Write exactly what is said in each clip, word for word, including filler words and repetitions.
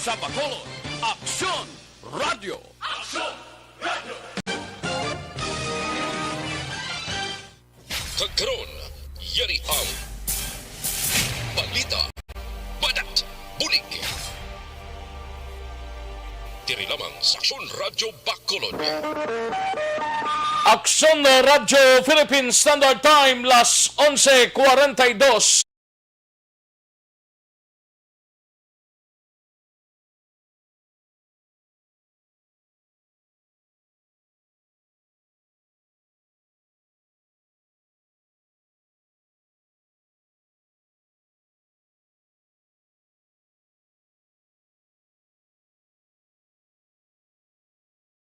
Sa Bacolod, Aksyon Radyo. Aksyon Radyo. Kag karon, yari ang balita, banat, bulig. Diri lamang sa Aksyon Radyo Bacolod. Aksyon Radyo Philippine Standard Time, las onse cuarenta y dos.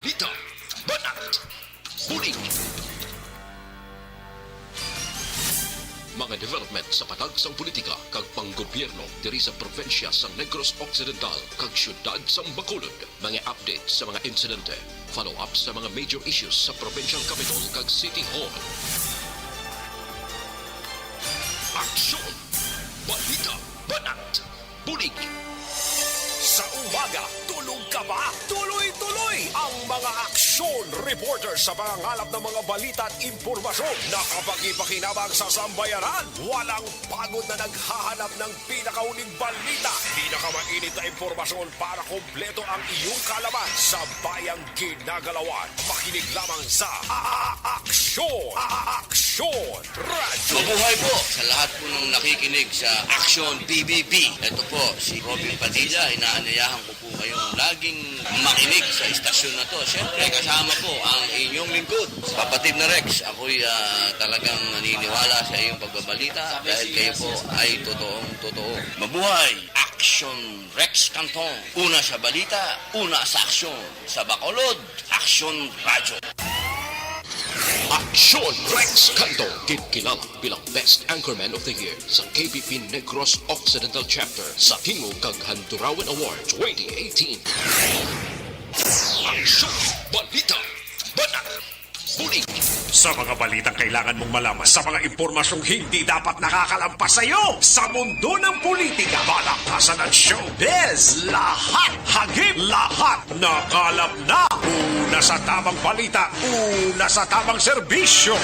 Balita, banat, bulig. Mga development sa patag sang politika kag panggobyerno diri sa probinsya sang Negros Occidental kag siyudad sang Bacolod. Mga update sa mga insidente, follow-up sa mga major issues sa Provincial Capitol kag City Hall. Aksyon! Balita! Banat! Bulig! Sa umaga, tulog ka ba? Tuloy-tuloy ang mga aksyon reporter sa pangangalap ng mga balita at impormasyon na kapakipakinabang sa sambayanan. Walang pagod na naghahanap ng pinakauling balita, pinakamainit na impormasyon para kompleto ang iyong kaalaman sa bayang ginagalawan. Makinig lamang sa A-, A-, Aksyon! A-, A-, Aksyon! Radyo. Mabuhay po sa lahat po ng nakikinig sa Aksyon P B B. Ito po si Robin Padilla. Inaanyayahan ko po kayong laging makinig sa istasyon na to. Siyempre, kasama po ang inyong lingkod, Kapatid na Rex. Ako'y, ah, talagang naniniwala sa iyong pagbabalita dahil kayo po ay totoong totoo. Mabuhay! Aksyon Rex Canton. Una sa balita, una sa aksyon. Sa Bacolod, Aksyon Radyo. Aksyon Rex Canto, ginkilala bilang Best Anchorman of the Year sa K B P Negros Occidental Chapter sa Tingog kag Handurawan Award twenty eighteen. Aksyon, balita, banat, bulig. Sa mga balitang kailangan mong malaman, sa mga impormasyong hindi dapat nakakalampas sa iyo, sa mundo ng politika, balakasan at showbiz, lahat, hagip, lahat. Nakalap na! Una sa tamang balita, una sa tamang serbisyo.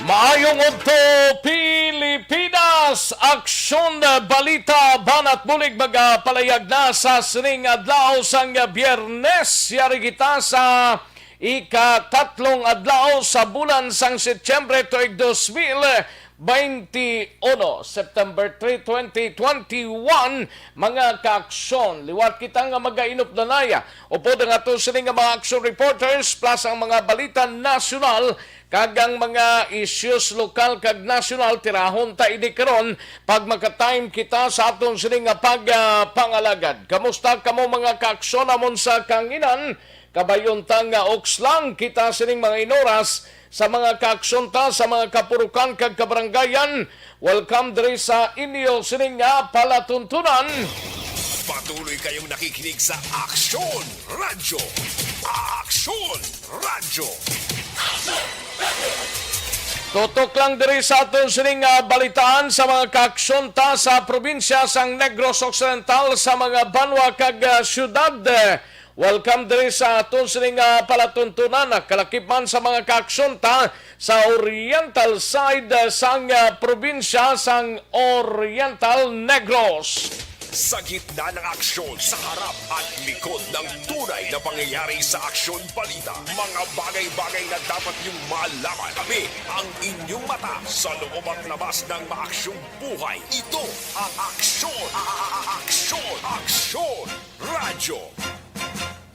Maayong udto, Pilipinas! Aksyon, balita, banat bulig magapalayag na sa sining adlaw sang Biyernes. Yari kita sa ikatatlong adlaw sa bulan sang Setyembre tuig dos mil baynte uno, September three, twenty twenty-one, mga kaaksyon. Liwat kita nga magainupdanaya upod ang ato sini nga mga action reporters, plus ang mga balita nasyonal kag ang mga issues lokal kag nasyonal. Tirahon ta ini karon pag maka-time kita sa aton sini nga pag, ah, pangalagad. Kamusta kamo, mga kaaksyon, amon sa kanginan? Kabayon ta nga uks lang kita sining mga inoras sa mga kaaksyon ta sa mga kapurukan kag kabaranggayan. Welcome diri sa inyo sining nga palatuntunan. Patuloy kayong nakikinig sa Aksyon Radyo. Aksyon Radyo. Tutok lang diri sa aton sining, ah, balitaan sa mga kaaksyon ta sa probinsya sang Negros Occidental, sa mga banwa kag, ah, syudad. Welcome diri sa aton sining, ah, palatuntunan, ah, kalakip man sa mga kaaksyon ta sa oriental side, ah, sang, ah, probinsya sang Oriental Negros. Sa gitna ng aksyon, sa harap at likod ng tunay na pangyayari sa Aksyon Balita, mga bagay-bagay na dapat niyong malaman. Kami ang inyong mata sa loob at labas ng maaksyong buhay. Ito ang Aksyon, A-, A-, A-, Aksyon, Aksyon Radyo.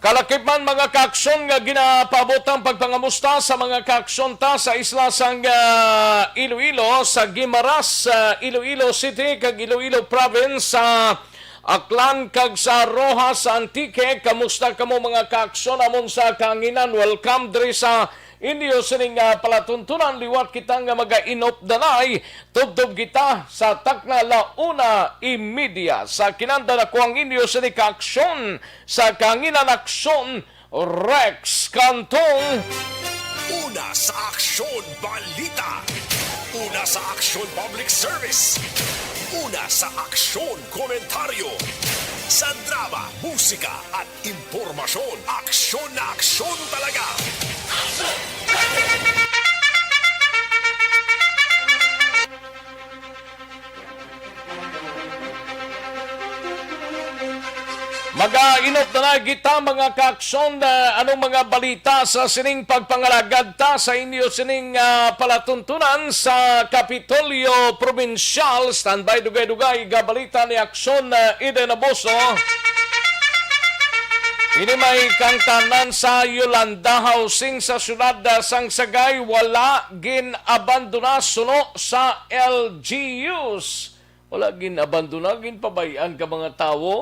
Kalakip man, mga kaaksyon, nga ginapaabot ang pagpangamusta sa mga kaaksyon ta sa isla sang, ah, Iloilo, sa Guimaras, sa Iloilo City, kag Iloilo Province, sa Aklan, kag sa Roxas, sa Antique. Kamusta kamo, mga kaaksyon, amon sa kanginan? Welcome diri sa inyo sining, ah, palatuntunan, liwat kita nga magainop danay, tubtob kita sa takna la una y media. Sa kinanda nako ang inyo sini ka aksyon sa Kahanginan Aksyon, Rex Cantong. Una sa Aksyon Balita. Una sa Aksyon Public Service. Una sa Aksyon Komentaryo. Sa drama, musika, at impormasyon, aksyon na aksyon talaga. Magainop na na kita, mga kaaksyon, ah, anong mga balita sa sining pagpangalagad ta sa inyo sining, ah, palatuntunan sa Kapitolyo Probinsyal. Standby, dugay-dugay, ga balita ni Aksyon, ah, Eden Abuso. Ini may kangtanan sa Yolanda Housing sa siyudad, ah, sang Sagay, wala gin-abandona suno sa L G Us. Wala gin-abandona, ginpabay-an ka mga tawo.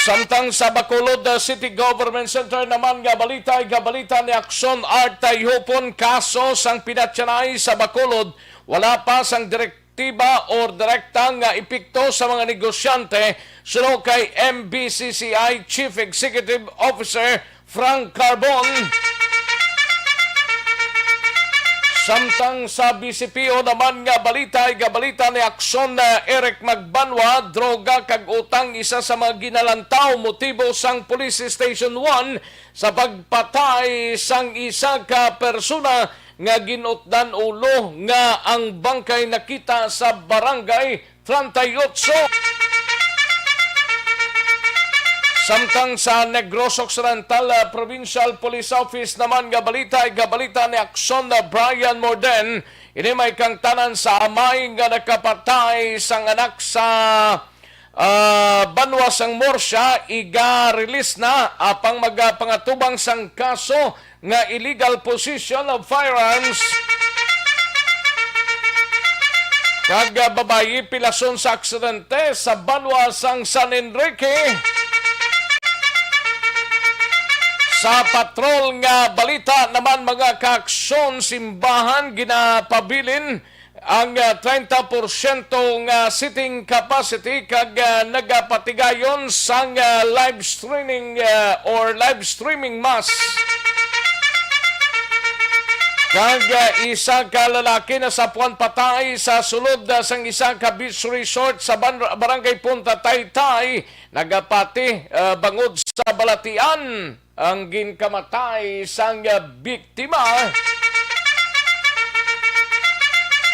Samtang sa Bacolod, uh, City Government Center naman nga balita, ay nga balita ni Aksyon Art Tayhupon, kaso sang pinatyanay sa Bacolod, wala pa sang direktiba or direkta nga epekto sa mga negosyante, suno kay M B C C I Chief Executive Officer Frank Carbon. Samtang sa B C P O naman nga balita, ay nga balita ni Aksyon, uh, Eric Magbanwa, droga kag utang isa sa mga ginalantaw motibo sang Police Station one sa pagpatay sang isa ka persona nga ginutdan ulo nga ang bangkay nakita sa Barangay treinta y ocho. Samtang sa Negros Occidental, ah, Provincial Police Office naman nga balita, ay nga balita ni Aksyon, ah, Brian Morden. Ini may kangtanan sa amay nga nakapatay sang anak sa, ah, banwa sang Murcia, iga-release na, apang magapangatubang sang kaso nga illegal possession of firearms. Kag, ah, babayi pilason sa aksidente sa banwa sang San Enrique. Sa patrol nga balita naman, mga kaaksyon, simbahan ginapabilin ang, ah, treinta porsyento nga seating capacity kag, ah, nagapatigayon sang, ah, live streaming, ah, or live streaming mass. Kag, ah, isa ka lalaki nasapuan patay sa sulod, ah, sang isa ka beach resort sa ban-, Barangay Punta Taytay, nagapati, ah, bangod sa balatian ang ginkamatay sang biktima.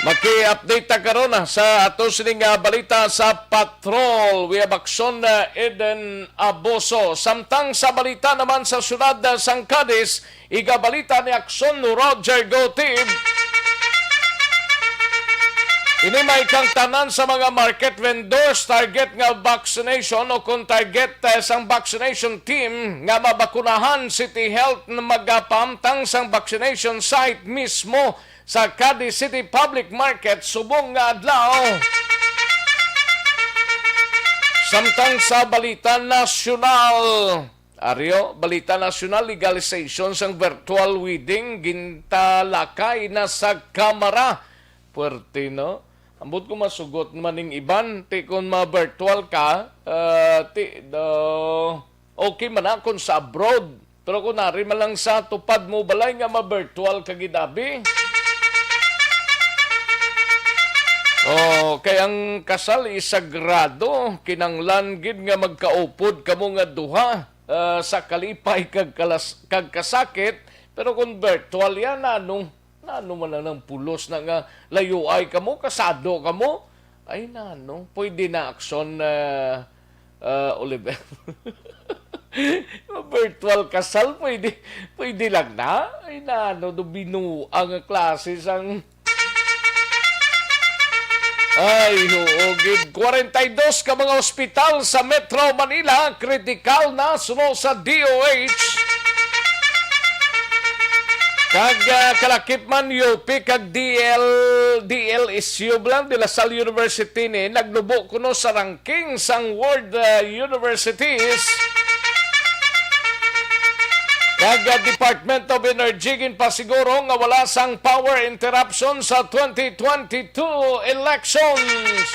Maki-update ta karon, ah, sa ato sining, ah, balita sa patrol. We have Aksyon, ah, Eden Abuso. Samtang sa balita naman sa siyudad, ah, sang Cadiz, iga balita ni Aksyon Roger Gotib. Ini may kangtanan sa mga market vendors, target nga vaccination o kung target, eh, sang vaccination team nga mabakunahan, City Health na magapamtang sang vaccination site mismo sa Cadiz City Public Market subong nga adlaw. Samtang sa balita nasyonal, Aryo, balita nasyonal, legalization sang virtual wedding gintalakay na sa Kamara. Puwerte, no? Ambot ko masugot man ning iban, ti kon ma-virtual ka, ah, ti, do, okay man na kon sa abroad. Pero kung nari man lang sa tupad mo balay nga ma-virtual ka gid, abi. Oh, kay ang kasal is sagrado, kinanglan gid nga magkaupod kamo nga duha, ah, sa kalipay kag kalas-, kag kasakit, pero kung virtual yan, ano? Nano man lang ang pulos na nga layuay kamo, kasado kamo? Ay, nano, pwede na Aksyon, ah, ah, Oliver. Virtual kasal, pwede, pwede lang na? Ay, nano, do binuang klase sang Ay, oo, gid. Kwarenta y dos ka mga ospital sa Metro Manila kritikal na suno sa D O H. Kag, ah, kalakip man, U P kag D L, D L S U lang, De La Salle University ni, nagnubo kuno sa ranking sang World, ah, Universities. Kag, ah, Department of Energy ginpasiguro nga wala sang power interruption sa twenty twenty-two elections.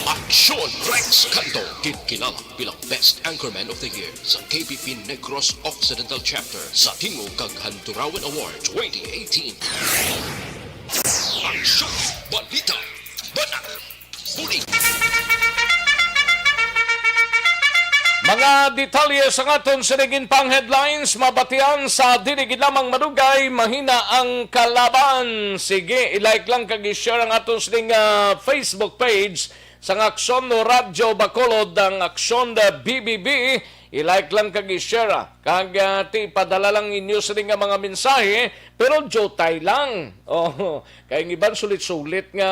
Aksyon Rex Canto, ginkilala bilang Best Anchorman of the Year sa K P P Negros Occidental Chapter sa Tingog kag Handurawan Award twenty eighteen. Aksyon! Balita! Banat! Bulig! Mga detalye sa aton sining pang headlines mabatian sa dili gid lamang madugay, mahina ang kalaban. Sige, i-like lang kag i-share ang aton sining, ah, Facebook page sang Aksyon Radyo Bacolod, ang Aksyon, ah, B B B. I-like lang kag i-share, ah. Kag, ah, ti padala lang inyo sini nga mga mensahe, pero diutay lang. Oh, kay ang iban sulit-sulit nga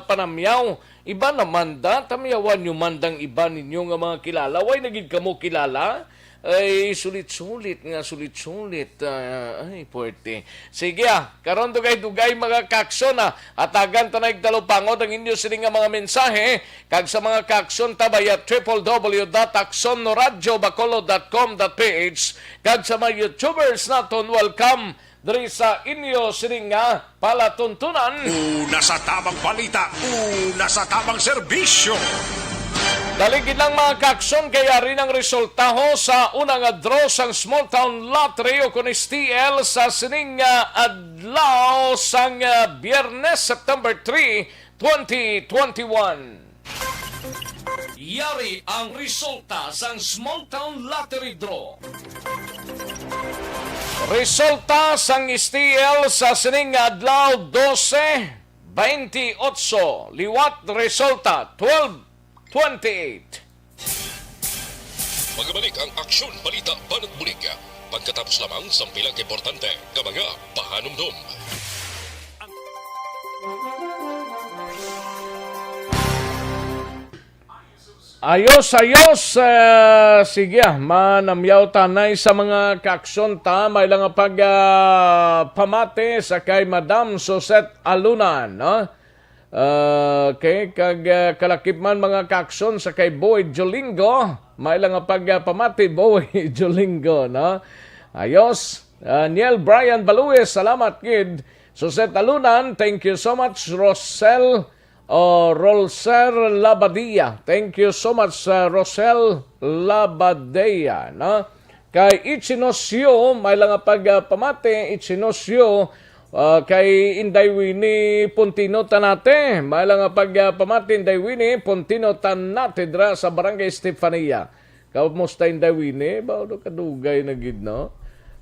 panamyaw. Iba naman da, tamyawan nyo man dang iba ninyo nga mga kilala. Way na gid kamo kilala? Ay, sulit-sulit nga, sulit-sulit. Ah, ay, puwerte. Sige, ah, karon dugay-dugay, mga kakson, ah. Hatagan ta na ig talupangod ang inyo sini nga mga mensahe. Kag sa mga kaakson ta via triple W dot akson radyo bacolod dot com dot P H, kag sa mga YouTubers naton, welcome diri sa inyo sining nga palatuntunan. Una sa tamang balita, una sa tamang serbisyo. Dali gid lang, mga kaakson, kay ari nang resultaho sa una nga draw sang Small Town Lottery o kun S T L sa sining nga adlaw sang, ah, Biyernes, September three, twenty twenty-one. Yari ang resulta sang Small Town Lottery Draw. Resulta sang S T L sa sining nga adlaw, dose twenty-eight. Liwat resulta, twelve twenty-eight. Magabalik ang Aksyon Balita Banat Bulig pagkatapos lamang sang pila ka importante nga mga pahanumdom. Ayos, ayos. Ah, sige, ah, manamyaw tanay sa mga kaakson ta. May lang nga pag, ah, pamati sa kay Madam Suzette Alunan, no? Ah, okay, kag, ah, kalakip man, mga kaakson, sa kay Boy Jolingo. May lang nga pag, ah, pamati, Boy Jolingo, no? Ayos. Ah, Niel Brian Baluis, salamat gid. Suzette Alunan, thank you so much. Rosel, oh, Rolser Labadia, thank you so much, ah, Rosel Labadia, no? Kay Ichinosyo, may lang nga pag, ah, pamati, Ichinosyo, ah, kay Inday Winnie Puntino Tanate, may lang nga pag, ah, pamati, Inday Winnie Puntino Tanate, dira sa Barangay Estefania. Kamusta, Inday Winnie? Ba, ano, kadugay na gid, no?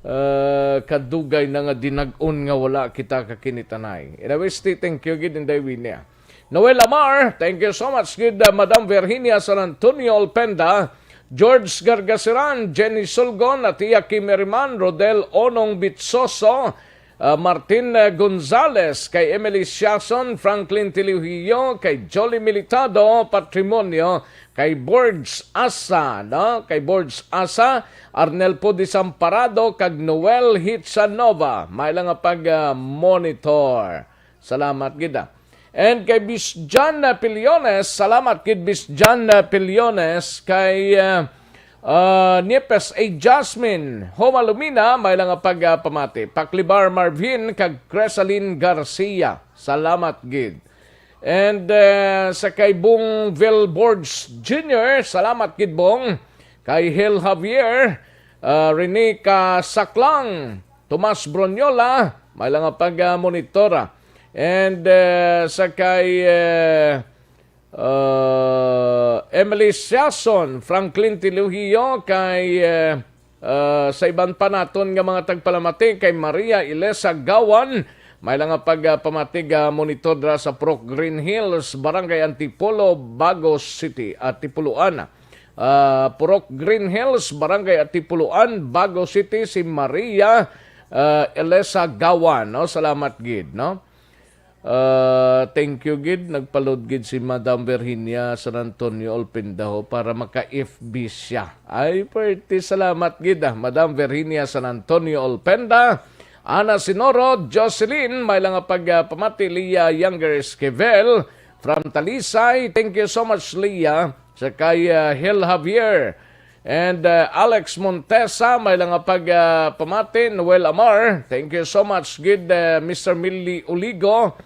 Ah, kadugay na nga dinag-on nga wala kita kakinitanay. Anyways, ti-, thank you gid, Inday Winnie, ah. Noel Amar, thank you so much gid, uh, Madam Virginia San Antonio Olpenda, George Gargasiran, Jenny Sulgon, Atia Kim Eriman, Rodel Onong Bitsoso, uh, Martin, uh, Gonzales, kay Emily Siason, Franklin Tilihio, kay Jolly Militado, Patrimonio, kay Borge Asa, no? Kay Borge Asa, Arnel Desamparado, kag Noel Hitsanova. May lang nga pag, uh, monitor. Salamat gid, ah. And kay Bis John, ah, Piliones, salamat gid, Bis John, ah, Piliones, kay, ah, ah, Niepes A. Jasmine Homa Lumina, may lang nga pag, ah, pamati. Paklibar Marvin kag Cresalin Garcia, salamat gid. And, ah, sa kay Bong Vilborge Junior, salamat gid, Bong. Kay Hil Javier, ah, Rene Casaclang, Tomas Bronyola, may lang nga pag, ah, monitora. And, eh, sa kay, eh, uh, Emily Siason, Franklin Tilugio, kay, eh, uh, sa iban pa naton nga mga tagpalamati, kay Maria Ilesa Gawan, may lang nga pag, ah, pamati, ah, monitor dira sa Purok Green Hills, Barangay Antipolo, Bago City, Antipoloan. Ah, Purok Green Hills, Barangay Atipuluan, Bago City, si Maria, ah, Elisa Gawan, no? Salamat gid, no? Ah, thank you gid. Nagpalod gid si Madam Virginia San Antonio Olpenda ho para maka-F B siya. Ay, pwerte, salamat gid, ah, Madam Virginia San Antonio Olpenda. Ana Sinoro, Jocelyn, may lang nga pag, ah, pamati, Leah Younger Esquivel from Talisay. Thank you so much, Leah. Sa kay, ah, Hel Javier. And, uh, Alex Montesa, may lang nga pag, uh, pamati. Noel Amar, thank you so much gid, uh, Mister Millie Uligo.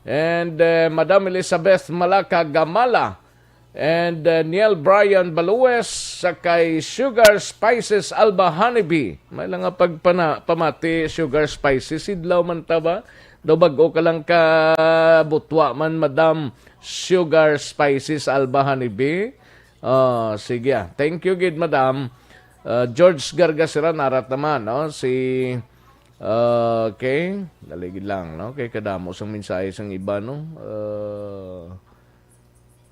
And, uh, Madam Elizabeth Malaka Gamala. And, uh, Neil Brian Balues, sa kay Sugar Spices Alba Honeybee. May lang nga pagpana-, pamati, Sugar Spices, idlaw man ta ba? Daw bag-o ka lang ka butwa man, Madam Sugar Spices Alba Honeybee. Oh, sige, ah. Thank you gid, Madam. Uh, George Gargasiran, arat naman, no? Si, uh, okay, dali gid lang, no? Kay kadamo sang mensahe sang iba, no? Uh,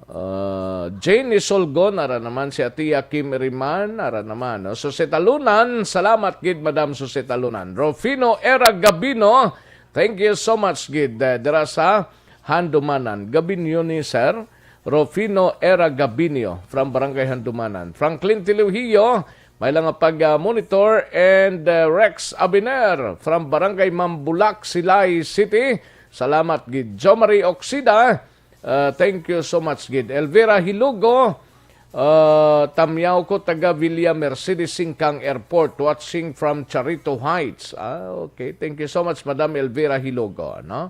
Uh, Jane Isolgon, ara naman si Atiya Kim Iriman, ara naman, no? Susitalunan, salamat gid, Madam Susitalunan. Rufino Era Gabino, thank you so much gid, eh, dira sa Handumanan. Gabinyo ni Sir Rufino Era Gabinio from Barangay Handumanan. Franklin Tilihio, may lang nga pag, ah, monitor, and, eh, Rex Abiner from Barangay Mambulak, Silay City. Salamat gid. Jo Marie Oxida, Uh, thank you so much gid. Elvira Hilugo, uh, tamyaw ko, taga Villa Mercedes, Singkang Airport, watching from Charito Heights. Ah, okay. Thank you so much, Madam Elvira Hilugo, no?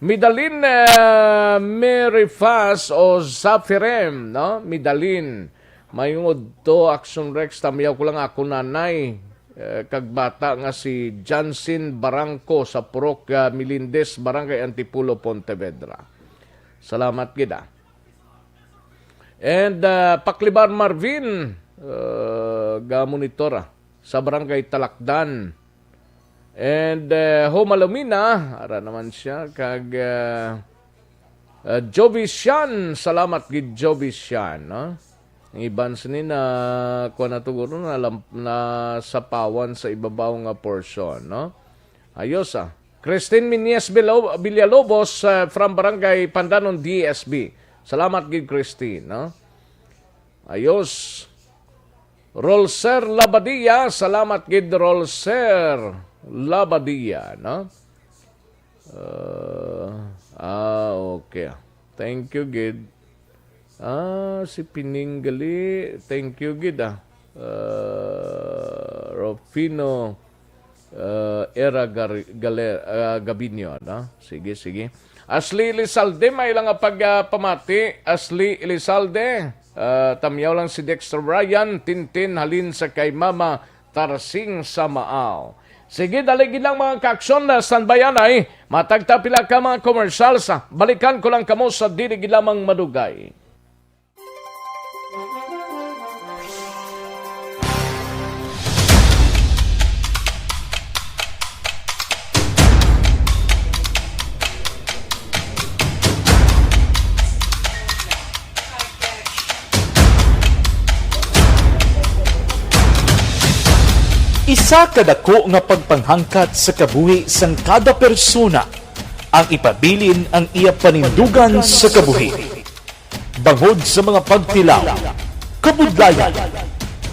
Midalin, uh, Mary Faz o Zafirem, no? Midalin, mayungod to, Action Rex, tamyaw ko lang ako nanay, eh, kag bata nga si Jansin Barangco sa Purok, ah, Melindez, Barangay Antipolo, Pontevedra. Salamat gid, ah. And, ah, Paklibar Marvin, ah, ga-monitor, ah, sa Barangay Talakdan. And, ah, Homalumina, ara naman siya, kag, ah, ah, Jovi Sian, salamat gid, Jovi Sian, no? Ang iban sini na, kuwan na to, guro, na lam-, na sapawan sa ibabaw nga portion, no? Ayos, ah. Christine Minyes Bilo-, Villalobos, ah, from Barangay Pandanon, D S B. Salamat gid, Christine, no? Ayos. Rolser Labadia, salamat gid, Rolser Labadia, no? Uh, ah, okay. Thank you gid. Ah, si Pining gali, thank you gid, ah. Uh, Rufino, uh, Era Gar-, Galer-, uh, Gabinio, no? Sige, sige. Ashley Elizalde, may lang nga pag, ah, pamati. Ashley Elizalde, uh, tamyaw lang si Dexter Ryan, Tintin, halin sa kay Mama Tarsing sa Maaw. Sige, dali gid lang, mga ka-aksyon, na standby anay. Matagta pila ka mga commercials, ah. Balikan ko lang kamo sa dili gid lamang madugay. Isa ka dako nga pagpanghangkat sa kabuhi sang kada persona ang ipabilin ang iya panindugan sa kabuhi. Bangod sa mga pagtilaw, kabudlayan,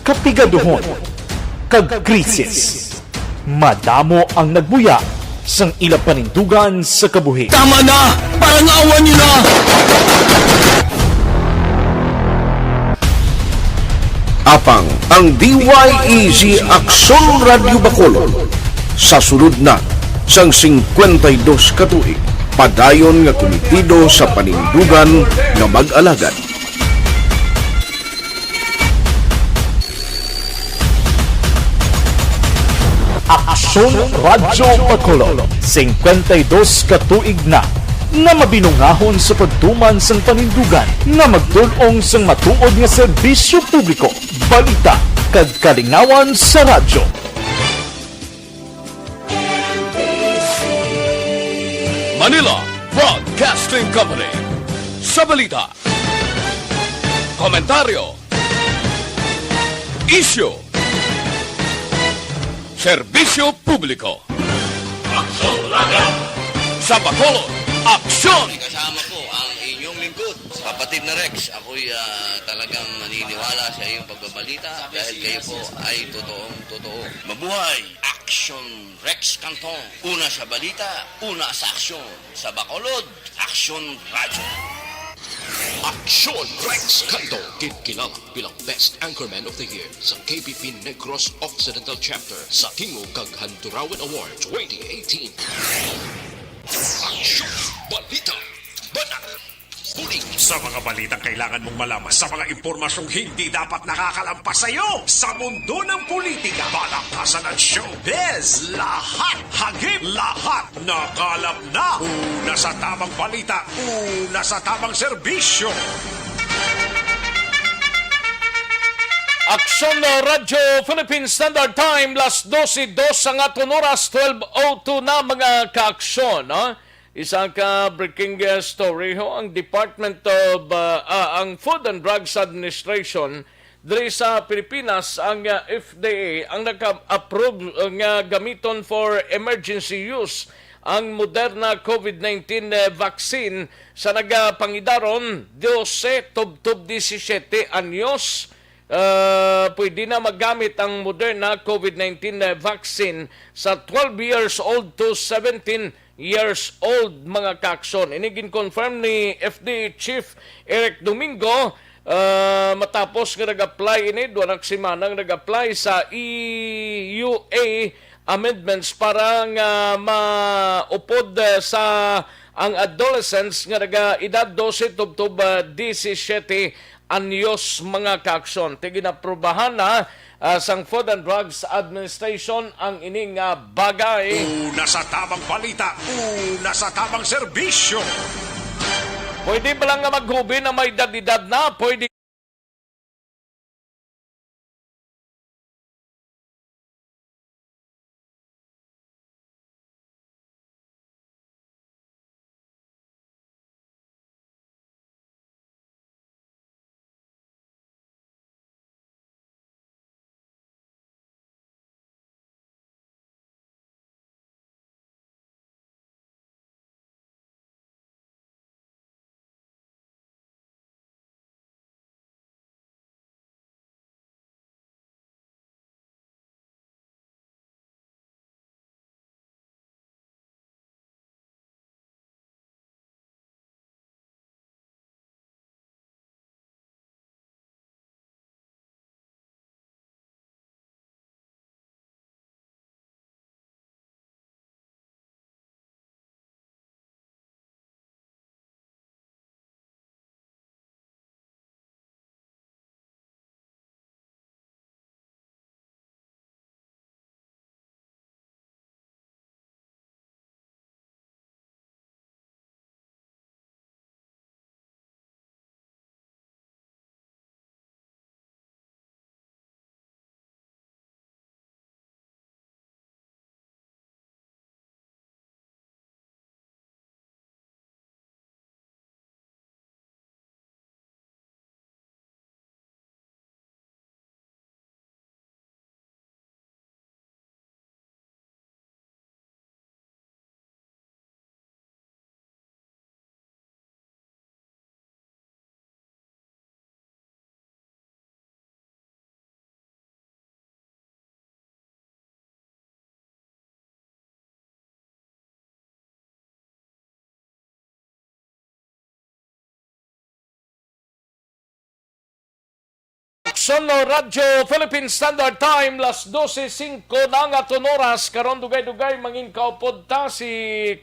kapigaduhon, kag krisis, madamo ang nagbuya sang ila panindugan sa kabuhi. Tama na! Parang awan niyo na! Apang ang D Y E G Aksyon Radyo Bacolod sa sulod na sang singkwenta y dos ka tuig, padayon nga kumitido sa panindugan nga mag-alagad. Aksyon Radyo Bacolod, singkwenta y dos ka tuig na nga mabinungahon sa pagtuman sang panindugan nga magtul-ong sang matuod nga serbisyo publiko, balita, kag kalingawan sa radyo. Manila Broadcasting Company. Sa balita, komentaryo, isyu, serbisyo publiko. Sa Bacolod, aksyon! Kasama po ang inyong lingkod, kapatid na Rex. Ako'y, ah, talagang naniniwala sa iyong pagbabalita dahil kayo po ay totoong totoo. Mabuhay! Action Rex Canton. Una sa balita, una sa aksyon. Sa Bacolod, Aksyon Radyo. Aksyon! Rex Cando, ginkilala bilang Best Anchorman of the Year sa K P P Negros Occidental Chapter sa Tingog kag Handurawan Award twenty eighteen. Aksyon! Balita! Banat! Bulig! Sa mga balitang kailangan mong malaman, sa mga impormasyong hindi dapat nakakalampas sa iyo, sa mundo ng politika, palakasan at showbiz, lahat hagip, lahat nakalap na. Una sa tamang balita, una sa tamang serbisyo. Aksyon, uh, Radyo Philippine Standard Time, las dose dos ang aton oras, twelve oh two na, mga kaaksyon, no? Isa ka breaking, uh, story, ho, ang Department of, uh, ah, ang Food and Drugs Administration diri sa Pilipinas, ang, uh, F D A, ang naka-approve, uh, nga gamiton for emergency use ang Moderna COVID nineteen, uh, vaccine sa nagapangidaron dose tubtob disisete anyos. Uh, pwede na magamit ang Moderna COVID nineteen, uh, vaccine sa twelve years old to seventeen years old, mga kaaksyon. Ini gin-confirm ni F D A Chief Eric Domingo, ah, matapos nga nag-apply ini, duha na ka semana nga nag-apply sa E U A amendments para nga maupod, ah, sa ang adolescents nga naga-edad dose tubtob, ah, disisete anyos, mga kaaksyon. Ti ginaprubahan na, ah, sang Food and Drugs Administration ang ini nga bagay. Una sa tamang balita, una sa tamang serbisyo. Pwede ba lang nga maghubi na may edad-edad na? Pwede. Aksyon, no, Radyo Philippine Standard Time, las dose singko na nga aton oras. Karon, dugay-dugay, mangin kaupod ta si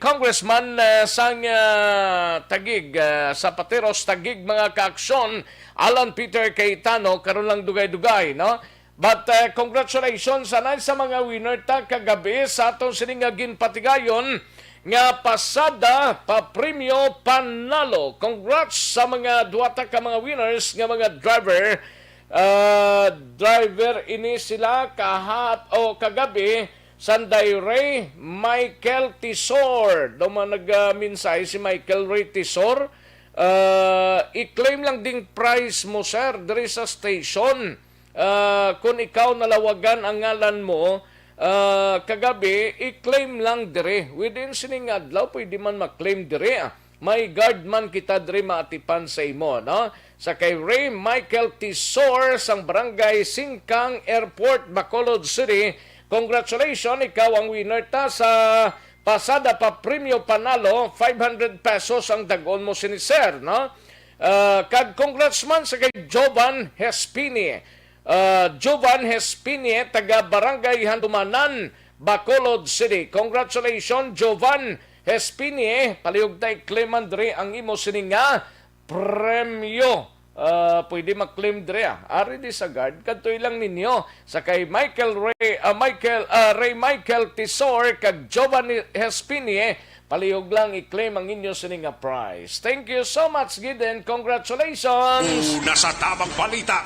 Congressman, eh, sang, eh, Taguig, eh, Zapateros Taguig, mga kaaksyon, Alan Peter Cayetano, karon lang dugay-dugay, no? But, eh, congratulations anay sa mga winner ta kagabi sa aton sini nga ginpatigayon nga pasada pa premyo panalo. Congrats sa mga duwata ka mga winners nga mga driver. Ah, driver ini sila kahat o kagabi, Sanday Ray Michael Tisor. Daw man nagmensahe si Michael Ray Tisor. Ah, i-claim lang ding prize mo, sir, diri sa station. Ah, kung ikaw nalawagan ang ngalan mo, ah, kagabi, i-claim lang diri. Within sining adlaw, pwede man ma-claim diri, ah. May guard man kita diri maatipan sa imo, no? Sa kay Ray Michael Tisor sang Barangay Singkang, Airport, Bacolod City. Congratulations, ikaw ang winner ta sa pasada pa premyo panalo, five hundred pesos ang dag-on mo sini, sir, no? Ah, kag congrats man sa kay Jovan Hespini. Ah, Jovan Hespini, taga Barangay Handumanan, Bacolod City. Congratulations, Jovan Hespini. Palihog ta i-claim man diri ang imo sini nga premyo. Ah, pwede ma-claim diri, ah. Ari di sa guard, kadto lang ninyo sa kay Michael Ray, ah, Michael, ah, Ray Michael Tisor kag Giovanni Hespini, eh, palihog lang i-claim ang inyo sini nga prize. Thank you so much, Giden. Congratulations! Una sa tamang balita,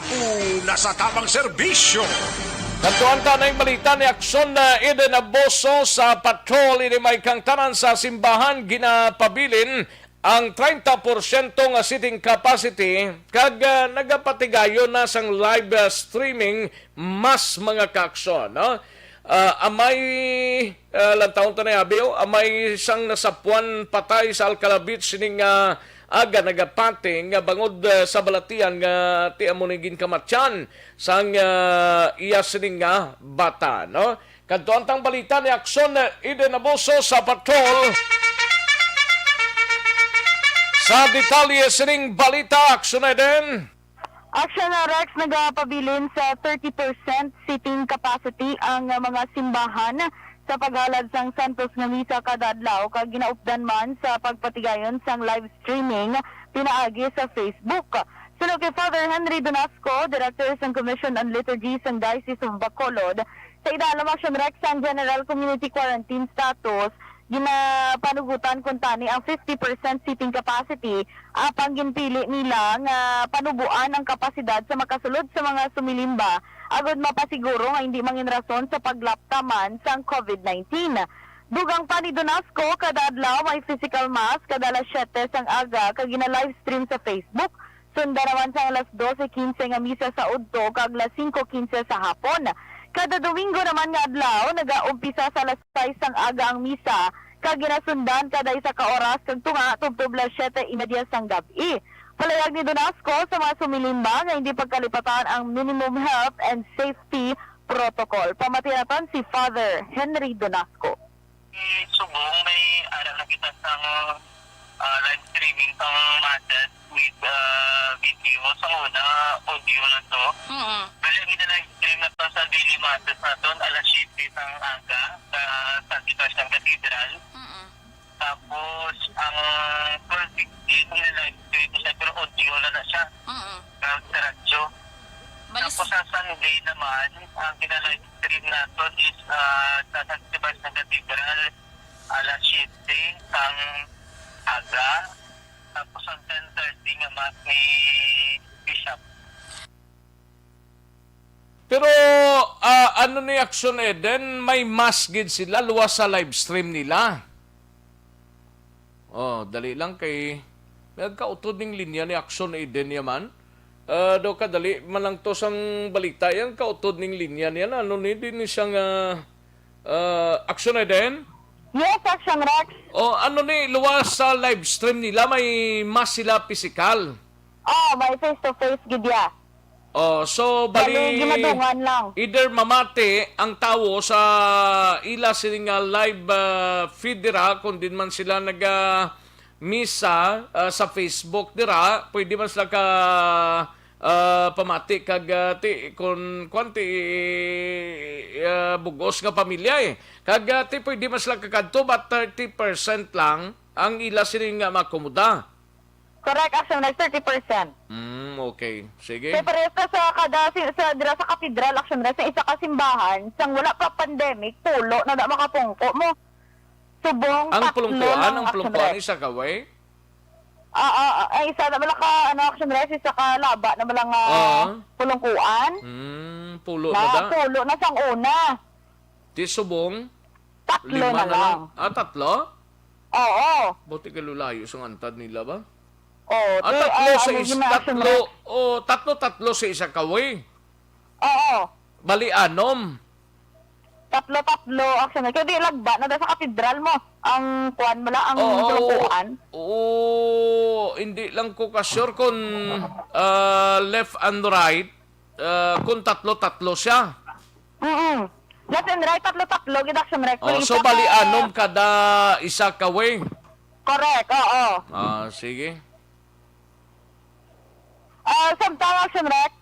una sa tamang serbisyo. Kadtuan ta na ang balita ni Aksyon na Eden Abuso sa patrol ini may kangtanan sa simbahan ginapabilin ang treinta porsyento nga seating capacity kag, ah, nagapatigayon na sang live, ah, streaming mas mga kaaksyon, no? Ah, amay, ah, lantawon ta na abi, oh, amay sang nasapuan patay sa Alcalabit sining, ah, aga nagapati nga bangod, ah, sa balatian nga ti amo ni ginkamatyan sang, ah, iya sining nga bata, no? Kadto ang tang balita ni Aksyon Eden Abuso sa patrol. Sa detalye sining balita, Aksyon Eden. Aksyon na Rex, nagapabilin sa thirty percent seating capacity ang mga simbahan sa paghalad sang santos nga misa kada adlaw, kag ginaupdan man sa pagpatigayon sang live streaming pinaagi sa Facebook. Suno kay Father Henry Donasco, Director sang Commission on Liturgy sang Diocese of Bacolod, sa idalom Action Rec sang General Community Quarantine Status, ginapanugutan kuntani ang fifty percent seating capacity, apang ginpili nila nga panuboan ang kapasidad sa makasulod sa mga sumilimba agud mapasiguro nga indi mangin rason sa paglapta man sang covid nineteen. Dugang pa ni Donasco, kada adlaw may physical mass kada alas siyete sang aga kag gina-livestream sa Facebook. Sunda naman sang alas dose quince nga misa sa udto kag alas singko quince sa hapon. Kada Domingo naman nga adlaw, nagaumpisa sa alas sais sang aga ang misa, kag ginasundan kada isa ka oras kag tunga tubtob alas siyete y media sang gab-i. Palayag ni Donasco sa mga sumilimba nga hindi pagkalipatan ang minimum health and safety protocol. Pamati naton si Father Henry Donasco. Subong may ara na kita sang, ah, live streaming sang masses with, ah, video. Sa una, audio na to. Mm. Dali, gina-live stream na to sa daily masses naton, alas siyete sang aga sa Santo Sebastian Cathedral. Mm. Tapos, ang twelve fifteen, gina-live stream siya, pero audio na na siya. Mm. Kag sa radyo. Balis- Tapos sa Sunday naman, ang gina-live stream naton is, ah, sa San Sebastian Cathedral, alas siyete sang aga. Tapos ang ten thirty nga mass ni Bishop. Pero, ah, ano ni Action Eden, may mass gid sila luwas sa live stream nila. Oh, dali lang kay nagkautod ning linya ni Action Eden yaman. Ah, daw kadali man lang to sang balita yan, kautod ning linya niya na. Ano ni, di ni siya nga, ah, Action Eden? Yes, Action Rex. O, ano ni, luwas sa live stream nila, may mass sila pisikal? Oh, may face-to-face gid ya. Oh, so, bali, bali, gimadungan lang. Either mamati ang tawo sa ila sini nga live, ah, feed dira, kung din man sila naga misa, ah, sa Facebook dira, pwede man sila ka, ah, pamati kag, ah, ti, kun, kwan, ti, ah, bugos nga pamilya, eh. Kag, ah, ti, pwede man sila kakadto, but thirty percent lang ang ila sini nga makomoda. Correct, Action Rex, thirty percent. Mm, okay. Sige. Kay parehas na sa kada, si-, sa, dira sa katedral, Action Rex, sa isa ka simbahan, sang wala pa pandemic, pulo na da makapungko mo. Subong ang tatlo pulungkuan, lang, ang Action pulungkuan, Rex. Isa ka way? Ah, ah, ah, ay, isa na bala ka, ano, Action Rex, isa ka laba na bala nga Oo. Pulungkuan. Mm, pulo na, na da. Pulo na sang una. Ti subong? Tatlo Lima na na lang. lang. Ah, tatlo? Oo. Buti kay lulayo sang antad nila ba? Oo, Ah, ti, tatlo ah, sa ano is-, gina-, tatlo, oh, tatlo, tatlo sa isa ka way. Oo. Bali, anom. Tatlo, tatlo, actually. Kaya di lagba na da sa katedral mo. Ang kuwan mo lang, ang Oo, pulungkuan. Oo, hindi lang ko ka-sure kung, ah, left and right, ah, kung tatlo-tatlo siya. Mm-mm. Left and right, tatlo-tatlo, gid, Action Rex. Oh, Kung so isa bali ka anom kada isa ka way. Correct, oo. Ah, sige. Ah, samtang, Action Rex,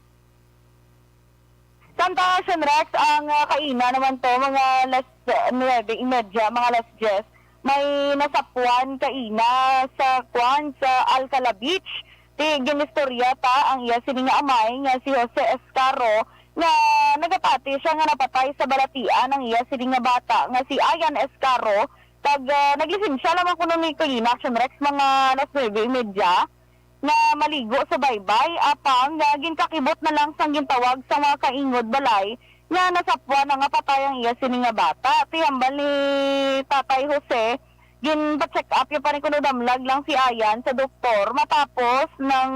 samtang, Action Rex, ang, ah, kaina naman to, mga alas, ah, nuwebe y media, mga alas diyes, may nasapuan kaina sa, kuan, sa Alcala Beach. Ti ginistorya ta ang iya sini nga amay nga si Jose Escaro, nga nagapati siya nga napatay sa balatian ang iya sini nga bata nga si Ayan Escaro, kag, ah, naglisensya lamang kuno ni kaina, Action Rex, mga alas nuwebe y media, nga maligo sa baybay, apang nga ginkakibot na lang sang gintawag sang mga kaingod balay nga nasapwan na nga patay ang iya sini nga bata. Ti hambal ni Tatay Jose, ginpa-check up ya pa ni kuno damlag lang si Ayan sa doktor matapos nang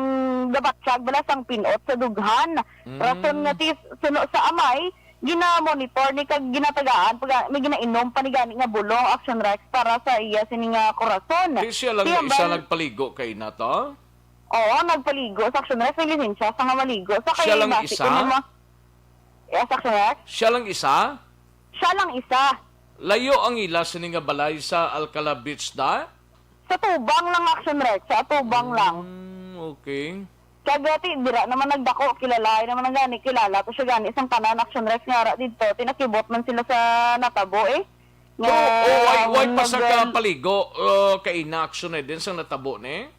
gabatyag bala sang pinot sa dughan. Mm. Rason nga ti suno sa amay, gina-monitor ni kag ginatagaan pag may ginainom pa ni gani nga bulong, Action Rex, para sa iya sini nga korason. Ti siya lang Ti nga isa hambal nagpaligo kaina to? Oo, nagpaligo sa Action Rex, may lisensya sa nga maligo. Sa Siya kay lang basi isa? Kuno ma-, yes, Action Rex? Siya lang isa? Siya lang isa. Layo ang ila sini nga balay sa Alcala Beach, da? Sa Tubang lang, Action Rex. Sa Tubang lang. Mm, okay. Kag, ah, ti, dira naman nagdako, kilala, ay naman ang gani, kilala to siya gani, sang tanan, Action Rex, nga ara didto, ti nakibot man sila sa natabo, eh. Nga, Pero, oh, why, why amon pa sa mag-, kapaligo, uh, kaina, Action, eh, din sang natabo, ne?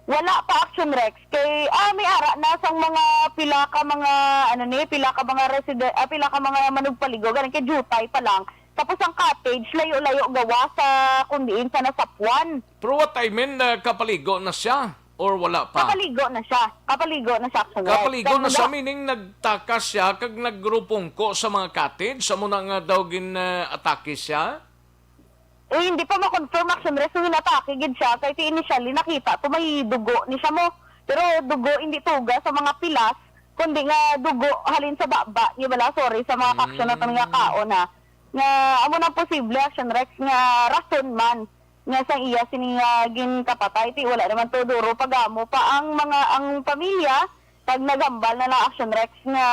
Wala pa, Action Rex. Kay, ah, may ara na sang mga pila ka mga, ano ni, pila ka mga reside-, ah, pila ka mga manugpaligo. Ganun kay jutay pa lang. Tapos ang cottage, layo-layo gawa sa kung diin sa nasapuan. Pero what I mean, uh, kapaligo na siya? Or wala pa? Kapaligo na siya. Kapaligo na siya, Action Rex. Kapaligo Kag na siya, wala meaning nagtakas siya kag nagrupungko sa mga cottage? Amo na nga daw gin, uh, atake siya? Eh, hindi pa ma-confirm, Action Rex, kung inatake gid siya. Kay ti initially nakita to may dugo ni siya mo. Pero dugo, hindi tuga sa mga pilas, kundi nga dugo halin sa baba, di bala? Sorry sa mga kaaksyon naton nga Mm. kaon, ha. Nga, amo nang posible, Action Rex, nga rason man nga sang iya sini nga ginkapatay. Ti wala naman to duro pagamo pa ang mga, ang pamilya, pag nagambal na lang, Action Rex, nga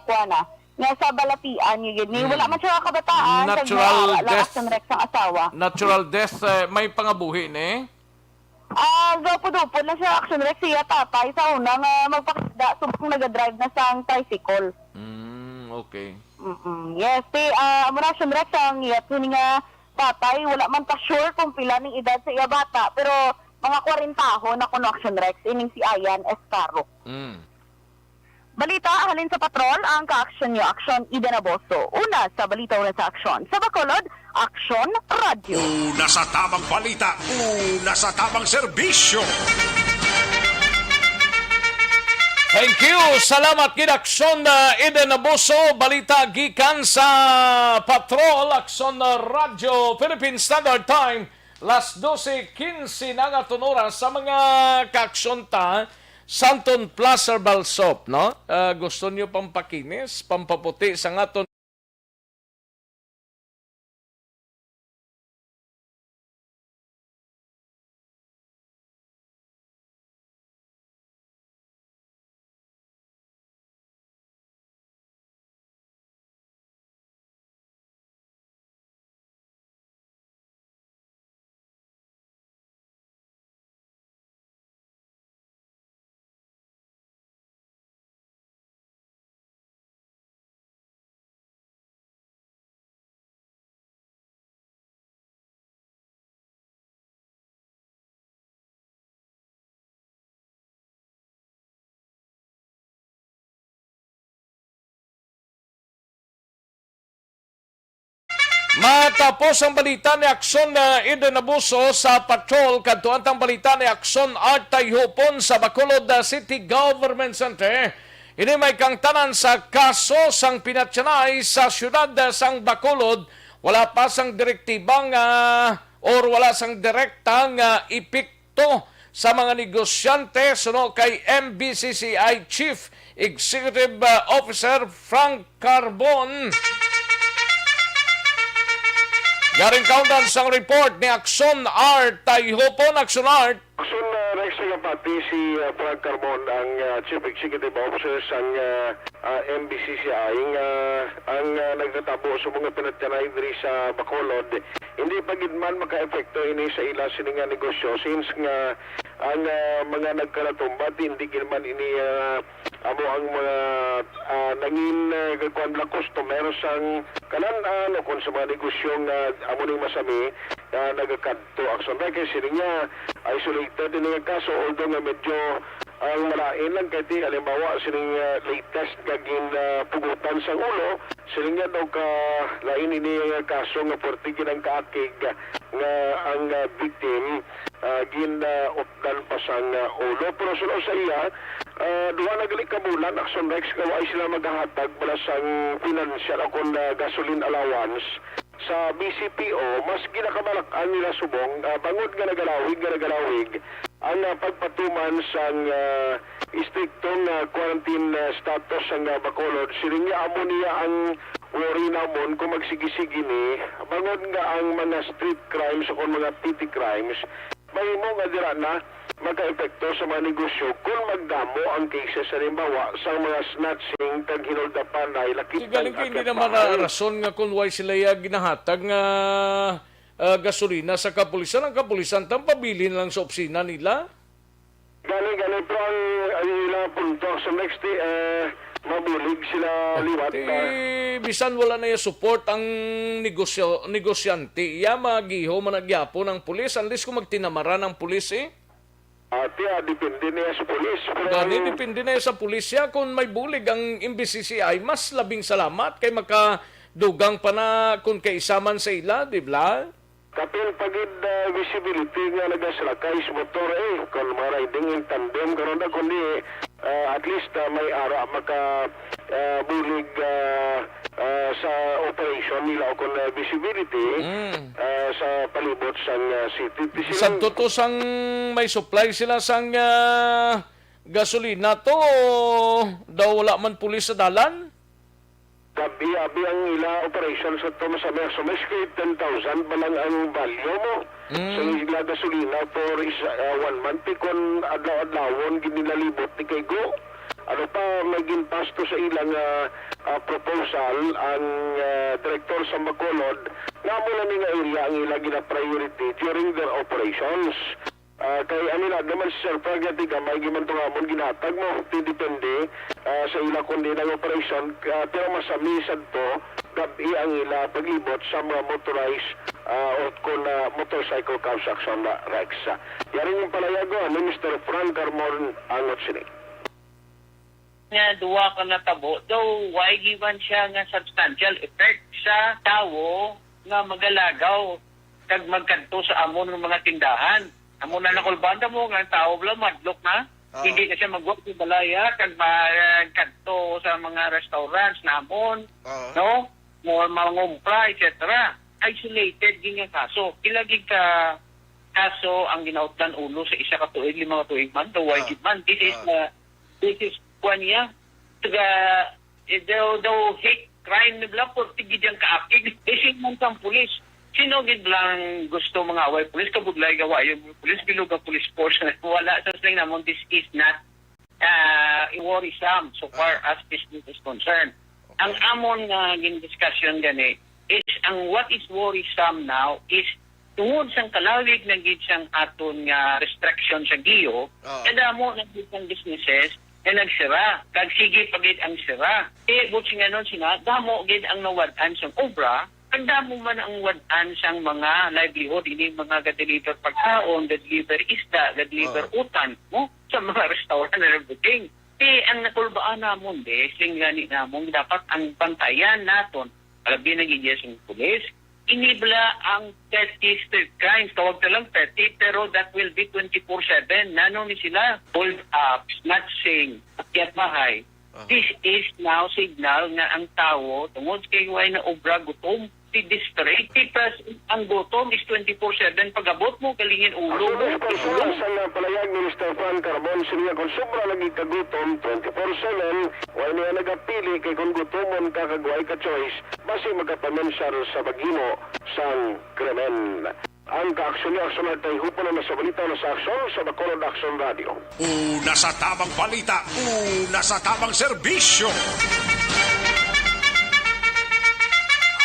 kuha na, nga sa balatian niya gid ni. Hmm. Wala man siya kabataan, kag Natural may ara lang, death. Action Rex, ang asawa. Natural death, eh, may pangabuhi ni? Ah, gapod-upod lang siya, Action Rex, siya tatay sa una nga magpakita, subong nagadrive na sang tricycle. Hmm, okay. Mm-mm. Yes, ti, ah, amo na, Action Rex, ang iyat ni nga tatay, wala man ta sure kung pila ning edad sa iya bata, pero mga kwarentahon na kuno, Action Rex, ining si Ayan Escaro. Mm. Balita halin sa patrol, ang kaaksyon niyo, Aksyon Eden Aboso. Una sa balita, una sa aksyon. Sa Bacolod, Aksyon Radyo. Una sa tamang balita, una sa tamang serbisyo. Thank you. Salamat gid, Aksyon, uh, Eden Aboso. Balita gikan sa Patrol, Aksyon, uh, Radyo, Philippine Standard Time. Las doce quince na nga aton oras sa mga kaaksyon ta. Santon Plus Herbal Soap, no? Ah, gusto niyo pampakinis, pampaputi sa aton Matapos ang balita ni Aksyon, ah, Eden Abuso sa Patrol, kadto ang balita ni Aksyon Art Tayhupon sa Bacolod, ah, City Government Center. Ini may kangtanan sa kaso sang pinatyanay sa siyudad, ah, sang Bacolod. Wala pa sang direktiba nga, or wala sang direkta nga epekto sa mga negosyante suno kay M B C C I Chief Executive, uh, Officer Frank Carbon. Yaring kaundan sang report ni Aksyon Art Tayhupon. Aksyon Art. Aksyon, uh, Rex, nagapati si, uh, Frank Carbon, ang, uh, Chief Executive Officer sang, uh, uh, M B C C I, nga ang, uh, nagkatabo sa mga pinatyanay diri sa Bacolod. Hindi pa gid man makaepekto ini sa ila sini nga negosyo since nga Ang, ah, mga nagkalatumba, di, hindi gid man ini, ah, amo ang mga, ah, nangin, ah, kuwan lang, customer sang kalan-an o kung sa mga negosyo nga amo ni masami, ah, nagakadto. Action Rec, kay sini nga isolated ini nga kaso, although nga medyo ang malain lang kay ti, halimbawa, sining, ah, latest nga gin, ah, pugutan sang ulo, sining nga daw ka lain ini nga kaso nga puwerte gid ang kaakig nga ang, ah, victim, ah, gin, ah, utdan pa sang, ah, ulo. Pero suno sa iya, ah, duha na gali ka bulan, Action Rex, nga wa sila magahatag bala sang financial o kon, ah, gasoline allowance sa B C P O, mas ginakabalak-an nila subong, ah, bangod nga nagalawig nga nagalawig ang, ah, pagpatuman sang, ah, istriktong, ah, quarantine, ah, status sang, ah, Bacolod. Siling niya, amo niya ang worry namon kung magsigi-sigi ni, bangod nga ang mga street crimes o kung mga petty crimes, mahimo nga dira na makaepekto sa mga negosyo kung magdamo ang cases, halimbawa, sa mga snatching kag hinuldapan na ilakip. Kay galing kay hindi naman na rason nga kung why sila ya ginahatag nga, ah, gasolina sa kapulisan. Ang kapulisan, tampabilin lang sa opisina nila. Gani, gani, pero ang, ang ilang punto, sa next, eh, mabulig sila liwat. Ti, na bisan wala na yung support ang negosyo, negosyante, iya magiho man gyapon ang pulis, unless kung magtinamaran ang pulis, eh. Ah, ti, ah, depende niya sa pulis, pero gani, ang depende na sa pulis siya. Kung may bulig ang M B C C I, mas labing salamat kay makadugang pa na kung kaisa man sa ila, di ba? Kapin pa gid, ah, visibility nga nagasalakay sa motor, eh, kon mga riding in tandem karon na, kundi, ah, at least, ah, may ara maka, ah, bulig, ah, ah, sa operation nila o kon, ah, visibility, Mm. ah, sa palibot sang, ah, city. Ti silang Sadto to sang may supply sila sang, ah, gasolina to, daw wala man pulis sa dalan? Gabi-abi ang ila operation sa to, masami, so maski ten thousand pa lang ang value mo. Mm. Sa ila gasolina for isa, ah, one month, ti kon adlaw-adlawon gid nila libot ni kay go. Ano pa, may ginpasto sa ila nga, ah, proposal ang, ah, direktor sa Bacolod nga amo na ni nga area ang ila gina-priority during their operations. Ah, kay ano lang naman, Sir Frank, nga ti gamay gyud man to nga amon ginhatag mo. Ti depende, ah, sa ila kundi ng operasyon, ah, pero masami sad to, gabi ang ila paglibot sa mga motorized, ah, o kun, ah, motorcycle construction na Rex. Yari yung palayago ni Mister Frank Carmon ang sini. Nga duwa ka natabo, daw way giwan siya nga substantial effect sa tawo nga magalagaw kag magkadto sa amon nga mga tindahan. Amo na, okay, nakulbaan mo nga ang tawo bala madlok na. Oo. Hindi na siya magwa sa balaya kag magkadto sa mga restaurants namon, oo, no? Mo mangumpra, et cetera. Isolated gyud nga kaso. Pila gyud ka kaso ang ginautdan ulo sa isa ka tuig, lima ka tuig man, daw way, oo, gyud man. This is, oo, uh, this is kuan niya. Taga, eh, daw, daw hate crime ni bala, puwerte gid ang kaakig. Isip man sang pulis. Sino gid lang gusto mangaway pulis? Kabudlay gawa yung pulis, bilog ang police force. Wala sa siling namon, this is not, uh, worrisome so far, ah, as this is concerned. Okay. Ang amon nga gin-discussion gani is ang what is worrisome now is tungod sang kalawig na gid sang aton nga restriction sa Gio, ah, kadamo na gid ang businesses nga nagsira, kag sige pa gid ang sira. Kay buot silingon sina, damo gid ang nawad-an sang obra, kag damo man ang wad-an sang mga livelihood, ini mga ga-deliver pagkaon, ga-deliver isda, ga-deliver, ah, utan, no? Sa mga restaurant and everything. Kay ang nakulbaan namon, be, siling gani namon, dapat ang bantayan naton, labi na gid sang pulis, ini bala ang petty street crimes, tawag ta lang petty, pero that will be twenty-four seven. Nano ni sila? Hold up, snatching, akyat bahay. Aha. This is now signal nga ang tawo, tungod kay way na obra, gutom, ti desperate, ti pras-, ang gutom is twenty-four seven. Pag-abot mo, galingin ulo mo. Ang tulos konsula sa nga palayag ni Mister Frank Carbon, sila kon sobra lagi kagutom, twenty-four seven, way niya nagapili kay kung gutomon ka kag way ka choice, basi magkapamensar sa paghimo sang krimen. Ang kaaksyon ni Aksyon Artay Hupo na sa balita na sa Aksyon sa Bacolod Aksyon Radio. Una sa tamang balita, una sa tamang serbisyo.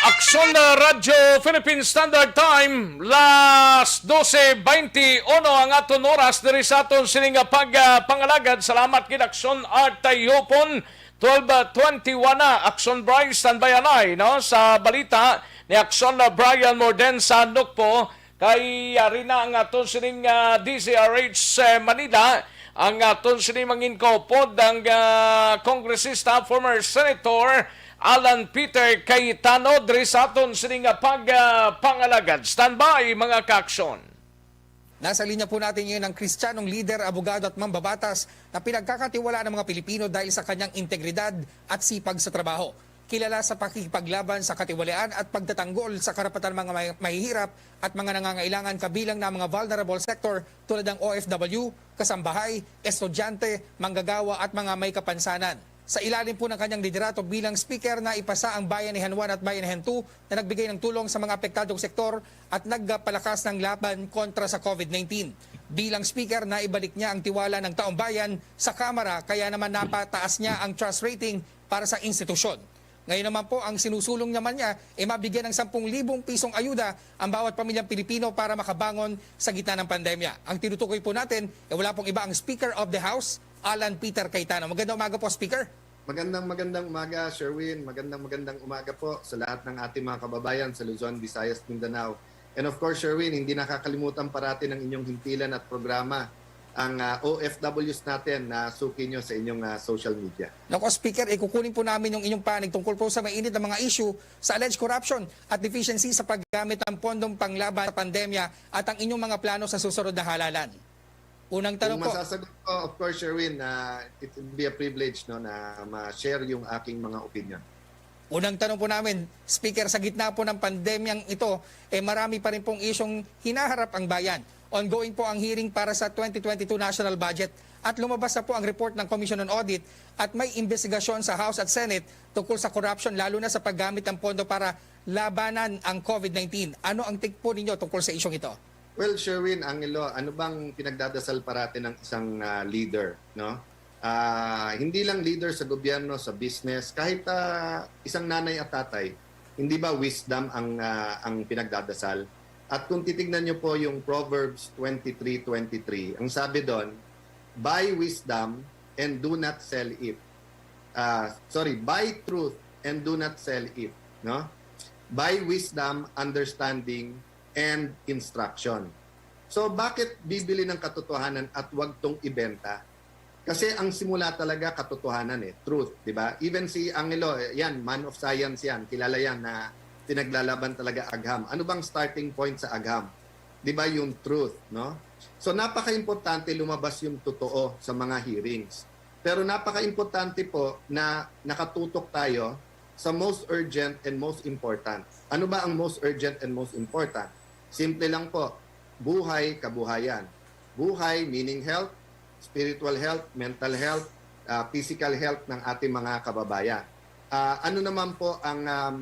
Aksyon na Radyo Philippine Standard Time, las doce veintiuno ang aton oras diri sa aton sining nga pag, ah, pangalagad. Salamat gid Aksyon Art Tayhupon, twelve twenty-one na. Aksyon Bryce, standby anay, no, sa balita ni Aksyon na Brian Morden sa Nukpo. Kay ari na ang aton sining, ah, D Z R H, eh, Manila, ang aton sining mangin kaupod, ang, ah, kongresista, former Senator Alan Peter Cayetano, diri sa aton sining, ah, pag, ah, pangalagad. Standby, mga kaaksyon. Nasa linya po natin ngayon ang Kristiyanong lider, abogado at mambabatas na pinagkakatiwalaan ng mga Pilipino dahil sa kanyang integridad at sipag sa trabaho. Kilala sa pakikipaglaban sa katiwalian at pagtatanggol sa karapatan ng mga may-, mahihirap at mga nangangailangan, kabilang na mga vulnerable sector tulad ng O F W, kasambahay, estudyante, manggagawa at mga may kapansanan. Sa ilalim po ng kanyang liderato bilang speaker, naipasa ang Bayanihan one at Bayanihan two na nagbigay ng tulong sa mga apektadong sektor at nagpalakas ng laban kontra sa COVID nineteen. Bilang speaker, naibalik niya ang tiwala ng taong bayan sa Kamara, kaya naman napataas niya ang trust rating para sa institusyon. Ngayon naman po, ang sinusulong naman niya ay mabigyan ng sampung libong pisong ayuda ang bawat pamilyang Pilipino para makabangon sa gitna ng pandemya. Ang tinutukoy po natin, eh, wala pong iba, ang Speaker of the House, Alan Peter Cayetano. Magandang umaga po, Speaker. Magandang, magandang umaga, Sherwin. Magandang, magandang umaga po sa lahat ng ating mga kababayan sa Luzon, Visayas, Mindanao. And of course, Sherwin, hindi nakakalimutan parati ng inyong himpilan at programa ang, ah, O F Ws natin na suki nyo sa inyong, ah, social media. Nako, Speaker, ikukunin po namin yung inyong panig tungkol po sa mainit na mga issue sa alleged corruption at deficiency sa paggamit ng pondong panglaban sa pandemya at ang inyong mga plano sa susunod na halalan. Unang tanong Kung po. Masasagot ko, of course, Sherwin, na it would be a privilege, no, na ma-share yung aking mga opinion. Unang tanong po namin, Speaker, sa gitna po ng pandemyang ito, eh, marami pa rin pong isyong hinaharap ang bayan. Ongoing po ang hearing para sa twenty twenty-two national budget at lumabas na po ang report ng Commission on Audit at may investigasyon sa House at Senate tungkol sa corruption, lalo na sa paggamit ng pondo para labanan ang COVID nineteen. Ano ang take po ninyo tungkol sa isyong ito? Well, Sherwin, Angelo, ano bang pinagdadasal parati ng isang, ah, leader, no? Ah, hindi lang leader sa gobyerno, sa business, kahit, ah, isang nanay at tatay, hindi ba wisdom ang, ah, ang pinagdadasal? At kung titignan niyo po yung Proverbs twenty-three twenty-three, ang sabi doon, "Buy wisdom and do not sell it." Ah, sorry, "Buy truth and do not sell it," no? "Buy wisdom, understanding, and instruction." So, bakit bibili ng katotohanan at wag tong ibenta? Kasi ang simula talaga katotohanan eh, truth, di ba? Even si Angelo, eh, yan, man of science yan, kilala yan na pinaglalaban talaga agham. Ano bang starting point sa agham? Di ba yung truth, no? So, napaka-importante lumabas yung totoo sa mga hearings. Pero napaka-importante po na nakatutok tayo sa most urgent and most important. Ano ba ang most urgent and most important? Simple lang po, buhay, kabuhayan. Buhay, meaning health, spiritual health, mental health, ah, physical health ng ating mga kababayan. Ah, ano naman po ang, um,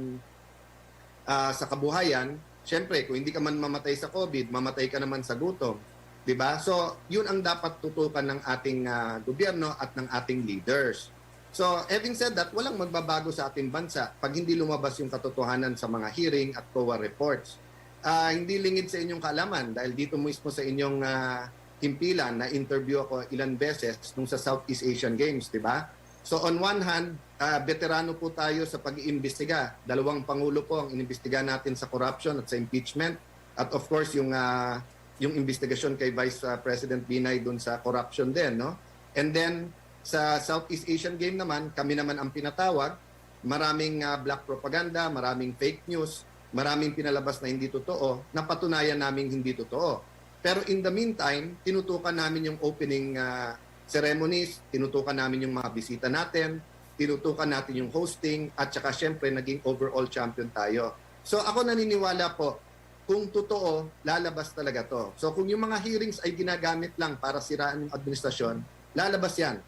ah, sa kabuhayan? Siyempre, kung hindi ka man mamatay sa COVID, mamatay ka naman sa gutom, di ba? So, yun ang dapat tutukan ng ating, ah, gobyerno at ng ating leaders. So, having said that, walang magbabago sa ating bansa pag hindi lumabas yung katotohanan sa mga hearing at COA reports. Ah, hindi lingid sa inyong kaalaman dahil dito mismo sa inyong, ah, himpilan, na-interview ako ilang beses nung sa Southeast Asian Games, di ba? So, on one hand, ah, veterano po tayo sa pag-iimbestiga. Dalawang pangulo po ang inimbestiga natin sa corruption at sa impeachment. At of course, yung, ah, yung investigasyon kay Vice, ah, President Binay dun sa corruption din, no? And then, sa Southeast Asian Game naman, kami naman ang pinatawag. Maraming, ah, black propaganda, maraming fake news, maraming pinalabas na hindi totoo, napatunayan naming hindi totoo. Pero in the meantime, tinutukan namin yung opening, ah, ceremonies, tinutukan namin yung mga bisita natin, tinutukan natin yung hosting, at saka siyempre naging overall champion tayo. So, ako naniniwala po, kung totoo, lalabas talaga to. So, kung yung mga hearings ay ginagamit lang para siraan yung administrasyon, lalabas yan.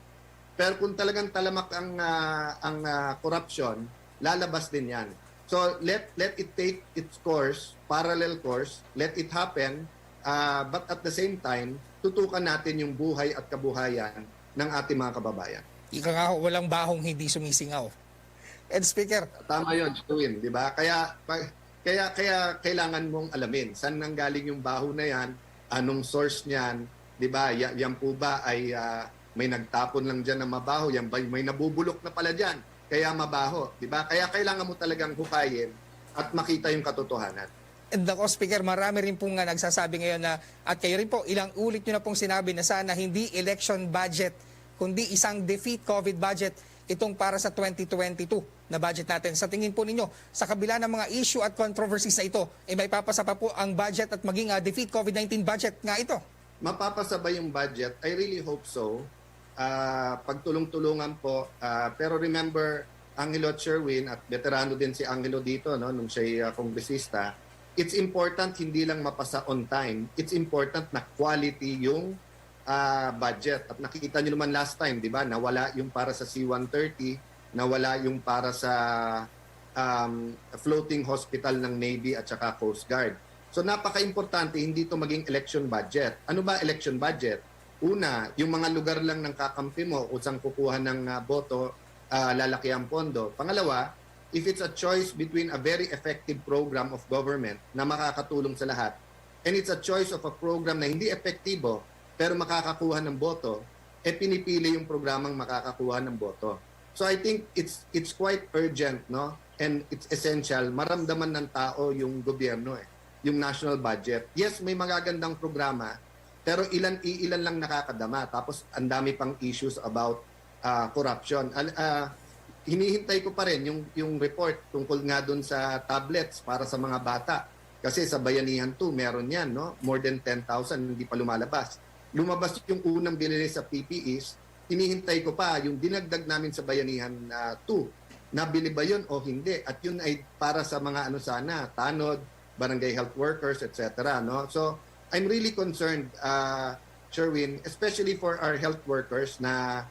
Pero kung talagang talamak ang, ah, ang, ah, korupsyon, lalabas din yan. So, let, let it take its course, parallel course, let it happen, ah, but at the same time, tutukan natin yung buhay at kabuhayan ng ating mga kababayan. Ika nga, walang bahong hindi sumisingaw. And Speaker, Tama yun, Sherwin, di ba? Kaya, pa- kaya, kaya kailangan mong alamin saan nanggaling yung baho na yan, anong source niyan, di ba? Ya- yan po ba ay ah, may nagtapon lang dyan na mabaho? Yan ba may nabubulok na pala dyan? Kaya mabaho, di ba? Kaya kailangan mo talagang hukayin at makita yung katotohanan. And ako, Speaker, marami rin po nga nagsasabi ngayon na, at kayo rin po, ilang ulit nyo na pong sinabi na sana hindi election budget, kundi isang defeat COVID budget itong para sa twenty twenty-two na budget natin. Sa tingin po ninyo, sa kabila ng mga issue at controversies na ito, eh, may papasa pa po ang budget at maging ah, defeat COVID nineteen budget nga ito? Mapapasa ba yung budget? I really hope so. Ah, pagtulong-tulungan po. Ah, pero remember, Angelo at Sherwin, at veterano din si Angelo dito, no, nung siya'y ah, kongresista, it's important hindi lang mapasa on time, it's important na quality yung ah, budget. At nakita niyo naman last time, di ba, nawala yung para sa C one thirty, nawala yung para sa um, floating hospital ng Navy at saka Coast Guard. So napaka-importante, hindi ito maging election budget. Ano ba election budget? Una, yung mga lugar lang ng kakampi mo, kung saan kukuha ng ah, boto, ah, lalaki ang pondo. Pangalawa, if it's a choice between a very effective program of government na makakatulong sa lahat, and it's a choice of a program na hindi epektibo pero makakakuha ng boto, eh pinipili yung programang makakakuha ng boto. So I think it's it's quite urgent, no? And it's essential, maramdaman ng tao yung gobyerno eh, yung national budget. Yes, may magagandang programa, pero ilan iilan lang nakakadama, tapos ang dami pang issues about ah, corruption. Al- ah, hinihintay ko pa rin yung yung report tungkol nga dun sa tablets para sa mga bata. Kasi sa Bayanihan two, meron yan, no? More than ten thousand, hindi pa lumalabas. Lumabas yung unang binili sa P P Es, hinihintay ko pa yung dinagdag namin sa Bayanihan ah, two. Nabili ba yun o hindi? At yun ay para sa mga ano sana, tanod, barangay health workers, et cetera, no? So, I'm really concerned, uh, Sherwin, especially for our health workers na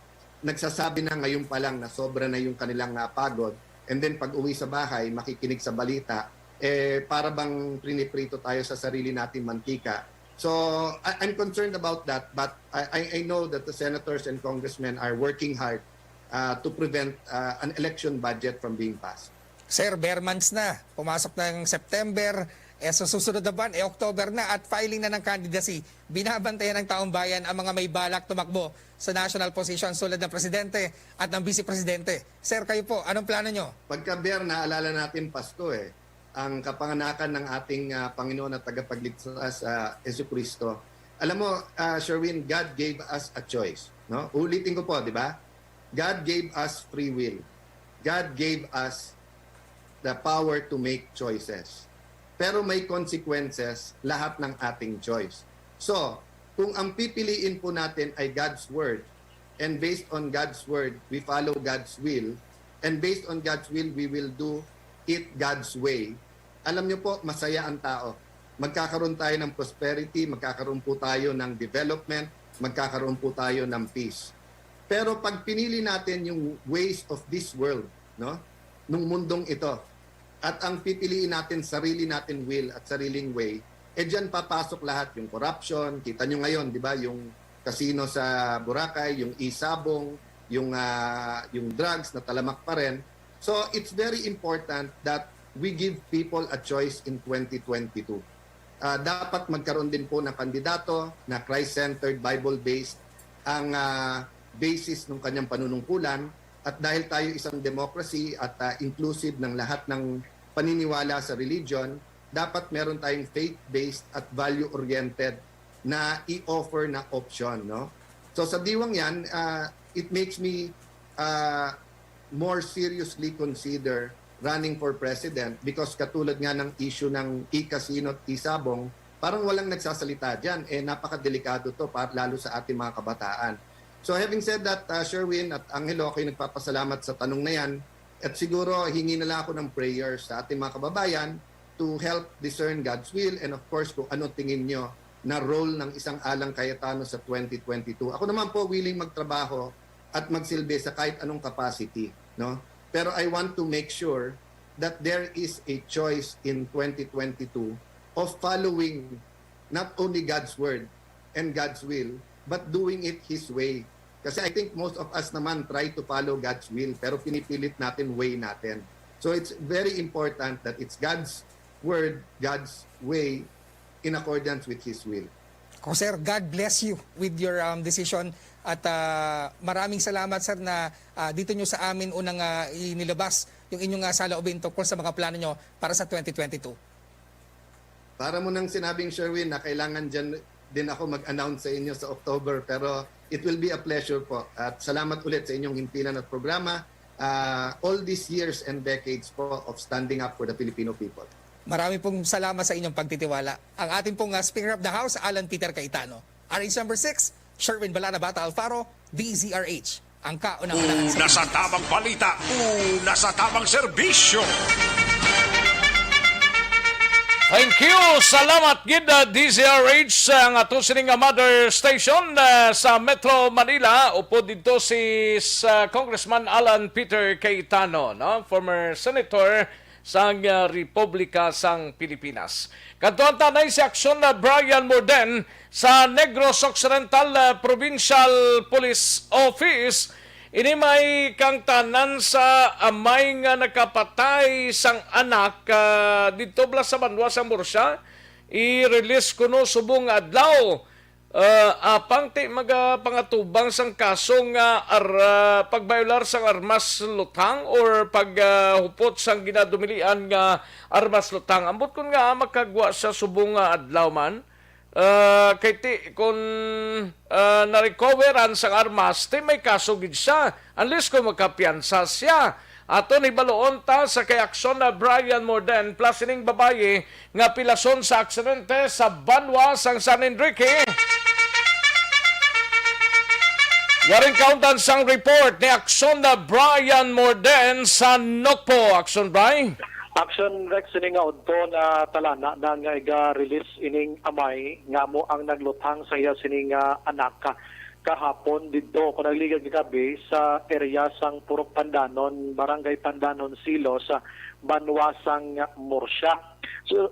nagsasabi na ngayon pa lang na sobra na yung kanilang ah, pagod, and then pag uwi sa bahay, makikinig sa balita, eh, para bang priniprito tayo sa sarili nating mantika. So, I- I'm concerned about that, but I, I- I know that the senators and congressmen are working hard uh, to prevent uh, an election budget from being passed. Sir, bare months na. Pumasok ng September, eh, sa susunod na buwan, eh, October na at filing na ng candidacy. Binabantayan ng taong bayan ang mga may balak tumakbo sa national position tulad ng presidente at ng vice presidente. Sir, kayo po, anong plano nyo? Pagka bare, naalala natin Pasko eh. Ang kapanganakan ng ating ah, Panginoon at Tagapagligtas, ah, Jesucristo. Alam mo, ah, Sherwin, God gave us a choice. No? Ulitin ko po, di ba? God gave us free will. God gave us the power to make choices. Pero may consequences lahat ng ating choice. So, kung ang pipiliin po natin ay God's Word, and based on God's Word, we follow God's will, and based on God's will, we will do it God's way, alam niyo po, masaya ang tao. Magkakaroon tayo ng prosperity, magkakaroon po tayo ng development, magkakaroon po tayo ng peace. Pero pag pinili natin yung ways of this world, no, nung mundong ito, at ang pipiliin natin, sarili natin will at sariling way, eh diyan papasok lahat yung corruption. Kita nyo ngayon, di ba, yung casino sa Boracay, yung e-sabong, yung, ah, yung drugs na talamak pa rin. So, it's very important that we give people a choice in twenty twenty-two. Ah, dapat magkaroon din po ng kandidato na Christ-centered, Bible-based ang ah, basis ng kanyang panunungkulan. At dahil tayo isang democracy at ah, inclusive ng lahat ng paniniwala sa religion, dapat meron tayong faith-based at value-oriented na i-offer na option, no? So sa diwang yan, ah, it makes me ah, more seriously consider running for president because katulad nga ng issue ng e-casino at e-sabong, parang walang nagsasalita dyan. Eh, napakadelikado to, pa, lalo sa ating mga kabataan. So having said that, ah, Sherwin at Angelo, ako'y nagpapasalamat sa tanong na yan. At siguro, hingi na lang ako ng prayers sa ating mga kababayan to help discern God's will and of course, kung ano tingin nyo na role ng isang Alang Cayetano sa twenty twenty-two. Ako naman po, willing magtrabaho at magsilbi sa kahit anong capacity, no? Pero I want to make sure that there is a choice in twenty twenty-two of following not only God's word and God's will, but doing it His way. Kasi I think most of us naman try to follow God's will, pero pinipilit natin way natin. So it's very important that it's God's word, God's way, in accordance with His will. Ko, sir, God bless you with your um, decision. At ah, maraming salamat, sir, na ah, dito nyo sa amin unang ah, inilabas yung inyong ah, saloobin tungkol sa mga plano nyo para sa twenty twenty-two. Para mo nang sinabing, Sherwin, na kailangan dyan din ako mag-announce sa inyo sa October, pero it will be a pleasure po. At salamat ulit sa inyong himpilan at programa, ah, all these years and decades po of standing up for the Filipino people. Marami pong salamat sa inyong pagtitiwala. Ang ating pong ah, Speaker of the House, Alan Peter Cayetano. R H number six, Sherwin Balana Bata Alfaro, D Z R H. Ang kauna-unahan Una sa tamang balita, una sa tamang serbisyo. Thank you. Salamat gid, uh, D Z R H, ang ato sining nga mother station uh, sa Metro Manila. Upod didto si uh, Congressman Alan Peter Cayetano, no? Former senator sang uh, Republika sang Pilipinas. Kadtuan ta anay si Aksyon na Brian Morden sa Negros Occidental uh, Provincial Police Office. Ini may kangtanan sa amay nga nakapatay sang anak uh, didto bala sa banwa sa Murcia. I-release kuno subong nga adlaw. Uh, apang ti magapangatubang sang kaso nga ar, uh, pagbayolar sang armas luthang or paghupot uh, sang ginadumilian nga armas luthang. Ambot kun nga makagwa sa subong nga adlaw man, uh, kay ti kun uh, na-recoveran sang armas, ti may kaso gid siya unless kung magkapiyansa siya. Aton hibaluon ta sa kay Aksyon na Brian Morden plus ining babayi nga pilason sa aksidente sa banwa sang San Enrique. Yaring kauntan sang report ni Aksyon na Brian Morden sa Nokpo. Aksyon, Bri? Action Rex, ini nga udto na talana na nga iga-release ining amay nga mo ang nagluthang sa iya sini nga anak kahapon didto ko nagligad kagabi sa area sang Purok Pandanon, Barangay Pandanon, Silos, banwa sang Murcia. So,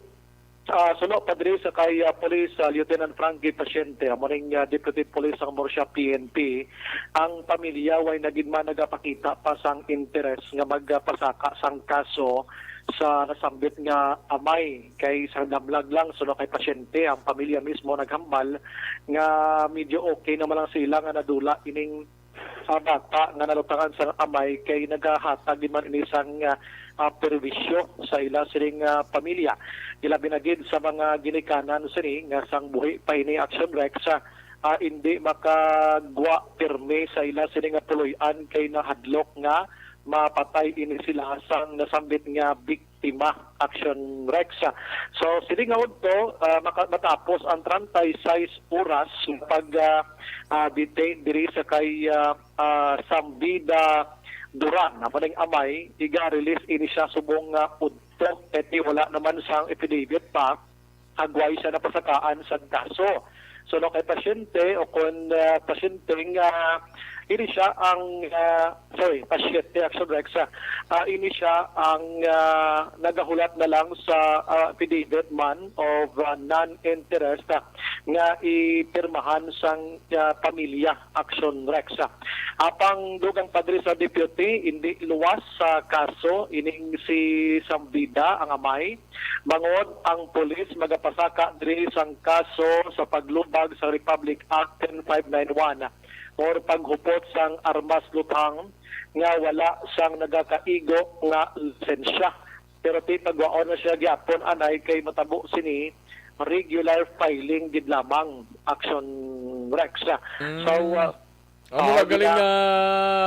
uh, suno pa diri sa kay uh, Police uh, Lieutenant Frankie Pasyente, amo ning uh, Deputy Police sang Murcia P N P, ang pamilya way na gid man nagapakita pa sang interes nga magpasaka sang kaso sa nasambit nga amay kay sa damlag lang suno kay pasyente ang pamilya mismo naghambal nga medyo okay naman lang sila nga nadula ining ah, bata nga nalutangan sang amay kay nagahatag gid man ini sang ah, ah, perwisyo sa ila sining ah, pamilya. Ilabi na gid sa mga ginikanan sini nga sang buhi pa ini Action Rex ah, ah, indi makagwa pirmi sa ila sini nga puloy-an kay nahadlok nga mapatay ini sila sang nasambit nga biktima. Action Rex. So, sini nga udto, ah, maka- matapos ang treinta y seis oras pag ah, ah, detain diri sa kay ah, ah, Sambida Duran, amo ning amay, iga-release ini siya subong nga udto, kay wala naman sang affidavit pa, agway siya napasakaan sa kaso. So, no, kay pasyente o kon ah, pasyente nga ini siya ang ah, sorry, pasyente, Action Rex, ah, ah, ini siya ang ah, nagahulat na lang sa ah, affidavit man of ah, non-interest ah, nga ipirmahan sang ah, pamilya, Action Rex. Apang dugang pa diri sa deputy, hindi luwas sa kaso ining si Sambida ang amay. Bangod ang pulis magapasaka diri sang kaso sa paglubag sa Republic Act ten five nine one or paghupot sang armas luthang nga wala sang nagakaigo nga lisensya. Pero ti pagwaon na siya gyapon anay kay matabo sini regular filing gid lamang, Action Rex. So, uh, Amo Oo, na galing gina- nga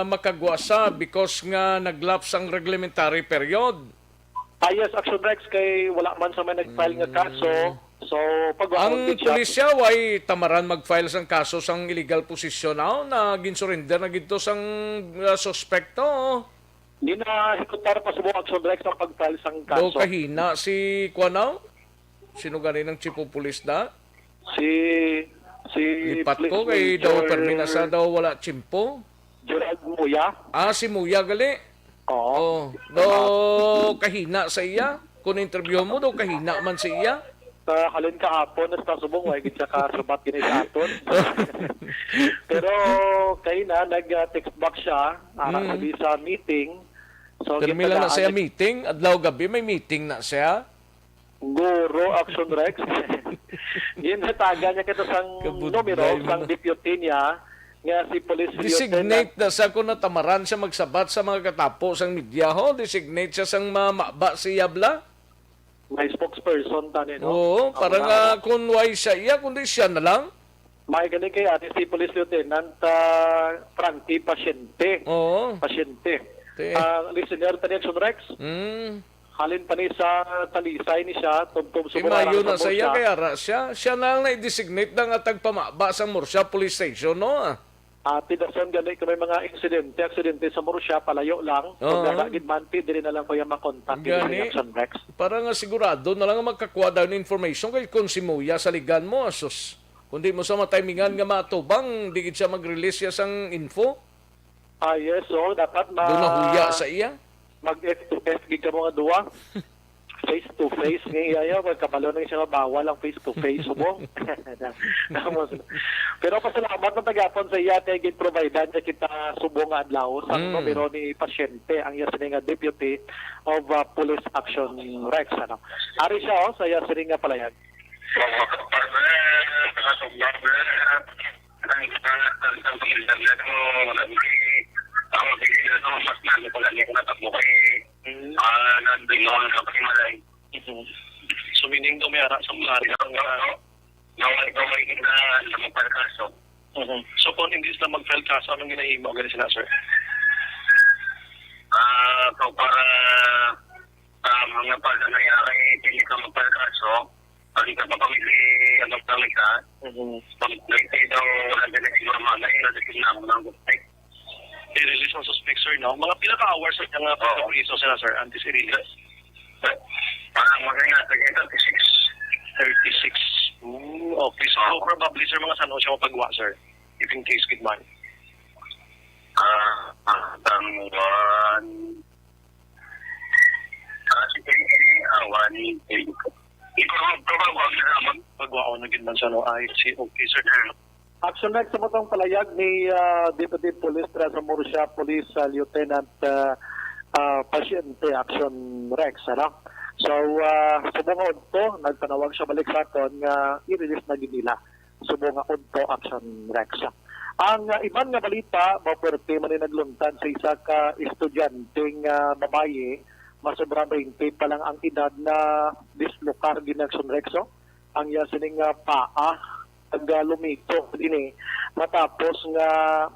makagwa sa because nga nag-lapse ang reglementary period. Ah, yes, Action Rex, kay wala man sa may nag-file nga kaso. So, pag Ang pulisya way tamaran mag-file sang kaso sang illegal possession now na ginsurrender na gidto sang uh, suspekto. Di na hikutar pa subong, Action Rex, ang pag-file sang Daw kaso. Kahina si kuan now? Sino gani nang chief of police na? Si si Lipat Police ko kay daw Major permi na sa daw wala chimpo. Gerald Muya. Ah, si Muya gali. Oo. Oh, daw kahina sa iya. Kung interview mo, daw kahina man sa iya. Sa halin kahapon, sa subong, wa gid siya kasubat gini sa aton. Pero kay na, nag-text back siya, ara Mm. sa meeting. So, Pirmi lang na gitagaan siya niya meeting, adlaw gabi may meeting na siya. Guro, Action Rex. Ginhatagan niya kita sang Kabudlay numero, mo sang na. Deputy niya, nga si Police Designate Lieutenant na sa kung natamaran siya magsabat sa mga katapo sang media, ho? Designate siya sang mamaba si Yabla? May spokesperson tani, no? Oo, Ang para mga nga kung why siya iya, kundi siya na lang. May gani kay ate si Police Lieutenant, ah, Frankie Pasyente. Oo. Pasyente. Te. Ah, listener tani, Action Rex. Mm. Halin pa ni sa Talisay ni siya, tubtob sa Imayo Bumarang na sa sa iya, Murcia. Kaya ra siya. Siya na ang na-designate na nga tagpamaba sa Murcia Police Station, no? Ah. Ah, tidason gani kung may mga insidente, aksidente sa Murcia, palayo lang. Oo. Kung wala gid man, ti, diri na lang ko yung makontak, Gani. Action Rex. Para nga sigurado na lang nga magkakuha daw ng information kay kung si Muya sa ligan mo, asus. Kung di mo sa matimingan nga matubang, di gid siya mag-release siya sang info. Ah, yes, so dapat ma- Doon nahuya sa iya? Mag-face to face gid kamo nga duwa. Face to face nga iya, iya, kay kabalo na siya nga bawal ang face to face, subong. Pero pasalamat na tagapon sa iya kay gin-providean niya kita subong nga adlaw sa Mm. numero ni pasyente ang iya sini nga Deputy of, uh, Police Action Rex, ano. Ari siya, oh, sa iya sini nga palayag. Mm. So, meaning daw may ara sa mga Naway, naway kita sa magpalkaso. Mhm. So, kung hindi sila mag-file kaso, anong ginahimo gani sila, sir? Ah, so, para sa mga pag-, nangyari, hindi ka magpalkaso, pag ka papamili, ano, kami ka, Mhm. pag may daw, wala din ang normal, na yun, natin naman ang gusto. I-release ang suspect, sir, no? Mga pila ka hours sa nga Oo. Pagkapriso sila, sir, antes i-release? Parang mga nga, thirty-six. Thirty-six. Mm, okay. So, Oo. Probably, sir, mga saan siya mapagwa, sir? If in case, good man. Ah, ah, tang one. Ah, sige, sige, ah, one. Ikaw, ikaw, ikaw, ikaw, ikaw. Pagwaon na gid man siya, no? I see. Okay, sir. Action Rex, sa matong palayag ni, ah, Deputy Police Teresa Murcia, Police, ah, Lieutenant, ah, ah, Pasyente, Action Rex, ano? So, ah, subong nga udto, nagpanawag siya balik sa aton nga i-release na gid nila. Subong nga udto, Action Rex. Ang, ah, iban nga balita, mapuwerte man ni nagluntad sa isa ka estudyanteng, ah, babayi, masobra twenty pa lang ang edad na dislokar gid ni Action Rex, oh. Ang iya sining, ah, paa, nag, ah, lumito ini matapos nga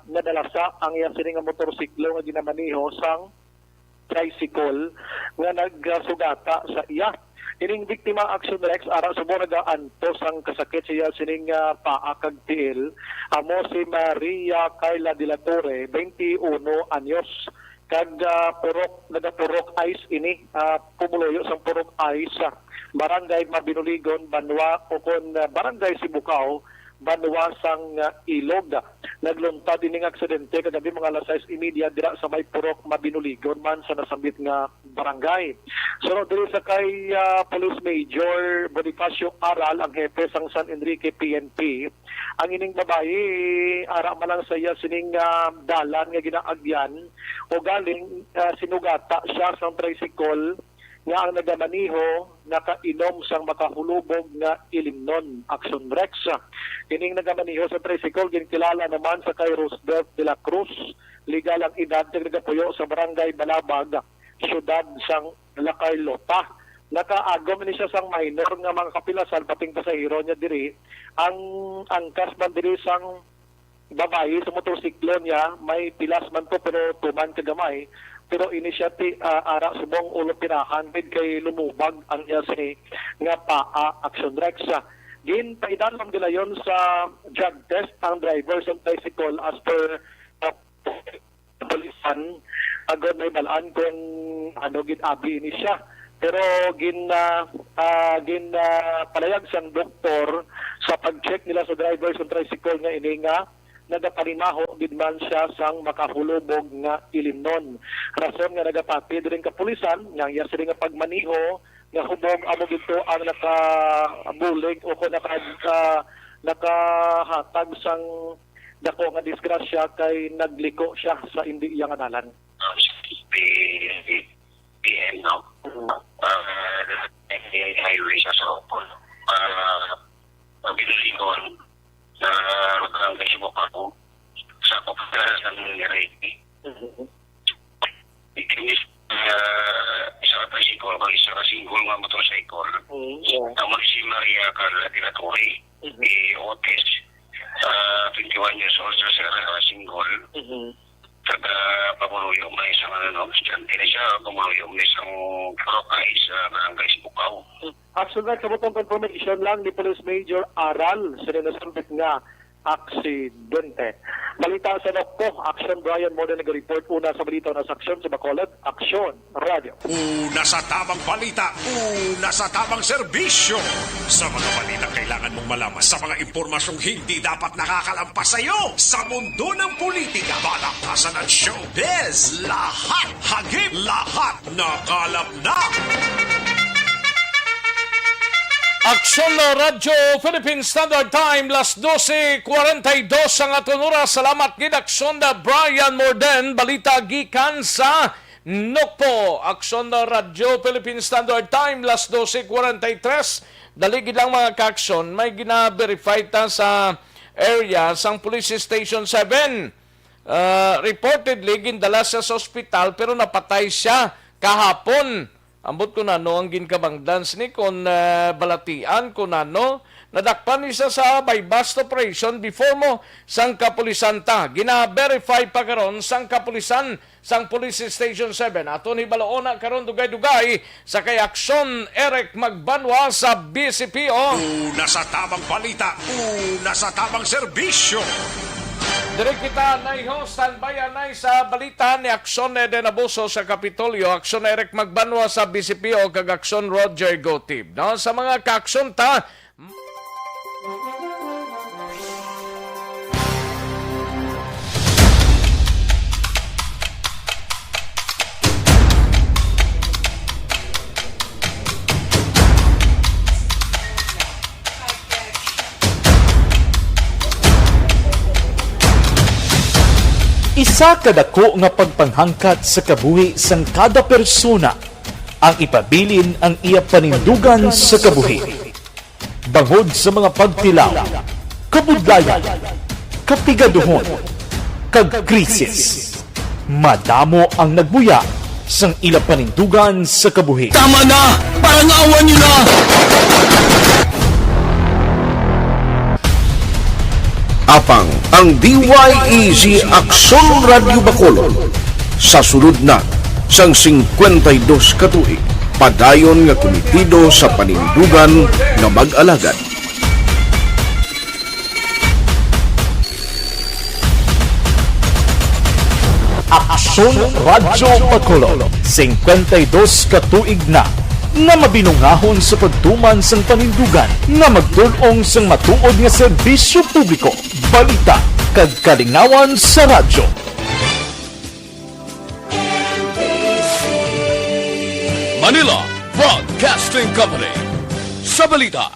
nadalasa ang iya sini nga motorsiklo nga ginamaneho sang tricycle nga nagsugata sa iya. Ining biktima, Action Rex, ara subong nagaantos ang kasakit sa iya sining, ah, paa kag tiil, amo si Maria Carla de la Torre, twenty-uno anyos, kag, ah, purok, nagapurok ice ini, ah, pumuluyo sang purok ice, ah, Barangay Mabinuligon, Banwa, o kon, ah, Barangay Sibukaw, Banwa sang, ah, Ilog. Nagluntad ining aksidente kagabi mga alas sais y media dira sa may purok Mabinuligon man sa nasambit nga barangay. Sunod diri sa kay, ah, Police Major Bonifacio Aral, ang hepe sang San Enrique P N P, ang ining babayi, ara man lang sa iya sining, ah, dalan nga ginaagyan, ugaling, ah, sinugata siya sang tricycle nga ang nagamaneho nakainom sang makahulubog nga ilimnon. Action Rex. Ining nagamaneho sa tricycle ginkilala naman sa kay Roosevelt de la Cruz, legal ang edad, kag nagapuyo sa Barangay Balabag, siyudad sang La Carlota. Nakaagom ni siya sang minor nga mga kapilasan, pati ang pasahero niya diri. Ang angkas man diri sang babayi sa motorsiklo niya, may pilas man to, pero tuman ka gamay. Pero ini siya ti, ah, ara subong ulo pinahan, gid kay lumubag ang iya sini nga paa, Action Rex. Ginpaidalom gilayon sa drug test ang driver sa tricycle as per, ah, kapulisan, agod may balaan kung ano gid abi ni siya. Pero gin, ah, ah, gin, ah, palayag sang doktor sa pag-check nila sa driver sa tricycle nga ini nga nagapanimaho gid man siya sang makahulubog nga ilimnon. Rason nga nagapati diri ang kapulisan nga ang iya sini nga pagmaneho nga hubog amo gid to ang nakabulig o kung naka, ah, nakahatag sang dako nga disgrasya kay nagliko siya sa indi iya nga dalan. P M, no? Ah, highway sa Sopol. Ah, ang binulingon sa Barangay Sibukapo, sa Kopera sa Minirete. Ikinis, ah, isa ka tricycle, kag isa ka single nga motorcycle. Mm, yeah. Amo si Maria Carla Tiraturi, Mhm. ni Otis, ah, twenty-one years old, sa Sierra, single. Mhm. Taga Pamuluyo, may isang, ano, estudyante na siya, Pamuluyo, may isang Boracay sa Barangay Sibukaw. Actually, sa butang confirmation lang ni Police Major Aral, sila nasambit nga aksidente. Balita sa Nokpo, Aksyon Brian Morden nag-report. Una sa balita, una sa aksyon sa Bacolod, Aksyon Radio. Una sa tamang balita, una sa tamang serbisyo. Sa mga balita kailangan mong malaman, sa mga impormasyong hindi dapat nakakalampas sa iyo, sa mundo ng politika, balakasan at showbiz, lahat hagip, lahat nakalap na. Aksyon na Radyo Philippine Standard Time, las doce cuarenta y dos ang aton oras. Salamat gid, Aksyon na Brian Morden. Balita gikan sa Nokpo. Aksyon na Radyo Philippine Standard Time, las doce cuarenta y tres. Dali gid lang, mga ka-aksyon. May gina-verify ta sa area sang Police Station seven. Ah, reportedly, gindala siya sa ospital pero napatay siya kahapon. Ambot ko nano ang ginkabangdan sini, kon, ah, balatian ko nano. Nadakpan ni siya sa buy-bust operation before mo sang kapulisan ta. Gina-verify pa karon sang kapulisan sang Police Station seven. Aton hibaloon na karon dugay-dugay sa kay Aksyon Eric Magbanwa sa B C P O. Una sa tamang balita, una sa tamang serbisyo. Diri kita, nay ho, standby anay sa balita ni Aksyon Eden Abuso sa Kapitolyo, Aksyon Eric Magbanwa sa B C P O, kag Aksyon Roger Gotib. No? Sa mga kaaksyon ta, Isa ka dako nga pagpanghangkat sa kabuhi sang kada persona ang ipabilin ang iya panindugan sa kabuhi. Bangod sa mga pagtilaw, kabudlayan, kapigaduhon, kag krisis, madamo ang nagbuya sang ila panindugan sa kabuhi. Tama na! Parangawan niyo na! Apang ang D Y E G Aksyon Radyo Bacolod sa sulod na sang singkwenta y dos ka tuig, padayon nga kumitido sa panindugan nga mag-alagad. Aksyon Radyo Bacolod, singkwenta y dos ka tuig na nga mabinungahon sa pagtuman sang panindugan nga magtul-ong sang matuod nga serbisyo publiko, balita, kag kalingawan sa radyo. Manila Broadcasting Company. Sa balita,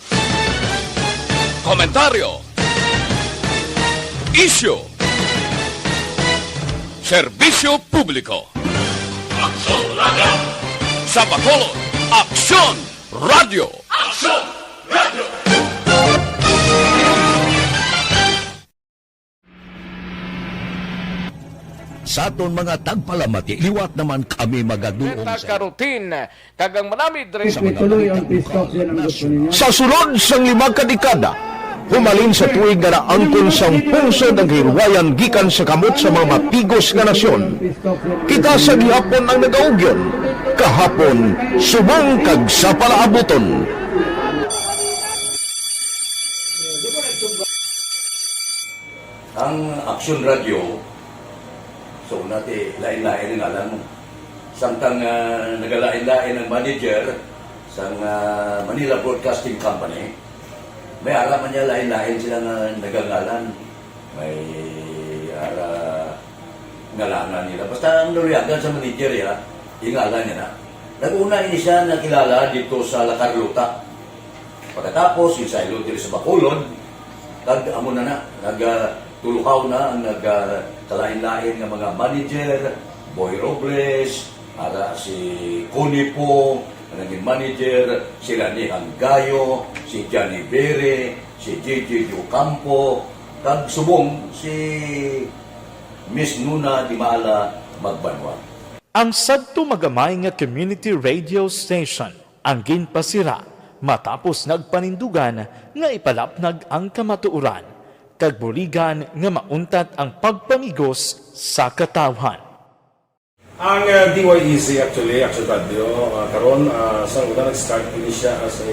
komentaryo, isyu, serbisyo publiko. Aksyon Radyo. Sa Bacolod, Aksyon Radyo. Aksyon Radyo. Sa aton mga tagpalamati, liwat naman kami magaduol Sa sa karutin, kag ang manami dre. Sa mga Ituloy ang balita peace talk, yan ang gusto ninyo. Sa sulod sang lima ka dekada, humalin sa tuig nga naangkon sang pungsod ang kahilwayan gikan sa kamot sa mga mapigos nga nasyon, kita sa gihapon ang nagaugyon, kahapon, subong kag sa palaabuton. Ang Aksyon Radyo, so, una ti, lain-lain ang ngalan mo. Samtang, ah, nagalain-lain ang manager sang, ah, Manila Broadcasting Company, may ara man niya lain-lain sila nga nagangalan. May ara ngalangan nila. Basta ang naluyagan sa manager, ya, ingalan niya na. Nag-una ini siya nakilala dito sa La Carlota. Pagkatapos, insaylo diri sa Bacolod, kag amo na na, nag, ah, tulukaw na ang nag, ah, kalain-lain nga mga manager, Boy Robles, ara si Connie Poo, ang naging manager, si Rani Hanggayo, si Johnny Bere, si J J Ocampo, kag subong si Miss Nuna Dimala Magbanwa. Ang sadto magamay nga community radio station ang ginpasira matapos nagpanindugan nga ipalapnag ang kamatuoran kag buligan nga mauntat ang pagpamigos sa katawhan. Ang, uh, D Y E Z actually, Action Radio, uh, karon, uh, sa una nag-start ini siya as a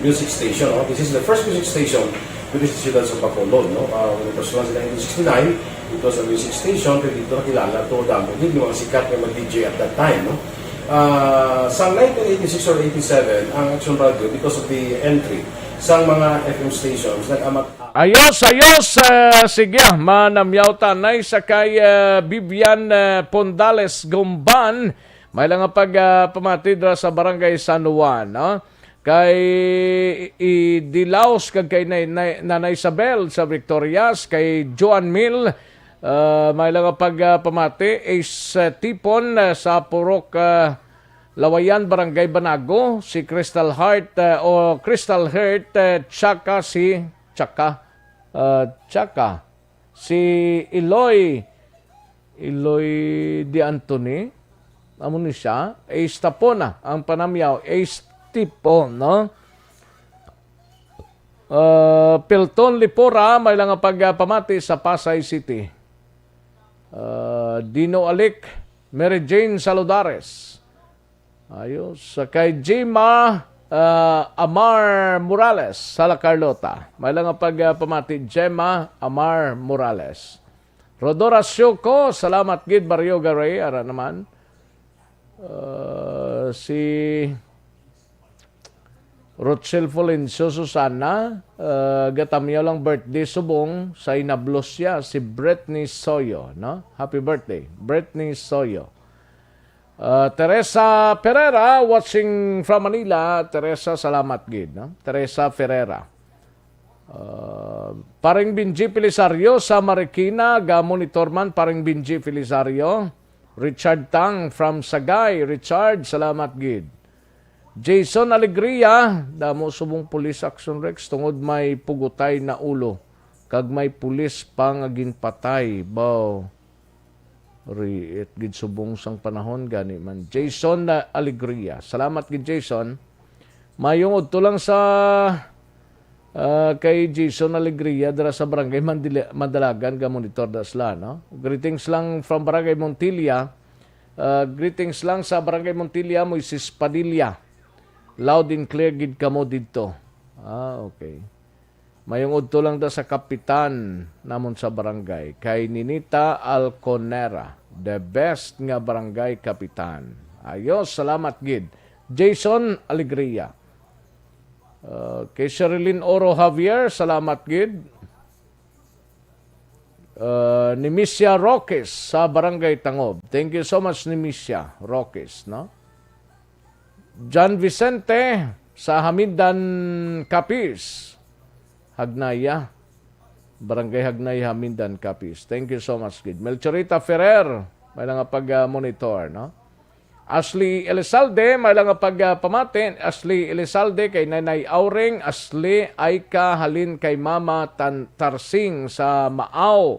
music station, no? This is the first music station dito sa siyudad sa Bacolod, no? Ah, when it was launched in nineteen sixty-nine, it was a music station, pero dito nakilala to, damo gid yung mga sikat nga mga D J at that time, no? Ah, sa nineteen eighty-six or eighty-seven, ang Action Radio, because of the entry sa mga F M stations, nag-amat Ayos, ayos, eh, sige, manamyaw ta nay sa kay, eh, Vivian, eh, Pondales Gumban. May lang nga pag, ah, pamati dira sa Barangay San Juan, no? Kay i-, Dilaos kag kay Nay-, Nay-, Nanay Isabel sa Victorias, kay Joan Mil, ah, may lang nga pag, ah, pamati, Ace, ah, Tipon, ah, sa Purok, ah, Lawayan, Barangay Banago, si Crystal Heart, ah, o Crystal Heart, ah, tsaka si, tsaka, ah, tsaka si Iloy Iloy de Antoni, amo ni siya, Ace Tapona ang panamyaw, Ace Tipo, no? Uh, Pilton Lipora, may lang nga pagpamati sa Pasay City. Uh, Dino Alic, Mary Jane Saludares. Ayos. Sa kay Gemma, uh, Amar Morales, sa La Carlota. May lang nga pagpamati, Gemma Amar Morales. Rodora Siuko, salamat gid, Barrio Garay, ara naman. Uh, si Rochelle Fulencio Susana, uh, gatamyaw lang birthday subong sa inablos siya, si Britney Soyo, no? Happy birthday, Britney Soyo. Uh, Teresa Ferreira, watching from Manila. Teresa, salamat gid, no? Teresa Ferreira. Ah, Paring Benji Felisario sa Marikina, ga-monitor man, Paring Benji Felisario. Richard Tang from Sagay. Richard, salamat gid. Jason Alegria, damo subong police action, Rex, tungod may pugutay na ulo, kag may pulis pa nga ginpatay. Baw. Riit gid subong sang panahon gani man. Jason, ah, Alegria. Salamat gid, Jason. Mayong udto lang sa, ah, kay Jason Alegria dira sa Barangay Mandila-, Mandalagan, ga-monitor da sila, no? Greetings lang from Barangay Montilla. Ah, greetings lang sa Barangay Montilla, Moises Padilla. Loud and clear gid kamo didto. Ah, okay. Mayong udto lang da sa kapitan namon sa barangay, kay Ninita Alconera, the best nga barangay kapitan. Ayos, salamat gid. Jason Alegria. Uh, kay Sherilyn Oro Javier, salamat gid. Uh, Nimisia Roques sa Barangay Tangob. Thank you so much, Nimisia Roques, no? John Vicente sa Hamindan, Capiz. Hagnaya. Barangay Hagnaya, Hamindan, Capiz. Thank you so much, gid. Melchorita Ferrer, may nga pag-, ah, monitor, no? Ashley Elizalde, may nga pag-, ah, pamati. Ashley Elizalde kay Nanay Auring, Ashley Aika halin kay Mama Tan-, Tarsing sa Maaw.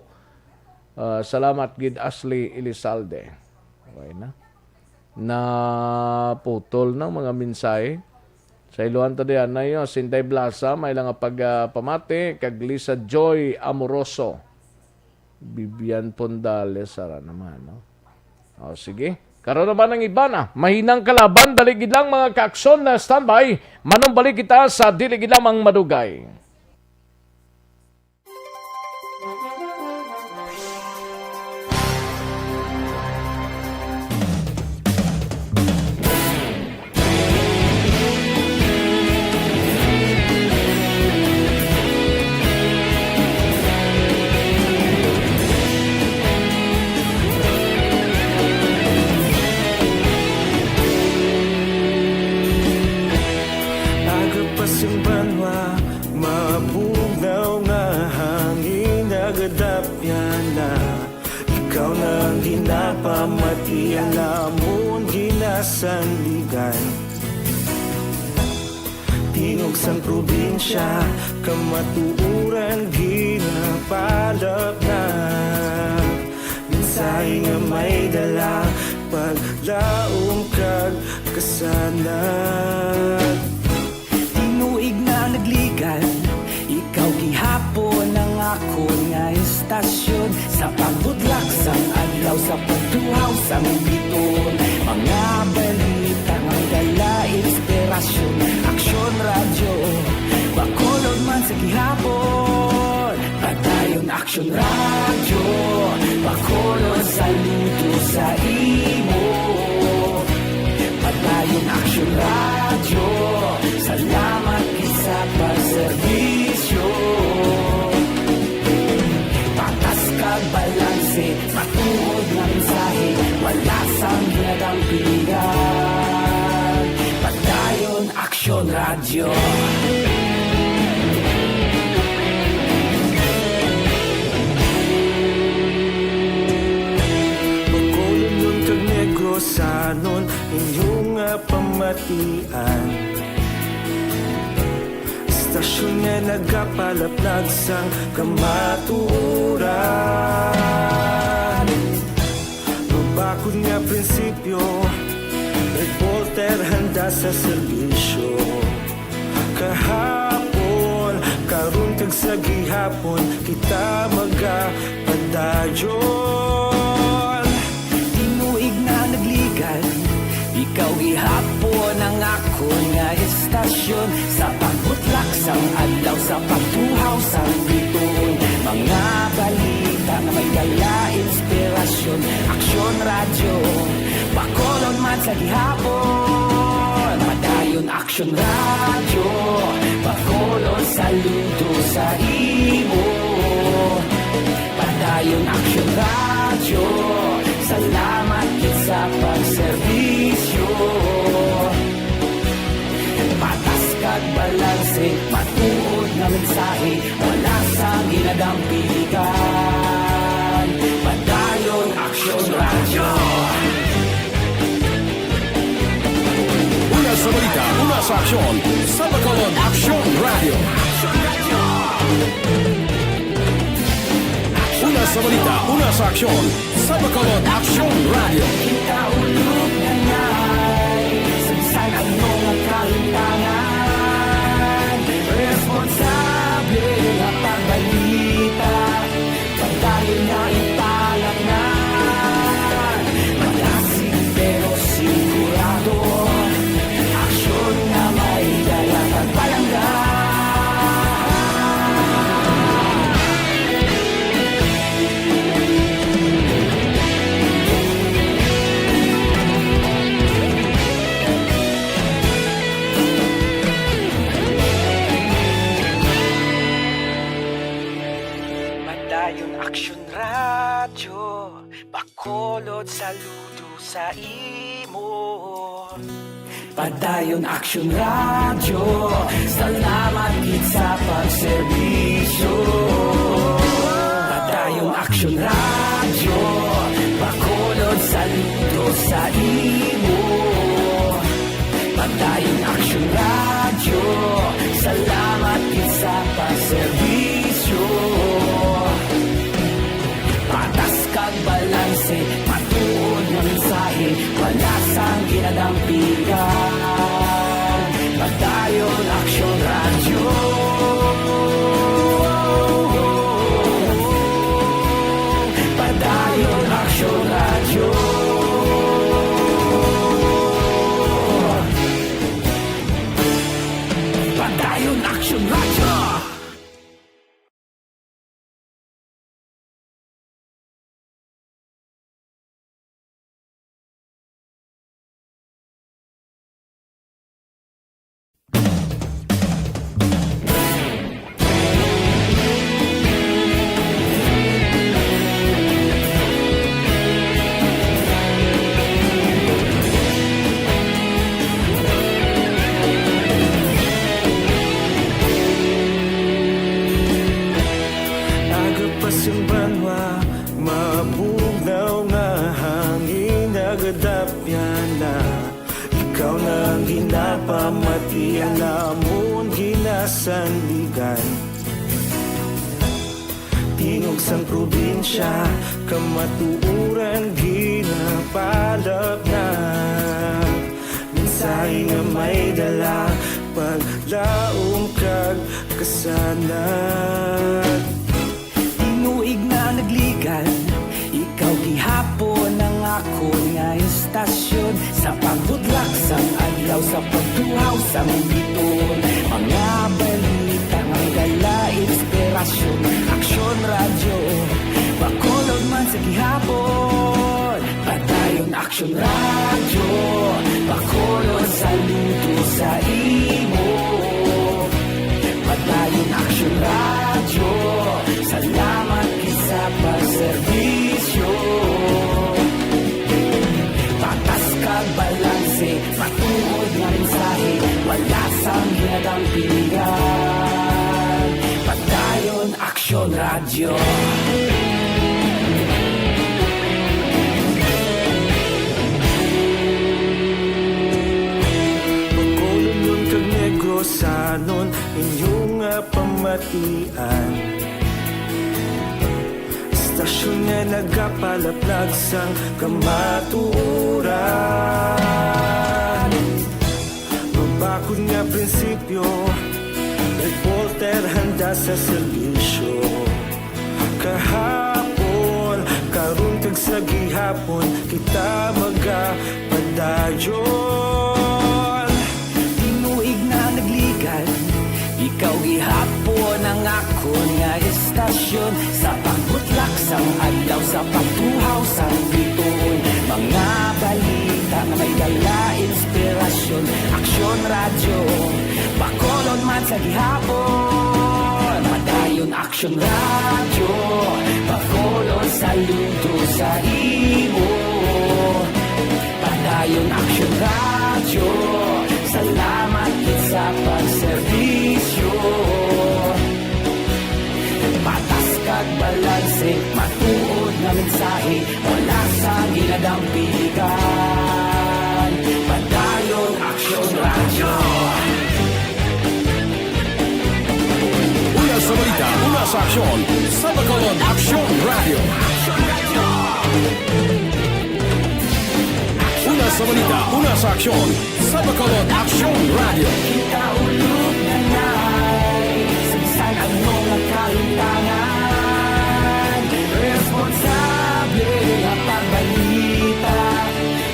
Ah, salamat gid, Ashley Elizalde. Okay na. Naputol na mga mensahe. Sa iluhan ta diyan na yun, Sinday Blasa, may lang nga pag, ah, pamati, kag Lisa Joy Amoroso. Vivian Pondales, ara naman, no? O, sige. Karon naman ang iba na. Mahinang kalaban, dali gid lang, mga kaakson, na standby. Manumbalik kita sa dili gid lamang madugay. Nagadapyan na, ikaw na ang ginapamati, ang amon ginasandigan. Tingog sang probinsya, kamatuoran ginapalapnag. Mensahe nga may dala, paglaom kag kasanag. Tinuig na nagligan, ikaw gihapon ang akon nga istasyon. Sa pagbutlak sang adlaw, sa pagtuhaw sang bituon, mga balita nga may dala inspirasyon. Aksyon Radyo, Bacolod man sa gihapon. Padayon Aksyon Radyo, Bacolod, saludo sa imo. Padayon Aksyon Radyo, salamat gid sa pagserbisyo. Patas kag balanse, matuod nga mensahe, wala sang ginadampigan. Padayon Aksyon Radyo. Bacolodnon kag Negrosanon, inyo nga pamatian. Istasyon nga nagapalapnag sang kamatuoran. Mabakod nga prinsipyo, reporter handa sa serbisyo. Kahapon, karon, kag sa gihapon, kita magapadayon. Tinuig na nagligan, ikaw gihapon ang akon nga istasyon. Sa pagbutlak sang adlaw, sa pagtuhaw sang bituon, mga balita nga may dala inspirasyon. Aksyon Radyo, Bacolod man sa gihapon. Padayon Aksyon Radyo, Bacolod, saludo sa imo. Padayon Aksyon Radyo, salamat gid sa pagserbisyo. Patas kag balanse, matuod nga mensahe, wala sang ginadampigan. Padayon Aksyon Radyo. Una sa balita, una sa aksyon, sa Bacolod Aksyon Radyo. Una sa balita, una sa aksyon, sa Bacolod Aksyon Radyo. Kita ulog na ngay, sa bisan ano nga kahimtangan, responsable nga pagbalita. Padayon nga ipangatnan, malasig pero sigurado. Aksyon nga may dala kag palangga. Padayon Aksyon Radyo, Bacolod, saludo sa imo. Padayon Aksyon Radyo, salamat gid sa pagserbisyo. Padayon Aksyon Radyo, Bacolod, saludo sa imo. Padayon Aksyon Radyo, salamat gid sa pagserbisyo. Patas kag balanse, matuod nga mensahe, wala sang ginadampigan. Padayon Aksyon Radyo. Sa banwa, mabugnaw nga hangin nagadapyan na. Ikaw na ang ginapamati, ang amon ginasandigan. Tingog sang probinsya, kamatuoran ginapalapnag. Mensahe nga may dala, paglaom kag kasanag. Tinuig na nagligan, ikaw gihapon ang akon nga istasyon. Sa pagbutlak sang adlaw, sa pagtuhaw sang bituon, mga balita nga may dala inspirasyon. Aksyon Radyo, Bacolod man sa gihapon. Padayon Aksyon Radyo, Bacolod, saludo sa imo. Padayon Aksyon Radyo, salamat gid sa pagserbisyo. Patas kag balanse, matuod nga mensahe, wala sang ginadampigan. Padayon Aksyon Radyo. Bacolodnon kag Negrosanon, inyo nga pamatian. Istasyon nga nagapalaplag sang kamatuoran. Mabakod nga prinsipyo, reporter handa sa serbisyo. Kahapon, karon kag sa gihapon, kita magapadayon. Tinuig na nagligan, ikaw gihapon ang akon nga istasyon. Sa pagbutlak sang adlaw, sa pagtuhaw sang bituon, mga balita nga may dala inspirasyon. Aksyon Radyo, Bacolod man sa gihapon. Padayon Aksyon Radyo, Bacolod, saludo sa imo. Padayon Aksyon Radyo, salamat gid sa pagserbisyo. Patas kag balanse, matuod nga mensahe, wala sa ginadampigan. Padayon Aksyon Radyo. Una sa balita, una sa aksyon, sa Bacolod Aksyon Radyo. Una sa balita, una sa aksyon, sa Bacolod Aksyon Radyo. Kita ulog na nai, sa bisan ano nga kahimtangan, responsable nga pagbalita.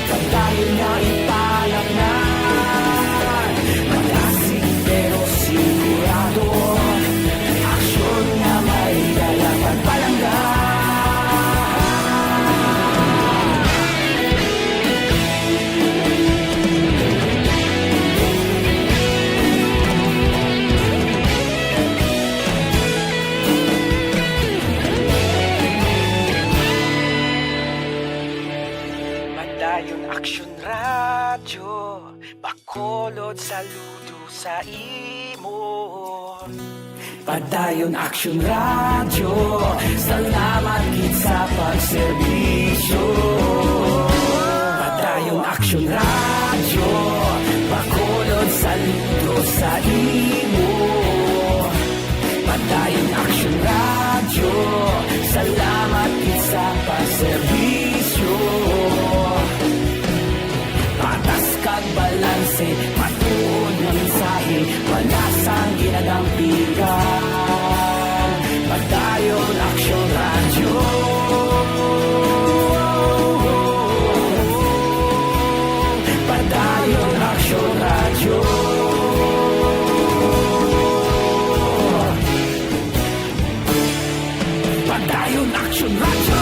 Padayon nga ipalapngan, malasig pero sigurado. Aksyon nga may dala pagpalangga. Padayon Aksyon Radyo, Bacolod, saludo sa imo. Padayon Aksyon Radyo, salamat gid sa pagserbisyo. Padayon Aksyon Radyo, Bacolod, saludo sa imo. Padayon Aksyon Radyo, salamat gid sa pagserbisyo. Patas kag balanse, matuod nga mensahe, wala sang ginadampigan. Padayon Aksyon Radyo. Padayon Aksyon Radyo. Padayon Aksyon Radyo.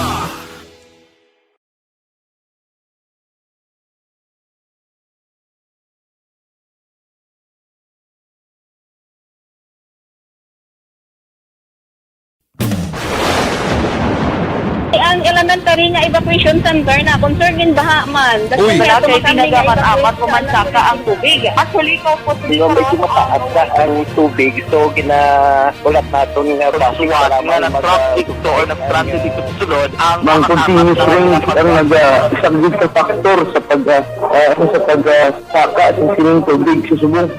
Ang elementary nga evacuation center na concern in baha man. Uy. Wala kay pinagamat-amat o mansaka ang tubig. Actually, ko po. Di ba, medyo mataas na ang tubig, so gina-, ulat naton nga basi nga mag-, nag-traffic to or nag-traffic dito sa sulod ang mga continuous rain ang nag-, ah, isang risk factor sa pag, ah, ah, sa pag, ah, saka sa sining tubig sa subong.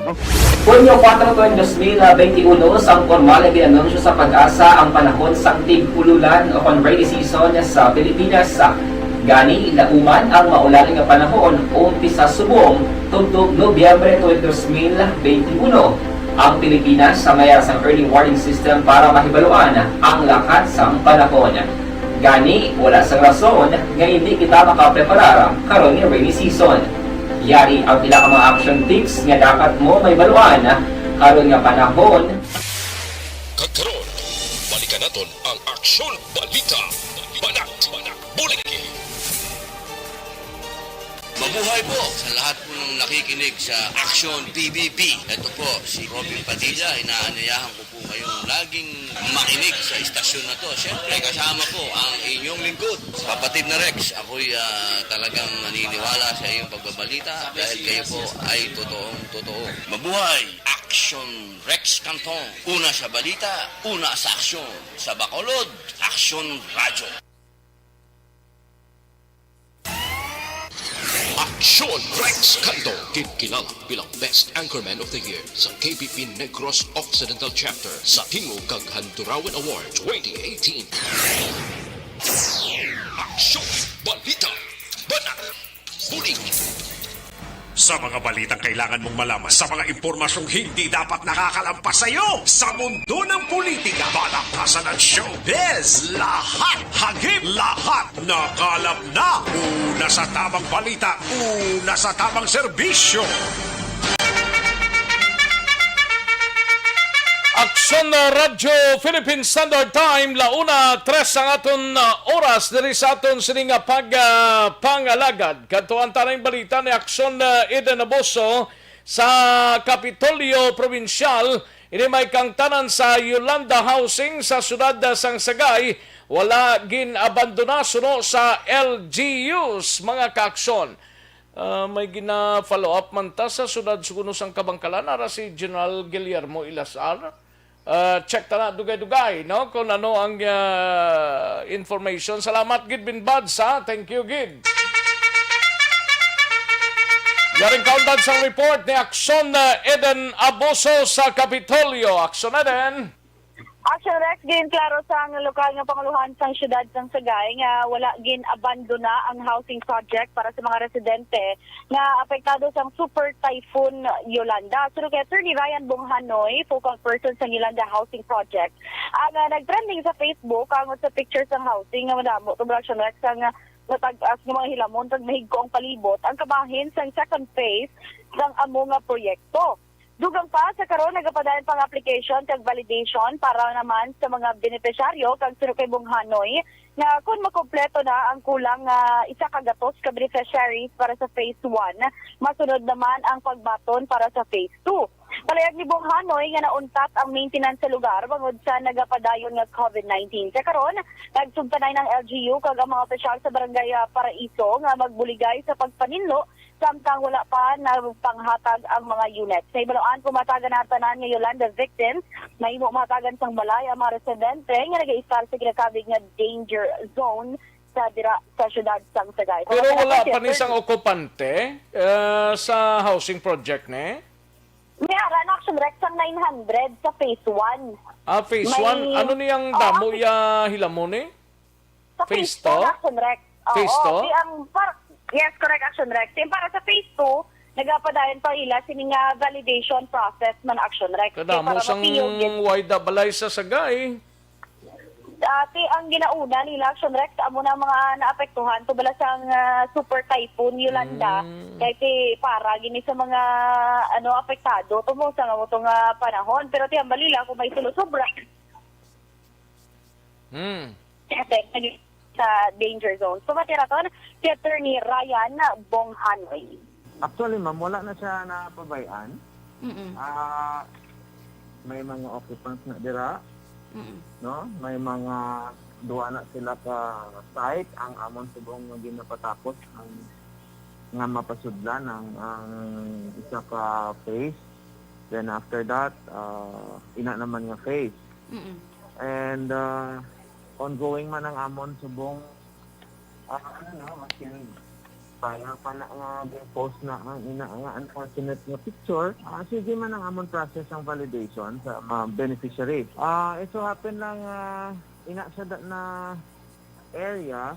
Hunyo kuwatro, twenty twenty-one, sang pormal nga gin-anunsyo sa PAGASA ang panahon sang tig-ululan o kon rainy season sa Pilipinas. Gani, lauman ang maulan nga panahon umpisa subong tubtob Nobyembre twenty twenty-one. Ang Pilipinas may ara sang early warning system para mahibaluan ang lakat sang panahon. Gani, wala sang rason nga hindi kita makapreparar karon nga rainy season. Yari ang pila ka mga action tips nga dapat mo mahibaluan karon nga panahon. Kag karon, balikan naton ang Aksyon Balita. Banat, banat, buliki. Mabuhay po sa lahat po ng nakikinig sa Action P B B. Ito po si Robin Padilla, inaanyayahan ko po kayong laging makinig sa istasyon na to. Siyempre, kasama po ang inyong lingkod, kapatid na Rex. Ako'y, ah, talagang naniniwala sa iyong pagbabalita dahil kayo po ay totoong totoo. Mabuhay! Action Rex Canton. Una sa balita, una sa aksyon. Sa Bacolod, Action Radyo. Aksyon Rex Canto, ginkilala bilang Best Anchorman of the Year sa K B P Negros Occidental Chapter sa Tingog kag Handurawan Award twenty eighteen. Aksyon, balita, banat, bulig. Sa mga balitang kailangan mong malaman, sa mga impormasyong hindi dapat nakakalampas sa iyo, sa mundo ng politika, balakasan at showbiz, lahat hagip, lahat nakalap na. Una sa tamang balita, una sa tamang serbisyo. Aksyon, uh, Radyo Philippine Standard Time, la una tres ang aton, uh, oras diri sa aton sining, uh, pag, uh, pangalagad. Kadto ang tanang balita ni Aksyon, uh, Eden Abuso sa Kapitolyo Probinsyal. Ini may kaangtanan sa Yolanda Housing sa siyudad, uh, sang Sagay. Wala gin-abandona suno sa L G Us, mga kaaksyon. Ah, may gina-follow up man ta sa siyudad suno sang Kabangkalan, ara si General Guillermo Ilazar. Ah, check ta na dugay-dugay, no, kung ano ang, ah, information. Salamat gid, Bin Bads, ha? Thank you gid. Yaring kaundan sang report ni Aksyon, ah, Eden Abuso sa Kapitolyo. Aksyon, Eden. Action Rex, ginklaro sang lokal nga panguluhan sang siyudad sang Sagay nga wala gin-abandona ang housing project para sa mga residente nga apektado sang Super Typhoon Yolanda. Suno kay Attorney Ryan Bonghanoy, focal person sang Yolanda Housing Project, ang, ah, nagtrending sa Facebook angot sa picture sang housing nga madamo tubag, Action Rex, ang, ah, matag-as nga mga hilamon kag mahigko ang palibot, ang kabahin sang second phase sang amo nga proyekto. Dugang pa, sa karon nagapadayon pang application kag validation para naman sa mga benepisyaryo kag suno kay Bonghanoy nga kon makumpleto na ang kulang nga isa ka gatos ka beneficiaries para sa phase one, masunod naman ang pagbaton para sa phase two. Palayag ni Bonghanoy nga nauntat ang maintenance sa lugar bangod sa nagapadayon nga covid nineteen. Sa karon, nagsugtanay ng L G U kag ang mga opisyal sa Barangay, ah, Paraiso nga magbuligay sa pagpaninlo samtang wala pa nagpanghatag ang mga unit. Sa ibaluan kung mahatagan na tanan nga Yolanda victims, mahimo mahatagan sang balay ang mga residente nga nagaistar sa ginakabig nga danger zone sa dira sa siyudad sang Sagay. Pero wala pa ni sang okupante, eh, sa housing project, ne? May ara na, Action Rex, sang nine hundred sa phase one. Ah, phase one. Ano ni ang damo ya hilamon, eh? Sa phase two, Action Rex. Oo, phase two? Di ang par-, yes, correct, Action Rex. Yung para sa phase two, nagapadayon pa ila sini nga validation process man, Action Rex. Kadamo sang wayda balay sa Sagay. Dati ang ginauna nila, Action Rex, amo na mga naapektuhan to bala sang, ah, Super Typhoon Yolanda. Mm. Kay ti para gini sa mga, ano, apektado to mo sa nga mo to nga panahon. Pero ti ang balila kung may sulo sobra. Hmm. Sa danger zone. So, matiraton si Attorney Ryan Bonghanoy. Actually, ma'am, wala na siya napabayan. Mm-mm. Ah, may mga occupants na dira, Mm-mm. no? May mga Duha na sila ka site ang amon subong nga ginapatapos ang, nga mapasudlan ang, ang isa ka phase. Then after that, ah, ina naman nga phase. Mm-mm. And, ah, ongoing man ang amon subong, ah, ano na, masin Baya pa na nga gi-post na ang ina nga unfortunate nga picture, ah, sige man ang amon process ang validation sa mga beneficiary. Ah, it so happen lang, ah, ina sa da-, na area,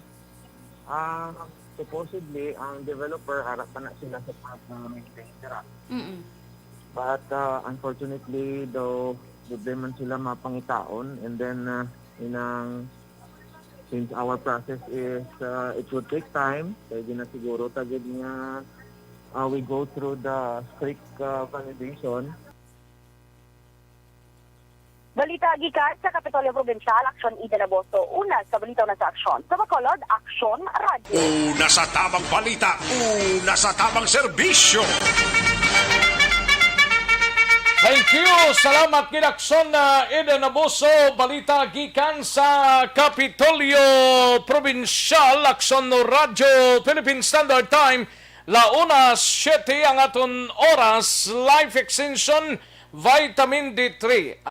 ah, supposedly ang developer ara pa na sila sa pag-maintain dira. Mm-mm. But, ah, unfortunately, daw, di man sila mapangitaon, and then, ah, inang Since our process is, uh, it would take time, kay ginasiguro ta gid nga, uh, we go through the strict, uh, validation. Balita gikan sa Kapitolyo Probinsyal, Aksyon Ida Naboso. Una sa balita, una sa aksyon. Sa Bacolod, Aksyon Radyo. Una sa tamang balita, una sa tamang serbisyo. Thank you. Salamat gid, Aksyon, uh, Eden Abuso. Balita gikan sa Kapitolyo Probinsyal, Aksyon Radyo, Philippine Standard Time, la una siete ang aton oras. Life Extension, Vitamin D three.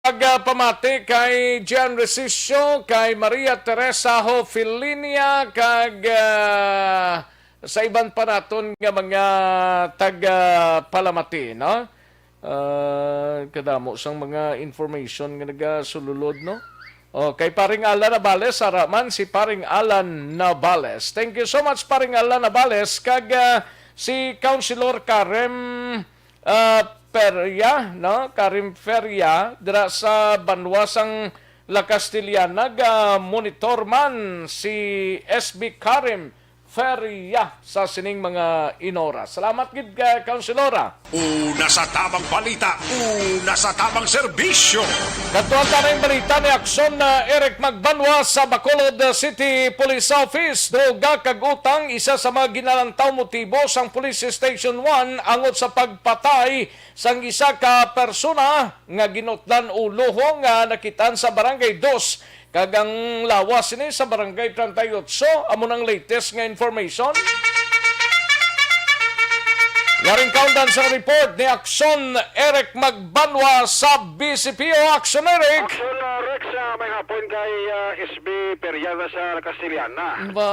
Pagpamati kay Jan Resicio, kay Maria Teresa Hofilinia, kag, ah, sa iban pa naton nga mga tagapalamati, no? Ah, kadamo sang mga information nga nagasululod, no? Oh, kay Paring Alan Navales, ara man si Paring Alan Navales. Thank you so much, Paring Alan Navales. Kag, ah, si Councilor Karim, ah, Peria, no? Karim Feria, dira sa banwa sang La Castellana, ga monitor man si S B Karim Feria sa sining mga inora. Salamat gid ka, Councilora. Una sa tamang balita, una sa tamang serbisyo. Kadtuan ta na ang balita ni Aksyon na Eric Magbanwa sa Bacolod City Police Office. Droga kag utang, isa sa mga ginalantaw motibo sang Police Station one angot sa pagpatay sang isa ka persona nga ginutlan uloho nga nakitaan sa Barangay Dos, kag ang lawas sini sa Barangay treinta y ocho. Amo nang latest nga information. Yaring kaundan sa report ni Aksyon Eric Magbanwa sa B C P O. Aksyon, Eric! Aksyon, uh, Rex, uh, may hapon kay, uh, S B Periana sa Castellana. Ba?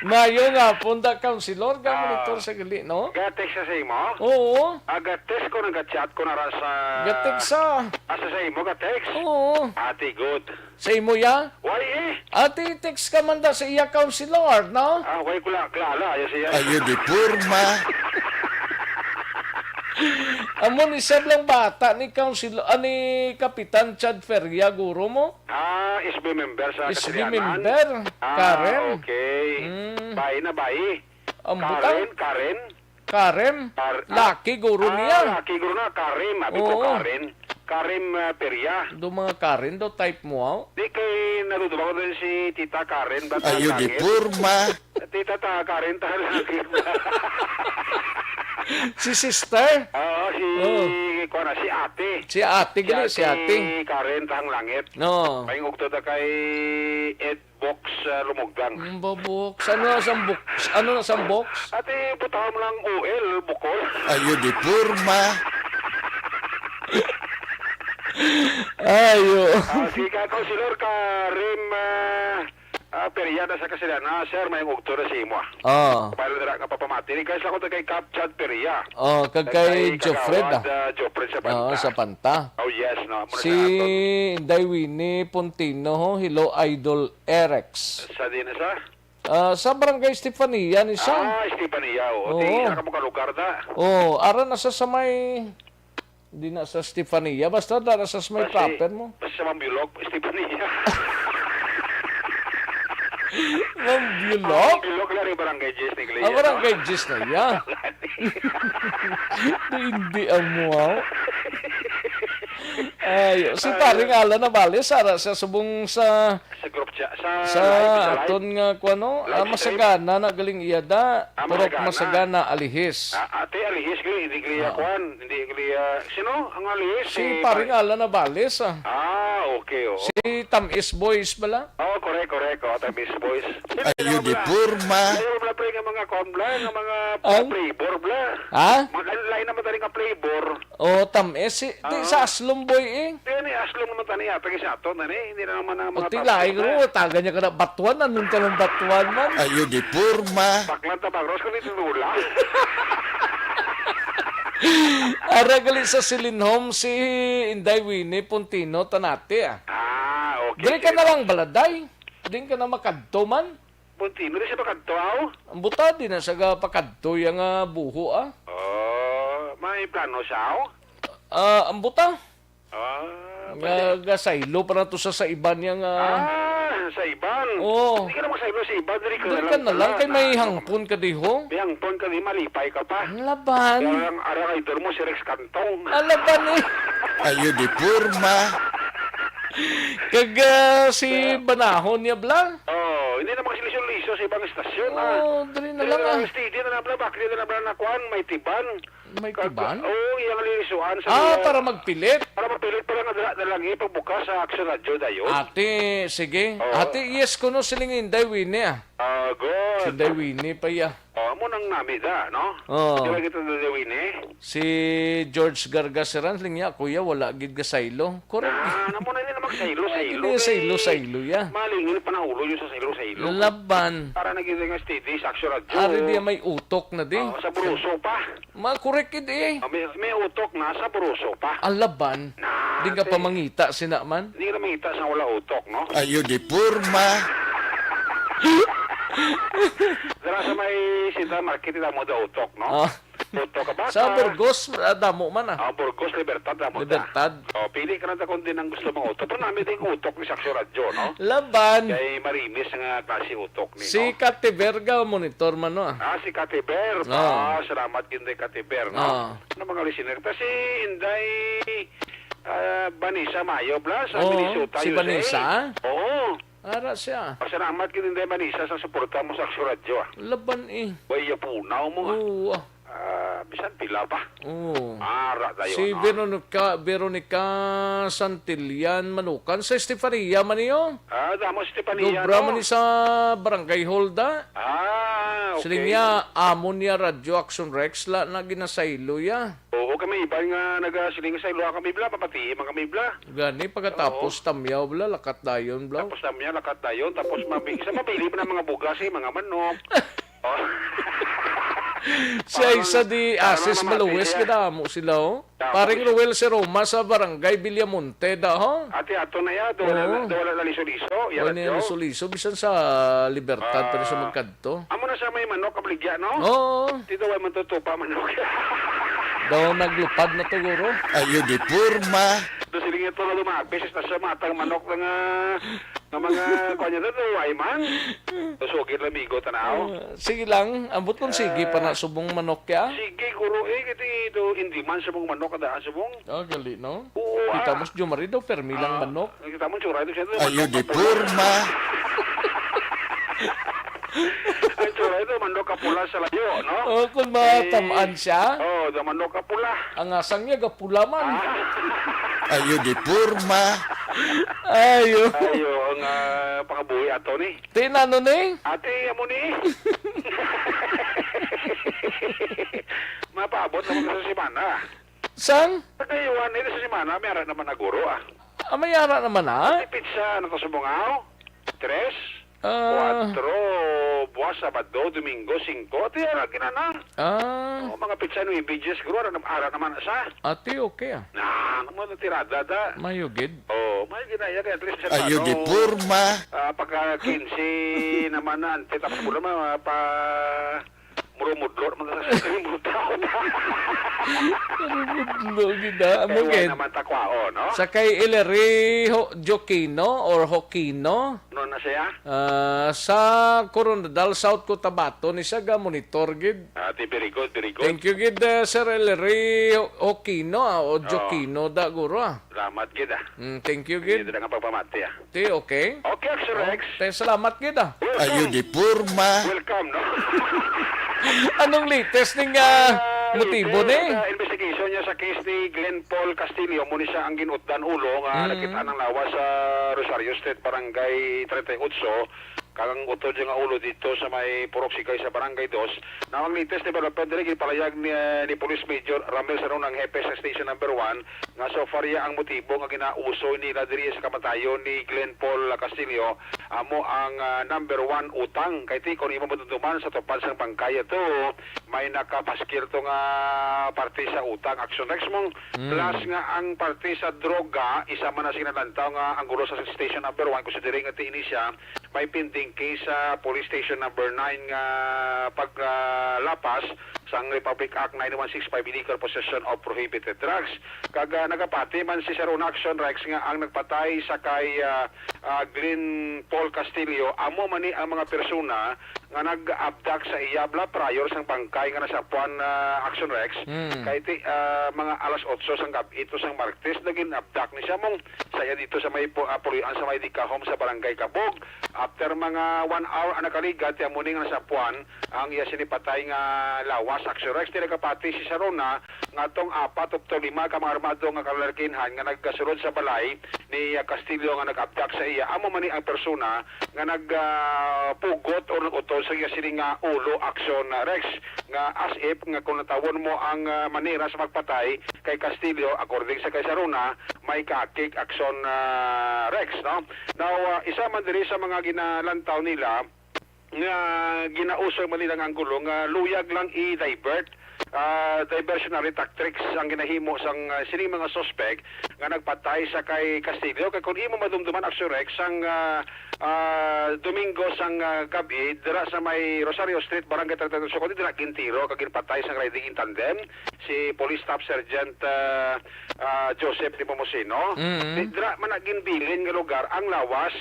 Mayo nga punda, Councilor, ga Ah. monitor sa gali, no? Ga-text sa imo? Oo. Ah, ga-text ko, nag-chat ko na ra sa Ga-text sa. Ah, sa, sa imo, ga-text? Oo. Ate, good. Sa imo, ya? Why, eh? Ate, text ka man da sa iya, Councilor, no? Ah, why ko lang kilala, ayo siya. Ayo di porma. Amo ni sab lang bata ni Council-, ah, ni Kapitan Chad Feria, guro mo? Ah, S B member sa S B Castellana. member, Ah, Karen. okay. Mm. Bayi na, bayi. Ang Karen, butang? Karen. Karen? Kar-, ah, Laki guro ah, niya. Laki guro na, Karen. Abi ko Oo. Karen. Karen, ah, Peria. Do mga Karen do type mo, aw? Di kay nadudumag ko din si Tita Karen, ba't Ayo ang di langit? porma. Tita ta, Karen ta, langit. Si sister? Oo, si, Oo. kuwan na, si ate. Si ate, Si gali, si ate ate. Karen ta ang langit. No. Paingog to ta kay Ed box, ah, lumugdang. Mm, box. Ano na sang box? Ano na sang box? Ate, butang mo lang oil, bukol. Ayo di porma. Ayo. Ah, si Kakao Silor ka Rim, ah, ah, Peria na sa Kasilana, sir, may ngugto na sa imo, ah. Ah. Para dira nga papamati. Regards lang ko to kay Cap Chad Peria. Oh, kag Kag kay kay Jofred, Kagawad, ah. ah, Jofred sa Oo, Panta. sa Panta. Oh, yes, no. Muna Si sa aton. Inday Winnie Puntino, ho, hello, Idol Erex. Sa din sa? Ah, sa Barangay Estefania ni siya. Ah, Estefania, oo. Oo. Di na ka mo kalugar na. Oo, ara na sa, sa may, di na sa Estefania, basta dara sa may Basta, proper mo. basta sa Mambulok, Estefania. Mambulok? Mambulok lang yung Barangay Jess ni Glia, Ah, no? Barangay Jess na, ya. Hindi ang muaw. Ay, si Ah, Paring Alan Navales, ara siya subong sa Sa group chat, sa sa live, sa live. aton nga kuan, no? Ah, Live stream? masagana na galing iya da. Ah, Purok masagana. masagana, alihis. Ah, ate, alihis, gali, hindi gali, ah, Ah. kuan, hindi gali, ah, sino ang alihis? Si Si Paring Alan Navales, ah. Ah, okay, oo. Si Tamis Boys bala? Oh, correct, correct. Oh, Tamis Boys. Sino Ayo ang di mga, porma. Ayo, mga pre, nga mga kuan, bla, nga mga Ang? flavor, bla. Ha? Mga lain naman tayo nga flavor. Oh, tam-, eh, si, di, Ah. sa Aslom boy, eh. Di, ni Aslom naman tani, yata, kay sa ato, tani. Hindi na naman ang mga O, ti, tapo lain na. Ro, taga niya ka na Batuan, anong ka ng Batuan man? Ayo di porma. Baklan ta, Bagros, kung ito nula. Ara gali sa Celine Home, si Inday Winnie Puntino, tanate, ah. Ah, okay, Diri ka sige. na lang, baladay. Di ka na makadto man. Puntino, di siya makadto, aw? Ang buta, di na siya ga pakadto, yang, ah, buho, ah. Oh, may plano siya, aw? Ah, ang buta. Ah, Nga, pwede. gasaylo pa na to sa, sa iban niya nga. Ah, sa iban. Oo. Hindi ka na magsaylo sa iban, diri ka Diri na ka lang na lang, pala. kay may Na, hangpon ka diho. May hangpon ka di, malipay ka pa. Ang laban. Kaya ang arang idol mo, si Rex Cantong. Ang laban, eh. Ayo di porma. Kag, ah, si Kaya Banahon niya, bla? Oh, hindi na makasiliso-liso sa ibang estasyon, ah. Oh, diri na Diri lang, na lang, ah. steady na lang, bla. Bakit na lang, bla, na kuan, may tiban. May Kag, tiban? Oo, iyang lilisuan sa Ah, mga para magpilit? Para magpilit, para nga dala na lang, eh, pagbukas sa Action Radio dayon. Ate, sige. Oo. Ate, yes, kuno siling Inday Winnie, ah. Ah, good. Si Inday Winnie pa, iya. Oh, amo nang nami da, no? Oo. Di ba kita, Inday Winnie? Si George Gargaseran, siling niya, "Kuya, wala gid gasaylo." Correct. Ah, namo na nila magsaylo-saylo Ay, gid kay saylo-saylo, ya. malingil pa na ulo yung sa saylo-saylo. Laban. Para na gid nga steady sa Action Radio. Ari diya may utok na di. Oh, sa Buruso pa. Ma, correct gid eh. Ah, may, may utok na sa Buruso pa. Alaban. Na, Di nga te. pamangita sina man. Hindi ka mangita sa wala utok, no? Ayo di porma. Dara sa may Central Market, ila mo da utok, no? Ah. Utok ka ba? Sa Burgos, ah, damo man, ah. Ah, Burgos, Libertad, damo da. Libertad. Oh, pili ka na ta kung din ang gusto mong utok. Pero namin din utok ni Saxo Radyo, no? Laban. Kay marimis nga klase utok ni, Si no? Kate Verga, monitor man, no, ah. Ah, si Kate Ver. Ah. Ah, salamat gid kay Kate Ver, no? Ah. Ano mga listener? Ta si Inday, ah, Vanessa Mayo, bla, sa Oo, Minnesota, si U S A. Vanessa? Oo. Ara siya. Pasalamat gid, Inday Vanessa, sa suporta mo sa Aksyon Radyo, ah. Laban, eh. Way, yapunaw mo, ah. Oo, ah. Ah, bisan pila pa. Oo. Ara tayo, Si no? Veronica, Veronica Santillan Manukan, sa Estefania man niyo. Ah, damo Estefania, Dobra no? man ni sa Barangay Hall da. Ah, okay. Siling niya, amo niya Radyo Action Rex la na ginasaylo ya. Oo, kami iban nga nagasiling sa ilo kami, bla, papati man kami, bla. Gani, pagkatapos Oo. tamyaw, bla, lakat dayon, bla. Tapos tamyaw, lakat dayon, tapos mabi-, sa mabili pa ng mga bugas, eh, mga manok. Oh. Siya Parang, isa di parang asis mga maluwis, mabili, ah. kadamo sila, oh. Tapos Paring Ruel si Roma sa Barangay Villamonte, da, ho? Ate, ato na ya, do wala, Oo. do wala na liso-liso, ya, Wala na radyo. liso-liso, bisan sa Libertad, pero sa Ah. magkadto. Amo na sa may manok, kabaligya, no? Oo. Dito, way man to tupa manok. Daw naglupad na to, guro. Ayo di porma. Do siling ito nga lumapis, tas sa matang manok nga, nga mga, kuwan niya, do, way man. Do sugid lang, migo, tanaw. Ah, sige lang, ambot kung sige pa na Ah. subong manok ya. Sige, guro, eh, kasi do, hindi man subong manok, ada subong. Ah, gali, no? Oo, Kita ah. mo si Jomari daw, permi lang Ah. manok. Kita mo, tsura ito siya. Ayo di porma. Ang tsura ito, manok kapula sa layo, no? Oh, kung Eh, matamaan siya. Oh, the manok kapula. Ang asang niya, gapula man. Ah. Ayo di porma. Ayo. Ayo, ang, ah, pakabuhi ato ni. Ti nano ni? Ate, amo ni. Mapaabot naman sa semana. Sang? Sa kayuhan, ini sa semana, may ara naman na guro, ah. Ah, may ara naman, ah? May pizza na to sa Bungao. Tres, Ah. Kuwatro, buwas, Sabado, Domingo, singko. Ati, ara, ginana. Ah. Oh, mga pizza, nuebe, diyes, guro, ara, ara naman sa. Ati, okay, ah. Na, ano mo, tirada, da. Mayugid. Oh, may ginaya, kaya at least, sa Ayo, ano, di porma. Ah, pagka quince naman na, ante, tapos mo naman, ah, pa, murumudlo naman sa sa yung mga tao. Murumudlo, gid, ah. Amo, Kaya gid. Naman takwaon, no? Sa kay Ilary Ho-, Jokino or Hokino, No na siya? Ah, sa Coronadal, South Cotabato, ni siya ga monitor, gid. Ah, di, very good, very good. Thank you, gid, eh, Sir Ellery Okino, ah, o Oo. Jokino, da, guro, ah. Salamat, gid, ah. Mm, thank you, gid. Hindi na nga pagpamati, ah. Ti, okay. Okay, Sir Oh, Rex. Te, salamat, gid, ah. Welcome. Ayo, di porma. Welcome, no? Anong latest ning, ah, Ah, motibo latest, ni? Ah, investigation niya sa case ni Glenn Paul Castillo, mo ni siya ang ginutdan ulo nga Mm. nakita ng lawas sa Rosario Street, Barangay treinta y ocho. Kag ang utod nga ulo dito sa may Purok Sigay sa Barangay Dos. Na ang latest development diri, ginpalayag ni, ni Police Major Ramel Sarong, ang hepe sa Station Number One, nga so far ya ang motibo nga ginausoy nila diri sa kamatayon ni Glenn Paul Castillo, amo ang, ah, number one, utang. Kay ti, kung imo madumduman sa tupad sang bangkay ato, may nakapaskil to nga parte sa utang, Action Rex, mong Mm. plus nga ang parte sa droga, isa man na sinalantaw nga ang gulo sa Station Number One, kung sa diri nga ti ini siya, may pending case sa Police Station Number Nine nga pag, ah, lapas sang Republic Act nine one six five, illegal possession of prohibited drugs. Kag, ah, nagapati man si Sir Una Action Rex nga ang nagpatay sa kay, ah, ah, Glenn Paul Castillo, amo man ni ang mga persona nga nag-abduct sa iya bala prior sang bangkay nga nasapuan, ah, Action Rex. Mm. Kay ti, ah, mga alas otso sang gab-i to sang Martes, naging abduct ni siya mong saya dito sa may pu-, ah, puloy-an sa may Dika Home sa Barangay Kabog. After mga one hour ang nakaligad, ti amo ni nga nasapuan ang iya sinipatay nga lawas, Action Rex. Ti nagapati si Sarona nga tong apat up to lima ka mga armado nga kalalakyan nga nagkasulod sa balay ni, ah, Castillo nga nag-abduct sa iya. Amo man ni ang persona nga nag, ah, pugot o nag-utol sa iya sini nga ulo, Action, ah, Rex, nga as if nga kung natawon mo ang, ah, manera sa pagpatay kay Castillo, according sa kay Sarona, may kakig, Action, ah, Rex, no? Now, ah, isa man diri sa mga ginalantaw nila nga ginausoy man nila nga anggulo nga luyag lang i-divert, ah, diversionary tactics ang ginahimo sang, ah, sining mga suspect nga nagpatay sa kay Castillo. Kay kung imo madumduman, Action Rex, sang, ah, ah, Domingo sang, ah, gab-i, dira sa may Rosario Street, Barangay treinta y ocho, kundi dira gintiro kag ginpatay sang riding in tandem si Police Staff Sergeant, ah, ah, Joseph Nepomuceno. Mm. Di, dira man na ginbilin nga lugar ang lawas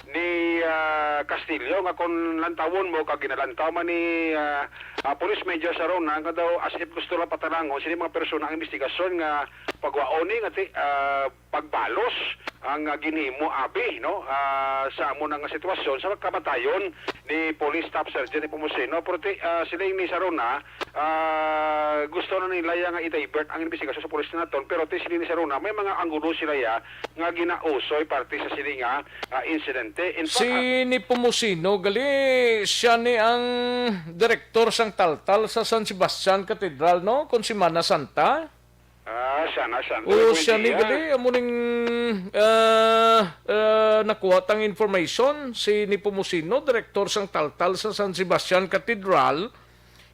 ni, ah, Castillo, nga kung lantawon mo, kag ginalantaw man ni, ah, ah, Police Major Sarona, nga daw as if gusto lang patalangon sini mga persona ang investigasyon nga pagwaon ni nga ti-, ah, pagbalos ang, ah, ginhimo abi, no, ah, sa amo na nga sitwasyon sa kamatayon ni Police Staff Sergeant Nepomuceno. Pero ti, ah, siling ni Sarona, ah, gusto na nila ya nga i-divert ang investigasyon sa police naton, pero ti siling ni Sarona, may mga anggulo sila ya nga ginausoy parte sa sini nga, ah, insidente. In fact, Si ah, Nepomuceno, gali, siya ni ang direktor sang Taltal sa San Sebastian Cathedral, no? Kon Semana Santa. Ah, sana, sana. O, May siya ni idea. Gali, amo ning, ah, ah, nakuha tang information, si Nepomuceno, direktor sang Taltal sa San Sebastian Cathedral,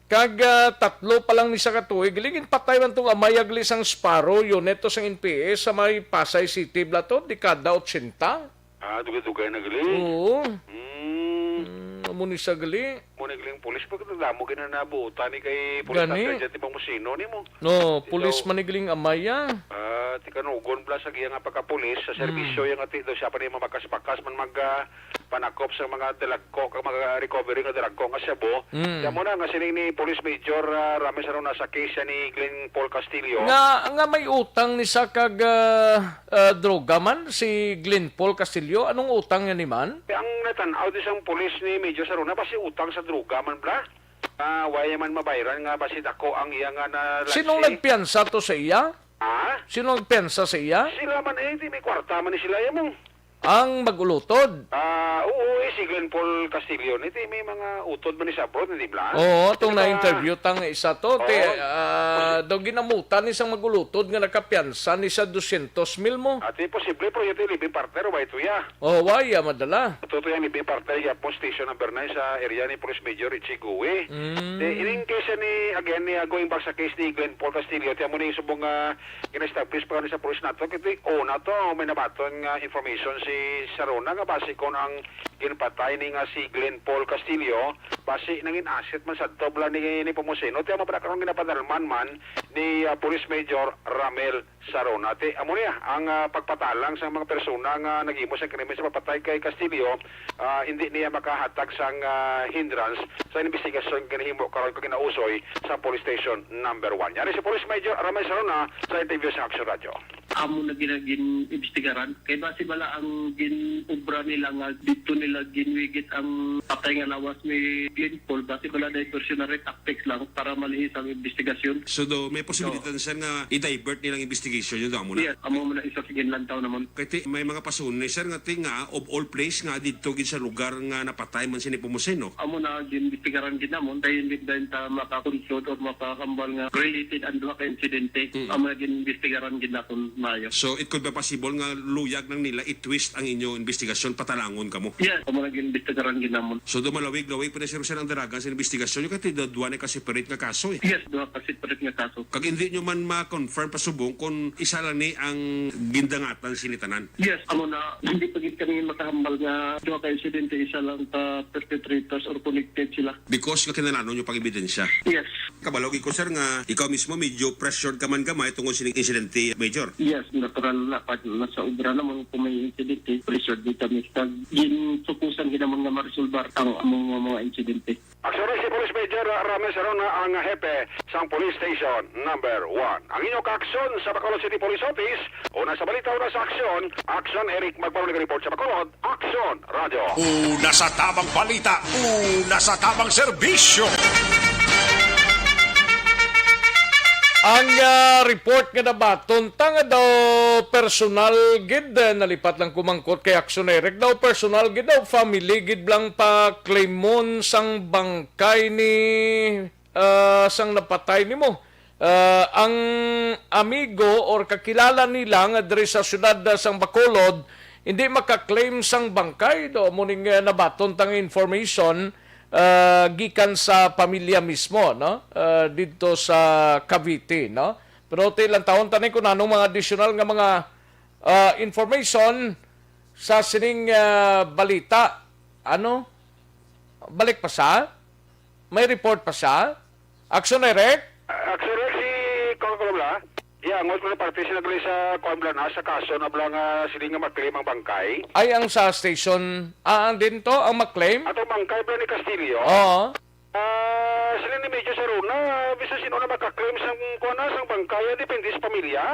kag, ah, tatlo pa lang ni sa katuig, gali, ginpatay man tong amay agli sang Sparrow unit to sang N P S sa may Pasay City, bala to, dekada ochenta. Ah, dugay-dugay na gali. Oo. Hmm. Mm, amo ni sa gali. Mo ni galing pulis, pagkatadamo gina nabuutan ni kay Pulis Gani. Tatay dyan, ti bang musino ni mo? No, Ikaw, pulis man ni galing amay, ah. Ah, ti kanugon bala sa giya nga pagkapulis, sa serbisyo Mm. yang ati daw siya pa ni mamakas-bakas man mag, ah, panakop sa mga dalagko, kag mga recovery nga dalagko nga shabu. Mm. Kaya mo na nga sining ni Police Major, ah, Rames, ano, nasa case siya ni Glenn Paul Castillo. Nga, nga may utang ni sa kag, ah, ah, droga man si Glenn Paul Castillo. Anong utang niya ni man? Ang natan-aw di sang pulis ni Major Saruna, basi utang sa droga man bala. Ah, wala man mabayran nga basi dako ang iya nga na Sinong nagpiyansa to sa iya? Ha? Sino ang piyansa sa iya? Sila man eh, di may kwarta man ni sila, eh, mo. Ang mag-ulutod? Ah, oo, eh, si Glenn Paul Castillo, ni, di may mga utod man ni sa abroad, di ba? Oo, itong Di ba? Na-interview ta nga isa to, te, Oo. Ah, daw ginamutan ni sang mag-ulutod nga nakapiyansa ni sa dosyentos mil mo. Ati, posible, pero ito yung living partner, o ba ito, ya? Oh, why, ah, madala? Ito, ito yung living partner, ya po, station number nine sa area ni Police Major Richie Gui. Mm. Di, ining case ni, again, ni, ah, going back sa case ni Glenn Paul Castillo, tiyan mo na yung subong, ah, gina-establish pa ni sa police nato, kay una to, may nabaton nga information si Sarona nga basi kon ang ginpatay ni nga si Glenn Paul Castillo, basi nangin asset man sa dobla ni, ni Pomoseno. Ti amo pa na karon ginapadalman man ni, ah, Police Major Ramel Sarona. Ti amo niya ang, ah, pagpatalang sa mga persona nga naghimo sa krimen sa pagpatay kay Castillo, ah, hindi niya makahatag sang, ah, hindrance sa investigasyon nga ginahimo karon kag ginausoy sa Police Station Number One. Yari si Police Major Ramay Sarona sa interview sa Action Radio. Amo na gina-, gin-imbestigaran. Kay basi bala ang gin-obra nila nga dito nila ginwigit ang patay nga lawas ni Glenn Paul, basi bala diversionary tactics lang para malihis ang investigasyon. So, do, may posibilidad, So, sir, nga i-divert nilang investigation yun, amo na? Yes, amo man ang isa sa ginlantaw namon. Kay ti, may mga pasunod, sir, nga ti nga of all place nga didto gid sa lugar nga napatay man si Nepomuceno. Amo na ginbistigaran gid namon, dayon gid dayon ta maka-conclude or makahambal nga related ang duha ka insidente. Mm. Amo na ginbistigaran gid naton maayo. So, it could be possible nga luyag lang nila i-twist ang inyo investigasyon, patalangon kamo? Yes, amo na ginbistigaran gid namon. So, do malawig-lawig pa na, sir, sir, ang daragan sa investigasyon nyo, kay ti duha na ka separate nga kaso, eh. Yes, duha ka separate nga kaso. Kag hindi nyo man ma-confirm pa subong kung isa lang ni ang gindangatan sini tanan? Yes, amo na, hindi pa gid kami makahambal nga duha ka insidente, isa lang ka perpetrators or connected sila. Because nga kinahanglan nyo pang ebidensya? Yes. Kabalo gid ko, sir, nga ikaw mismo medyo pressured ka man gamay tungod sining insidente, Major. Yes, natural na. Pag nasa obra naman, kung may insidente, pressured din kami. Kag ginsukusan gid naman nga maresolbar ang among mga, mga insidente. Aksyon si Police Major Rames Arona, ang hepe sang Police Station Number One. Ang inyo kaaksyon sa Bacolod City Police Office, una sa balita, una sa aksyon, Aksyon Eric Magbaruli report sa Bacolod, Aksyon Radio. Una sa tamang balita, una sa tamang serbisyo. Ang, ah, report nga nabaton ta nga daw personal gid, eh, nalipat lang kumangkot kay Aksyon Eric, daw personal gid, daw family gid lang pa-claimon sang bangkay ni, ah, sang napatay nimo. Ah, ang amigo or kakilala nila nga diri sa siyudad, ah, sang Bacolod, hindi maka-claim sang bangkay. Do, amo ning, ah, nabaton tang information, ah, gikan sa pamilya mismo, no? Ah, didto sa Cavite, no? Pero ti, lantawon ta ni kung anong mga additional nga mga, ah, information sa sining, ah, balita. Ano? Balik pa sa? May report pa sa? Action Direct? Ah, Action Direct, si Kong Columna. Yeah, ang ultimo parte sila dali sa kuan bala na, sa kaso na bala nga sila nga ma-claim ang bangkay. Ay, ang sa station, ah, ang din to, ang ma-claim? Ato bangkay bala ni Castillo. Oo. Ah, sila ni Major Saruna, bisan sino na maka-claim sang kuan na, sang bangkay, depende sa pamilya.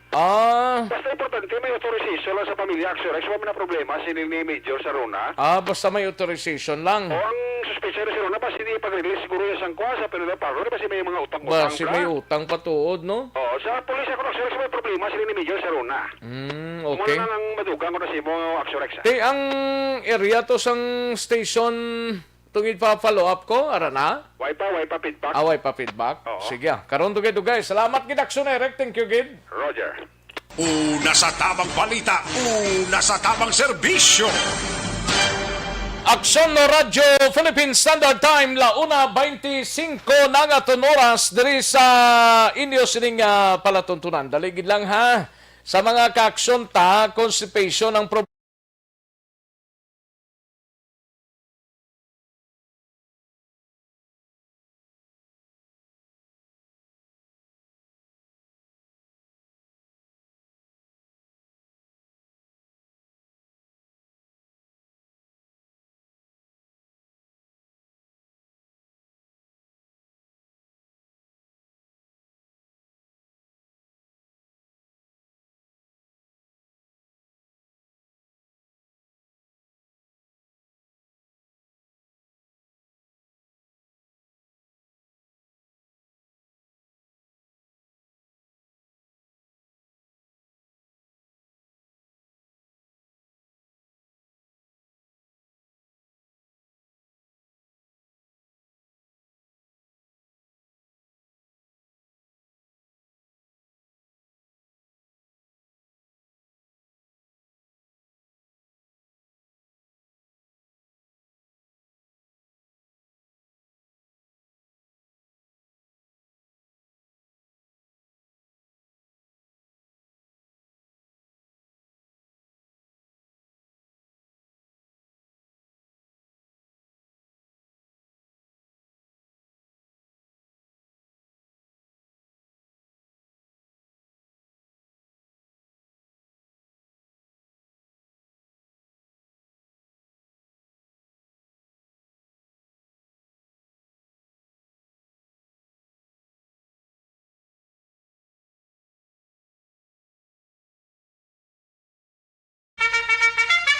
Ah. Basta importante, may authorization lang sa pamilya, Action Direct. So, wala na problema, sila ni Major Saruna. Ah, basta may authorization lang. O, ang suspetsa ni Saruna, basta hindi pag-release siguro yung sang kuan, sa Pinula Parlor, basta may mga utang-utang Basta may pa. utang pa tuod, no? Oo, sa pulis ako, Action Direct, may problema, sila ni Major Saruna. Mm, Muna okay. na lang madugang ko na si mo, Action Direct, ah. Te, ang area to sang station, tungod pa follow up ko, ara na? Way pa, way pa feedback. Ah, way pa feedback? Oo. Sige, ah. Karon dugay-dugay. Salamat gid, Action Direct. Thank you gid. Roger. Una sa tamang balita, una sa tamang serbisyo. Aksyon Radyo Philippine Standard Time, la una veinticinco na nga aton oras diri sa inyo sining, ah, palatuntunan. Dali gid lang, ha. Sa mga kaaksyon ta, constipation ang prob-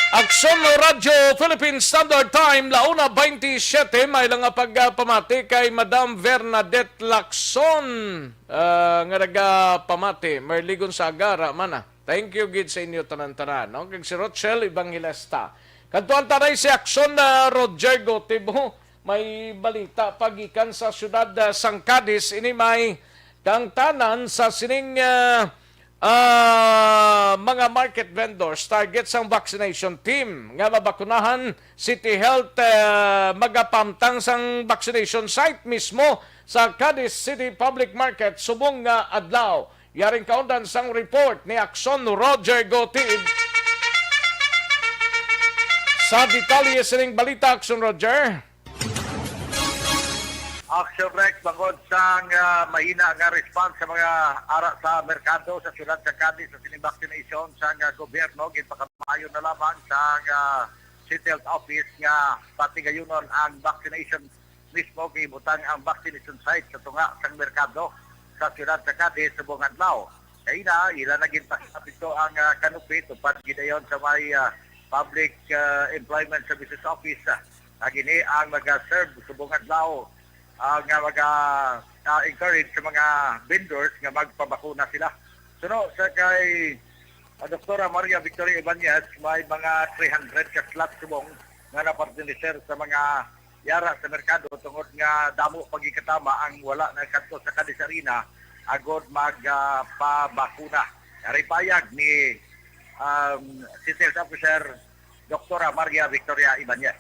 Aksyon Radyo Philippine Standard Time, la una baynte siyete, may lang nga pagpamati kay Madam Bernadette Lacson, ah, nga nagapamati, Merligon sa Agara, mana. Thank you gid sa inyo tanan-tanan, no? Kag si Rochelle Evangelista. Kadtuan ta na si Aksyon na Roger Gotibo. May balita pa gikan sa siyudad, ah, sang Cadiz. Ini may kaangtanan sa sining, ah, ah, mga market vendors, target sang vaccination team nga mabakunahan. City Health, ah, magapamtang sang vaccination site mismo sa Cadiz City Public Market subong nga adlaw. Yaring kaundan sang report ni Aksyon Roger Gotib. Sa detalye sining balita, Aksyon Roger. Action Rex, bangod sang, ah, mahina nga response sa mga ara sa merkado sa siyudad sa Cadiz sa sining vaccination sang, ah, gobyerno, ginpakamayo na lamang sang, ah, City Health Office nga patigayunon ang vaccination mismo kay ibutang ang vaccination site sa tunga sang merkado sa siyudad sa Cadiz subong adlaw. Kay na, ila na ginpasabit to ang, ah, kanupi tupad gidayon sa may, ah, Public, ah, Employment Services Office, ah, nga kini ang mag-serve subong adlaw, ah, nga mag, ah, ah, encourage sa mga vendors nga magpabakuna sila. Suno sa kay, ah, Doktora Maria Victoria Ibanez, may mga three hundred ka slots subong nga napartiniser sa mga yara sa merkado tungod nga damo pagikatama ang wala nagkadto sa Cadiz Arena agod mag, ah, pabakuna. Yari payag ni, um, City Health Officer Doktora Maria Victoria Ibanez.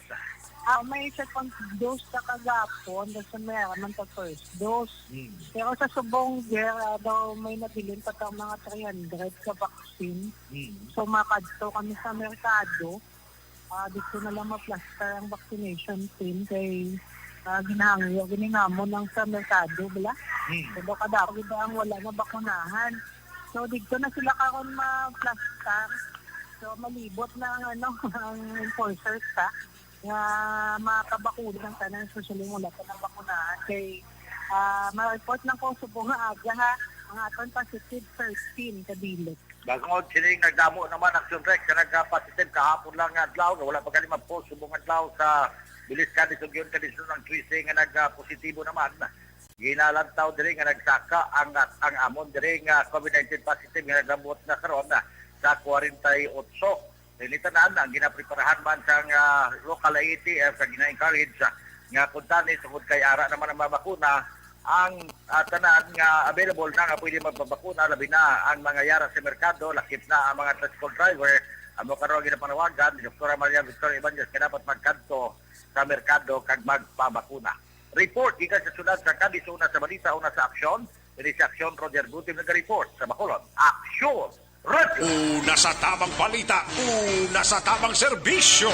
Ah, may second dose ta kagapon, basta may man ta first dose. Mm. Pero sa subong, Jer, ah, daw may nabilin pa tang mga three hundred ka vaccine. Mm. So, makadto kami sa merkado. Ah, dito na lang ma-plaster ang vaccination team kay, ah, ginahangyo, giningamon lang sa merkado, bala. Mm. So, baka dapat iba ang wala na bakunahan. So, dito na sila karon ma-plaster. So, malibot na ang, ano, ang enforcers, ha, nga makabakuna ang tanan, especially wala pa nang bakunahan. Kay, ah, ma-report lang ko subong nga aga, ha, ang aton positive thirteen ka dili. Bangod sining nagdamo naman, Action Rex, nga nagka-positive kahapon lang nga adlaw, nga wala pa gani ma-post subong adlaw sa Bilis, Cadiz, Ugyon, Cadiz, ang trese nga nagpositibo naman. Ginalantaw diri nga nagsaka ang, ang amon diri nga COVID nineteen positive nga nagdamot na karon, ah, sa forty-eight. Ini tanan ang ginapreparahan man sang, ah, local A T F sa gina-encourage, ah, nga kuntani tungod kay ara naman ang mga bakuna, ang, ah, tanan nga available na nga pwede magpabakuna, labi na ang mga yara sa merkado, lakip na ang mga tricycle driver. Amo karon ang ginapanawagan ni Doktora Maria Victoria Ibanez nga dapat magkadto sa merkado kag magpabakuna. Report gikan sa siyudad sa Cadiz, una sa balita, una sa aksyon. Diri sa aksyon, Roger Gutim naga-report sa Bacolod. Aksyon! Radyo. Una sa tamang balita, una sa tamang serbisyo.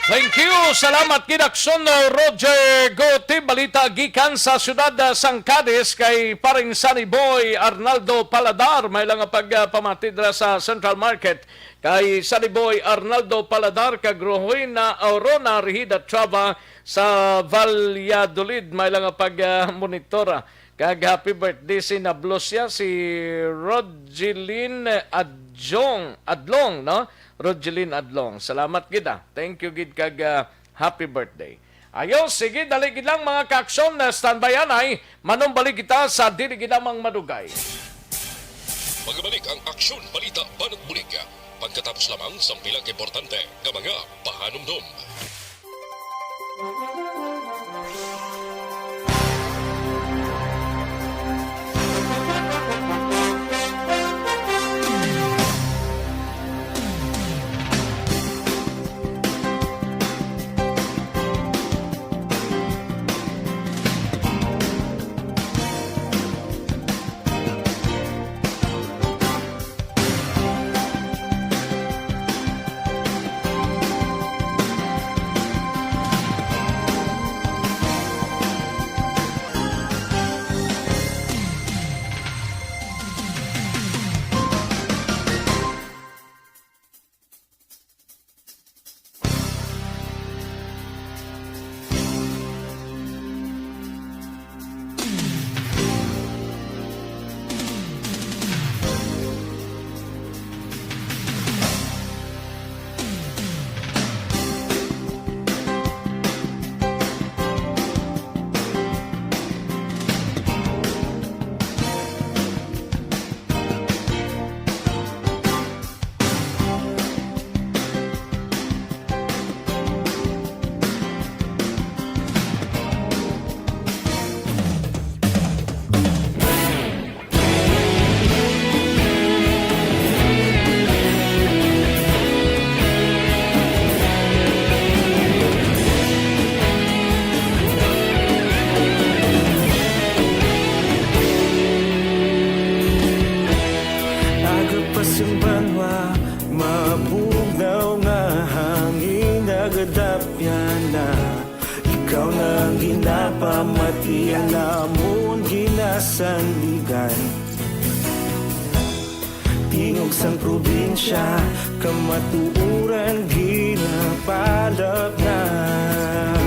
Thank you. Salamat gid, Aksyon, uh, Roger Gotim. Balita gikan sa siyudad, uh, sang Cadiz kay paring Sunny Boy Arnaldo Paladar. May lang nga pagpamati dira sa Central Market kay Sunny Boy Arnaldo Paladar kag Rohina Aurona Rihida Trava sa Valladolid. May lang nga pag, uh, monitor, uh, Kag happy birthday si Nablos siya, si Rogeline Adjong, Adlong, no? Rogeline Adlong. Salamat gid, ah. Thank you gid kag, ah, happy birthday. Ayo, sige, dali gid lang, mga kaaksyon, na standby anay. Manumbalik kita sa dili gid lamang madugay. Magabalik ang Aksyon Balita Banat Bulig pagkatapos lamang sang pila ka importante nga mga pahanumdom. Ti alamon ginasandigan, tingog sang probinsya, kamatuoran ginapalapnag.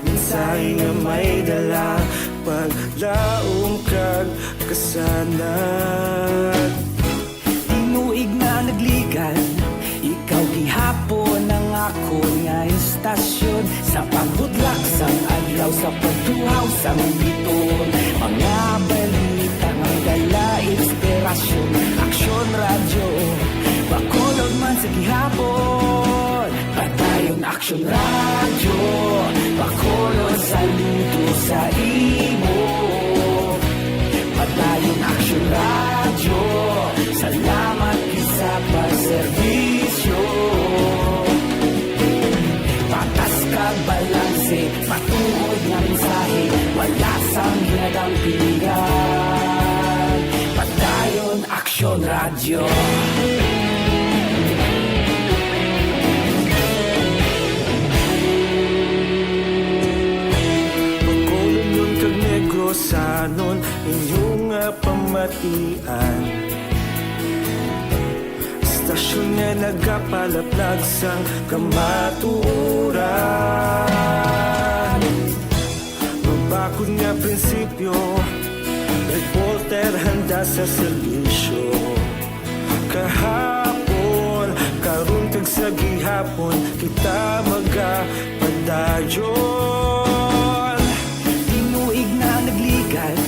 Mensahe nga may dala, paglaom kag kasanag. Tinuig na nagligan, ikaw gihapon ang akon nga istasyon. Sa pagbudlak sang adlaw, sa pagtuhaw sang bituon, mga balita nga dala inspirasyon. Aksyon Radyo, Bacolod man sa gihapon. Padayon Aksyon Radyo, Bacolod saludo sa imo. Padayon Aksyon Radyo, salamat gid sa pagserbisyo. Patas kag balanse, matuod nga mensahe, wala sang ginadampigan. Padayon Aksyon Radyo. Bacolodnon kag Negrosanon, inyo nga pamatian. Istasyon nga nagapalaplag sang kamatuoran. Mabakod nga prinsipyo, reporter handa sa serbisyo. Kahapon, karon kag sa gihapon, kita magapadayon. Tinuig na nagligan,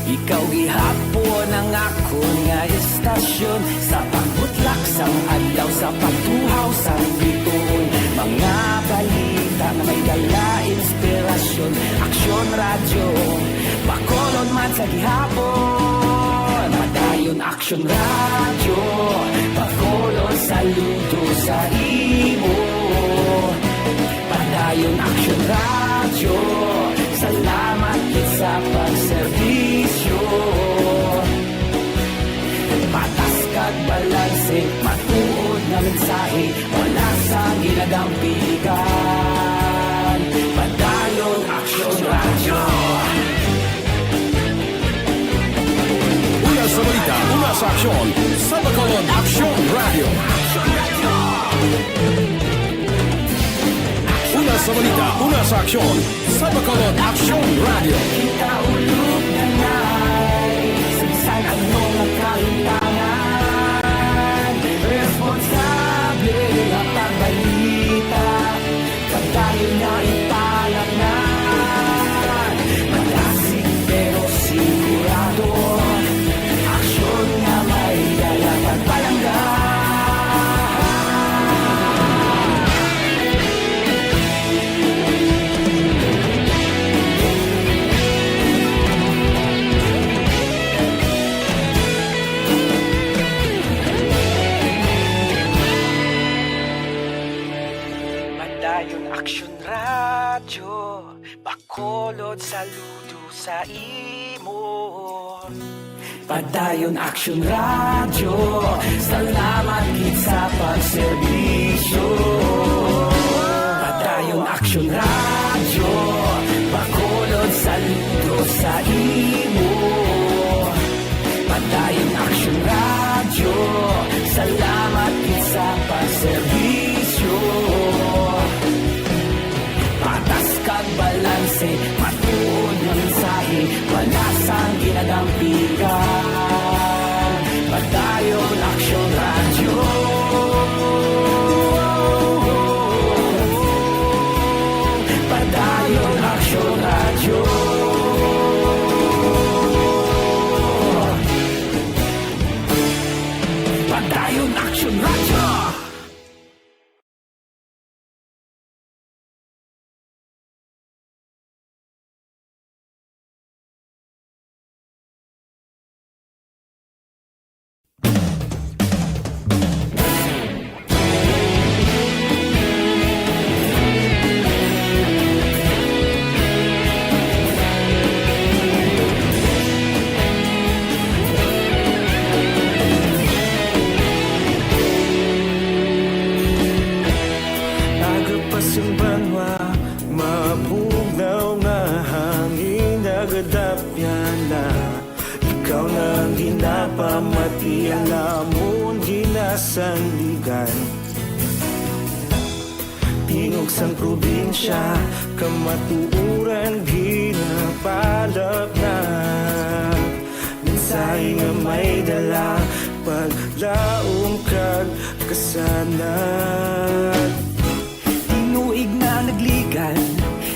ikaw gihapon ang akon nga istasyon. Sa pagbutlak sang adlaw, sa pagtuhaw sang bituon, mga balita nga may dala inspirasyon. Aksyon Radyo, Bacolod man sa gihapon. Padayon Aksyon Radyo, Bacolod saludo sa imo. Padayon Aksyon Radyo, salamat gid sa pagserbisyo. Patas kag balanse, matuod nga mensahe, wala sang ginadampigan. Padayon Aksyon Radyo. Una sa balita, una sa aksyon, sa Bacolod Aksyon Radyo. Una sa balita, una sa aksyon, sa Bacolod Aksyon Radyo. Kita ulog na nay, sa bisan ano nga kahimtangan, responsable nga pagbalita. Padayon nga ipalapngan, malasig pero sigurado. Aksyon nga may dala pagpalangga. Padayon Aksyon Radyo, Bacolod saludo sa imo. Padayon Aksyon Radyo, salamat gid sa pagserbisyo. Padayon Aksyon Radyo, Bacolod saludo sa imo. Padayon Aksyon Radyo, salamat gid sa pagserbisyo. Patas kag balanse, matuod nga mensahe, wala sang ginadampigan. Padayon Aksyon Radyo. Padayon Aksyon Radyo. Padayon Aksyon Radyo. Dapyana, ikaw na ang ginapamati, ang amon ginasandigan. Tingog sang probinsya, kamatuoran ginapalapnag. Mensahe nga may dala, paglaom kag kasanag. Tinuig na nagligan,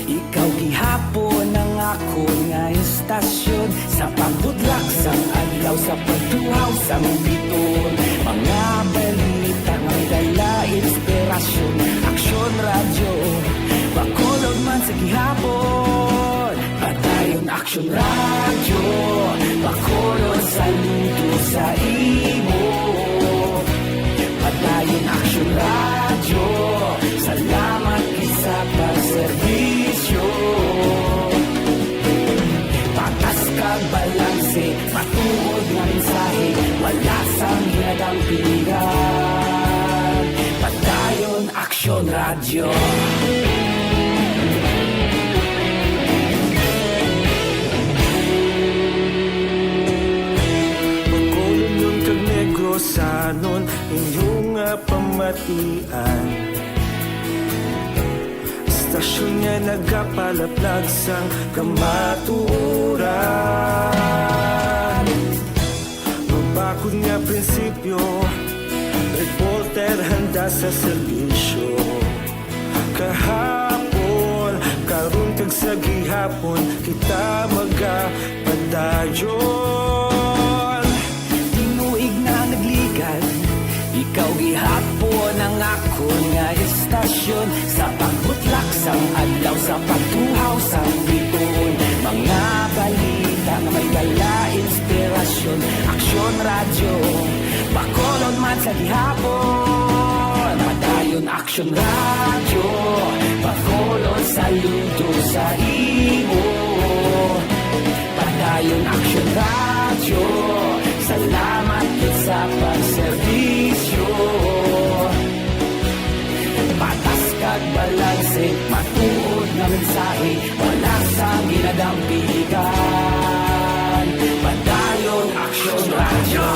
ikaw gihapon ang akon nga istasyon. Sa pagbudlak sang adlaw, sa pagtuhaw sang biton, mga balita nga may dala inspirasyon. Aksyon Radyo, Bacolod man sa gihapon. Padayon Aksyon Radyo, Bacolod, saludo sa imo. Padayon Aksyon Radyo, salamat gid sa pagserbisyo. Patas kag balanse, matuod nga mensahe, wala sang ginadampigan. Padayon Aksyon Radyo. Bacolodnon kag Negrosanon, inyo nga pamatian. Istasyon nga nagapalaplag sang kamatuoran. Mabakod nga prinsipyo, reporter handa sa serbisyo. Kahapon, karon kag sa gihapon, kita magapadayon. Tinuig na nagligan, ikaw gihapon ang akon nga istasyon. Sa pagbutlak sang adlaw, sa pagtuhaw sang biton, mga balita nga may dala inspirasyon. Aksyon Radyo, Bacolod man sa gihapon. Padayon Aksyon Radyo, Bacolod, saludo sa imo. Padayon Aksyon Radyo, salamat gid sa pagserbisyo. Patas kag balanse, matuod nga mensahe, wala sang ginadampigan. Padayon Aksyon Radyo.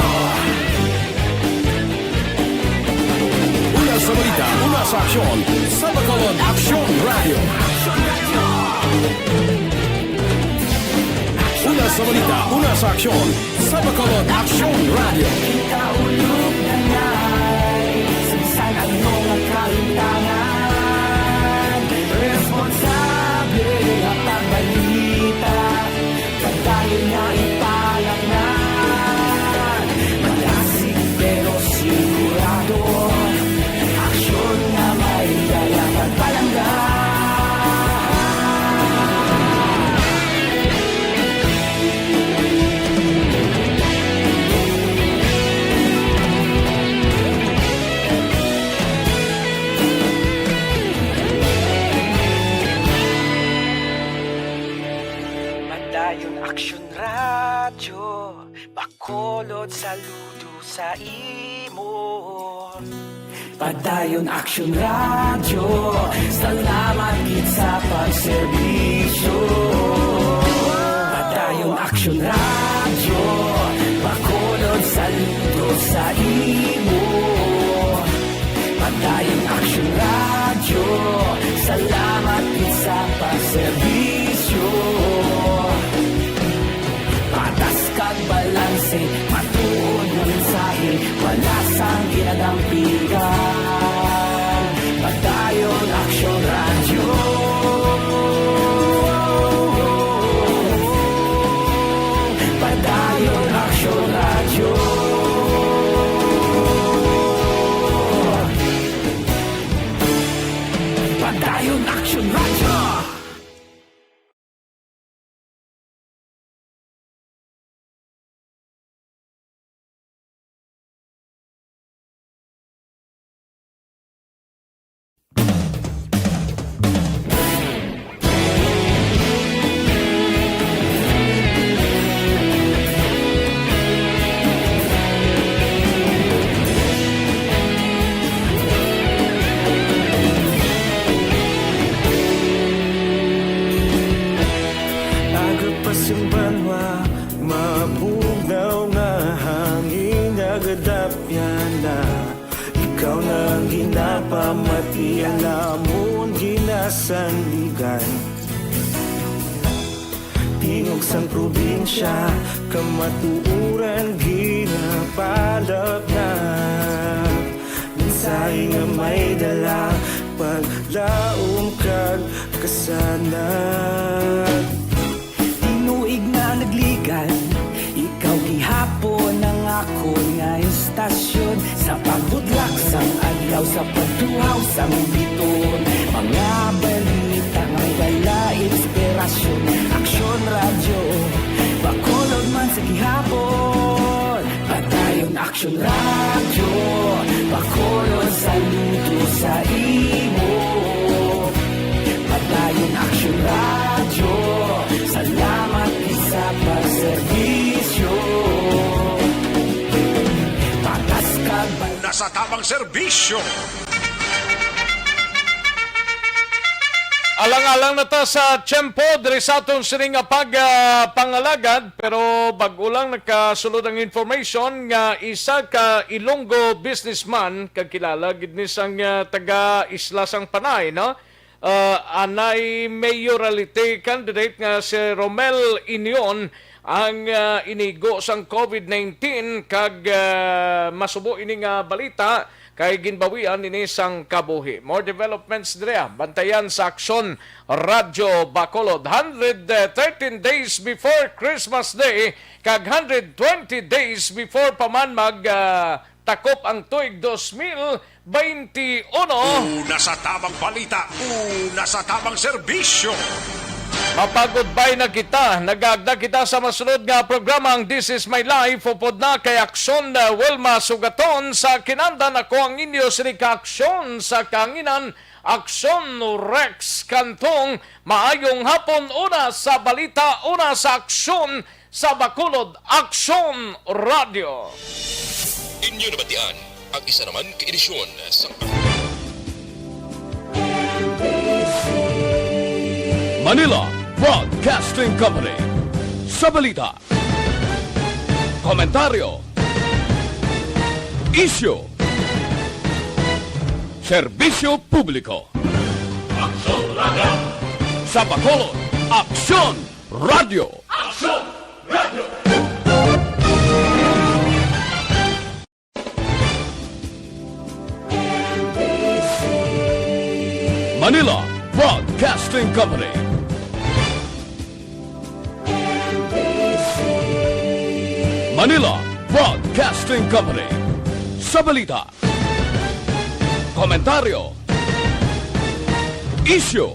Una sa balita, una sa aksyon, sa Bacolod Aksyon Radyo. Una sa balita, una sa aksyon, sa Bacolod Aksyon Radyo. Kita ulog na ngay, sa bisan ano nga kalimtangan, responsable nga pagbalita. Padayon nga ipalapngan, malasig pero sigurado. Aksyon nga may dala pagpalangga. Padayon Aksyon Radyo, Bacolod, saludo sa imo. Padayon Aksyon Radyo, salamat gid sa pagserbisyo. Padayon Aksyon Radyo, Bacolod, saludo sa imo. Padayon Aksyon Radyo, salamat gid sa pagserbisyo. Patas kag balanse, matuod nga mensahe, wala sang ginadampigan. Padayon Aksyon Radyo. Padayon Aksyon Radyo. Padayon Aksyon Radyo. Sa banwa, mabugnaw nga hangin, nagadapyan na. Ikaw na ang ginapamati, ang amon ginasandigan. Tingog sang probinsya, kamatuoran ginapalapnap. Mensahe nga may dala, paglaom kag kasanag. Tinuig na nagligan, ikaw gihapon ang akon nga istasyon. Sa pagbudlak sang adlaw, sa pagtuhaw sang biton, mga balita nga dala inspirasyon. Aksyon Radyo Bacolod man sa gihapon. Padayon Aksyon Radyo Bacolod, saludo sa imo. Padayon Aksyon Radyo, salamat gid sa pagserbisyo. Patas kag bal- Una sa tamang serbisyo. Alang-alang na ta sa tiyempo diri sa aton sini nga pag, ah, pangalagad, pero bag-o lang nakasulod ang information nga isa ka Ilonggo businessman, kag kilala gid ni sang, ah, taga Isla sang Panay, no? Ah, anay mayoralty candidate nga si Romel Inion ang, ah, inigo sang covid nineteen, kag, ah, masubo ini nga balita kay ginbawian ini sang kabuhi. More developments diri, ah, bantayan sa Aksyon Radyo Bacolod. Hundred thirteen days before Christmas Day kag hundred twenty days before pa man mag, ah, takop ang tuig dos mil baynte uno. Una sa tamang balita, una sa tamang serbisyo. Mapagudbay na kita. Nagaagda kita sa masunod nga programa, ang This Is My Life. Upod na kay Aksyon, uh, Wilma Sugaton sa kinandan. Ako ang inyo sini ka Aksyon sa kahanginan, Aksyon Rex Cantong. Maayong hapon, una sa balita, una sa aksyon, sa Bacolod Aksyon Radyo. Inyo nabatian ang isa naman ka edisyon sa Manila Broadcasting Company. Sa balita, komentaryo, isyu, serbisyo publiko. Aksyon Radyo. Sa Bacolod, Aksyon Radyo. Aksyon Radyo. Manila Broadcasting Company. Manila Broadcasting Company. Sa balita, komentaryo, isyu,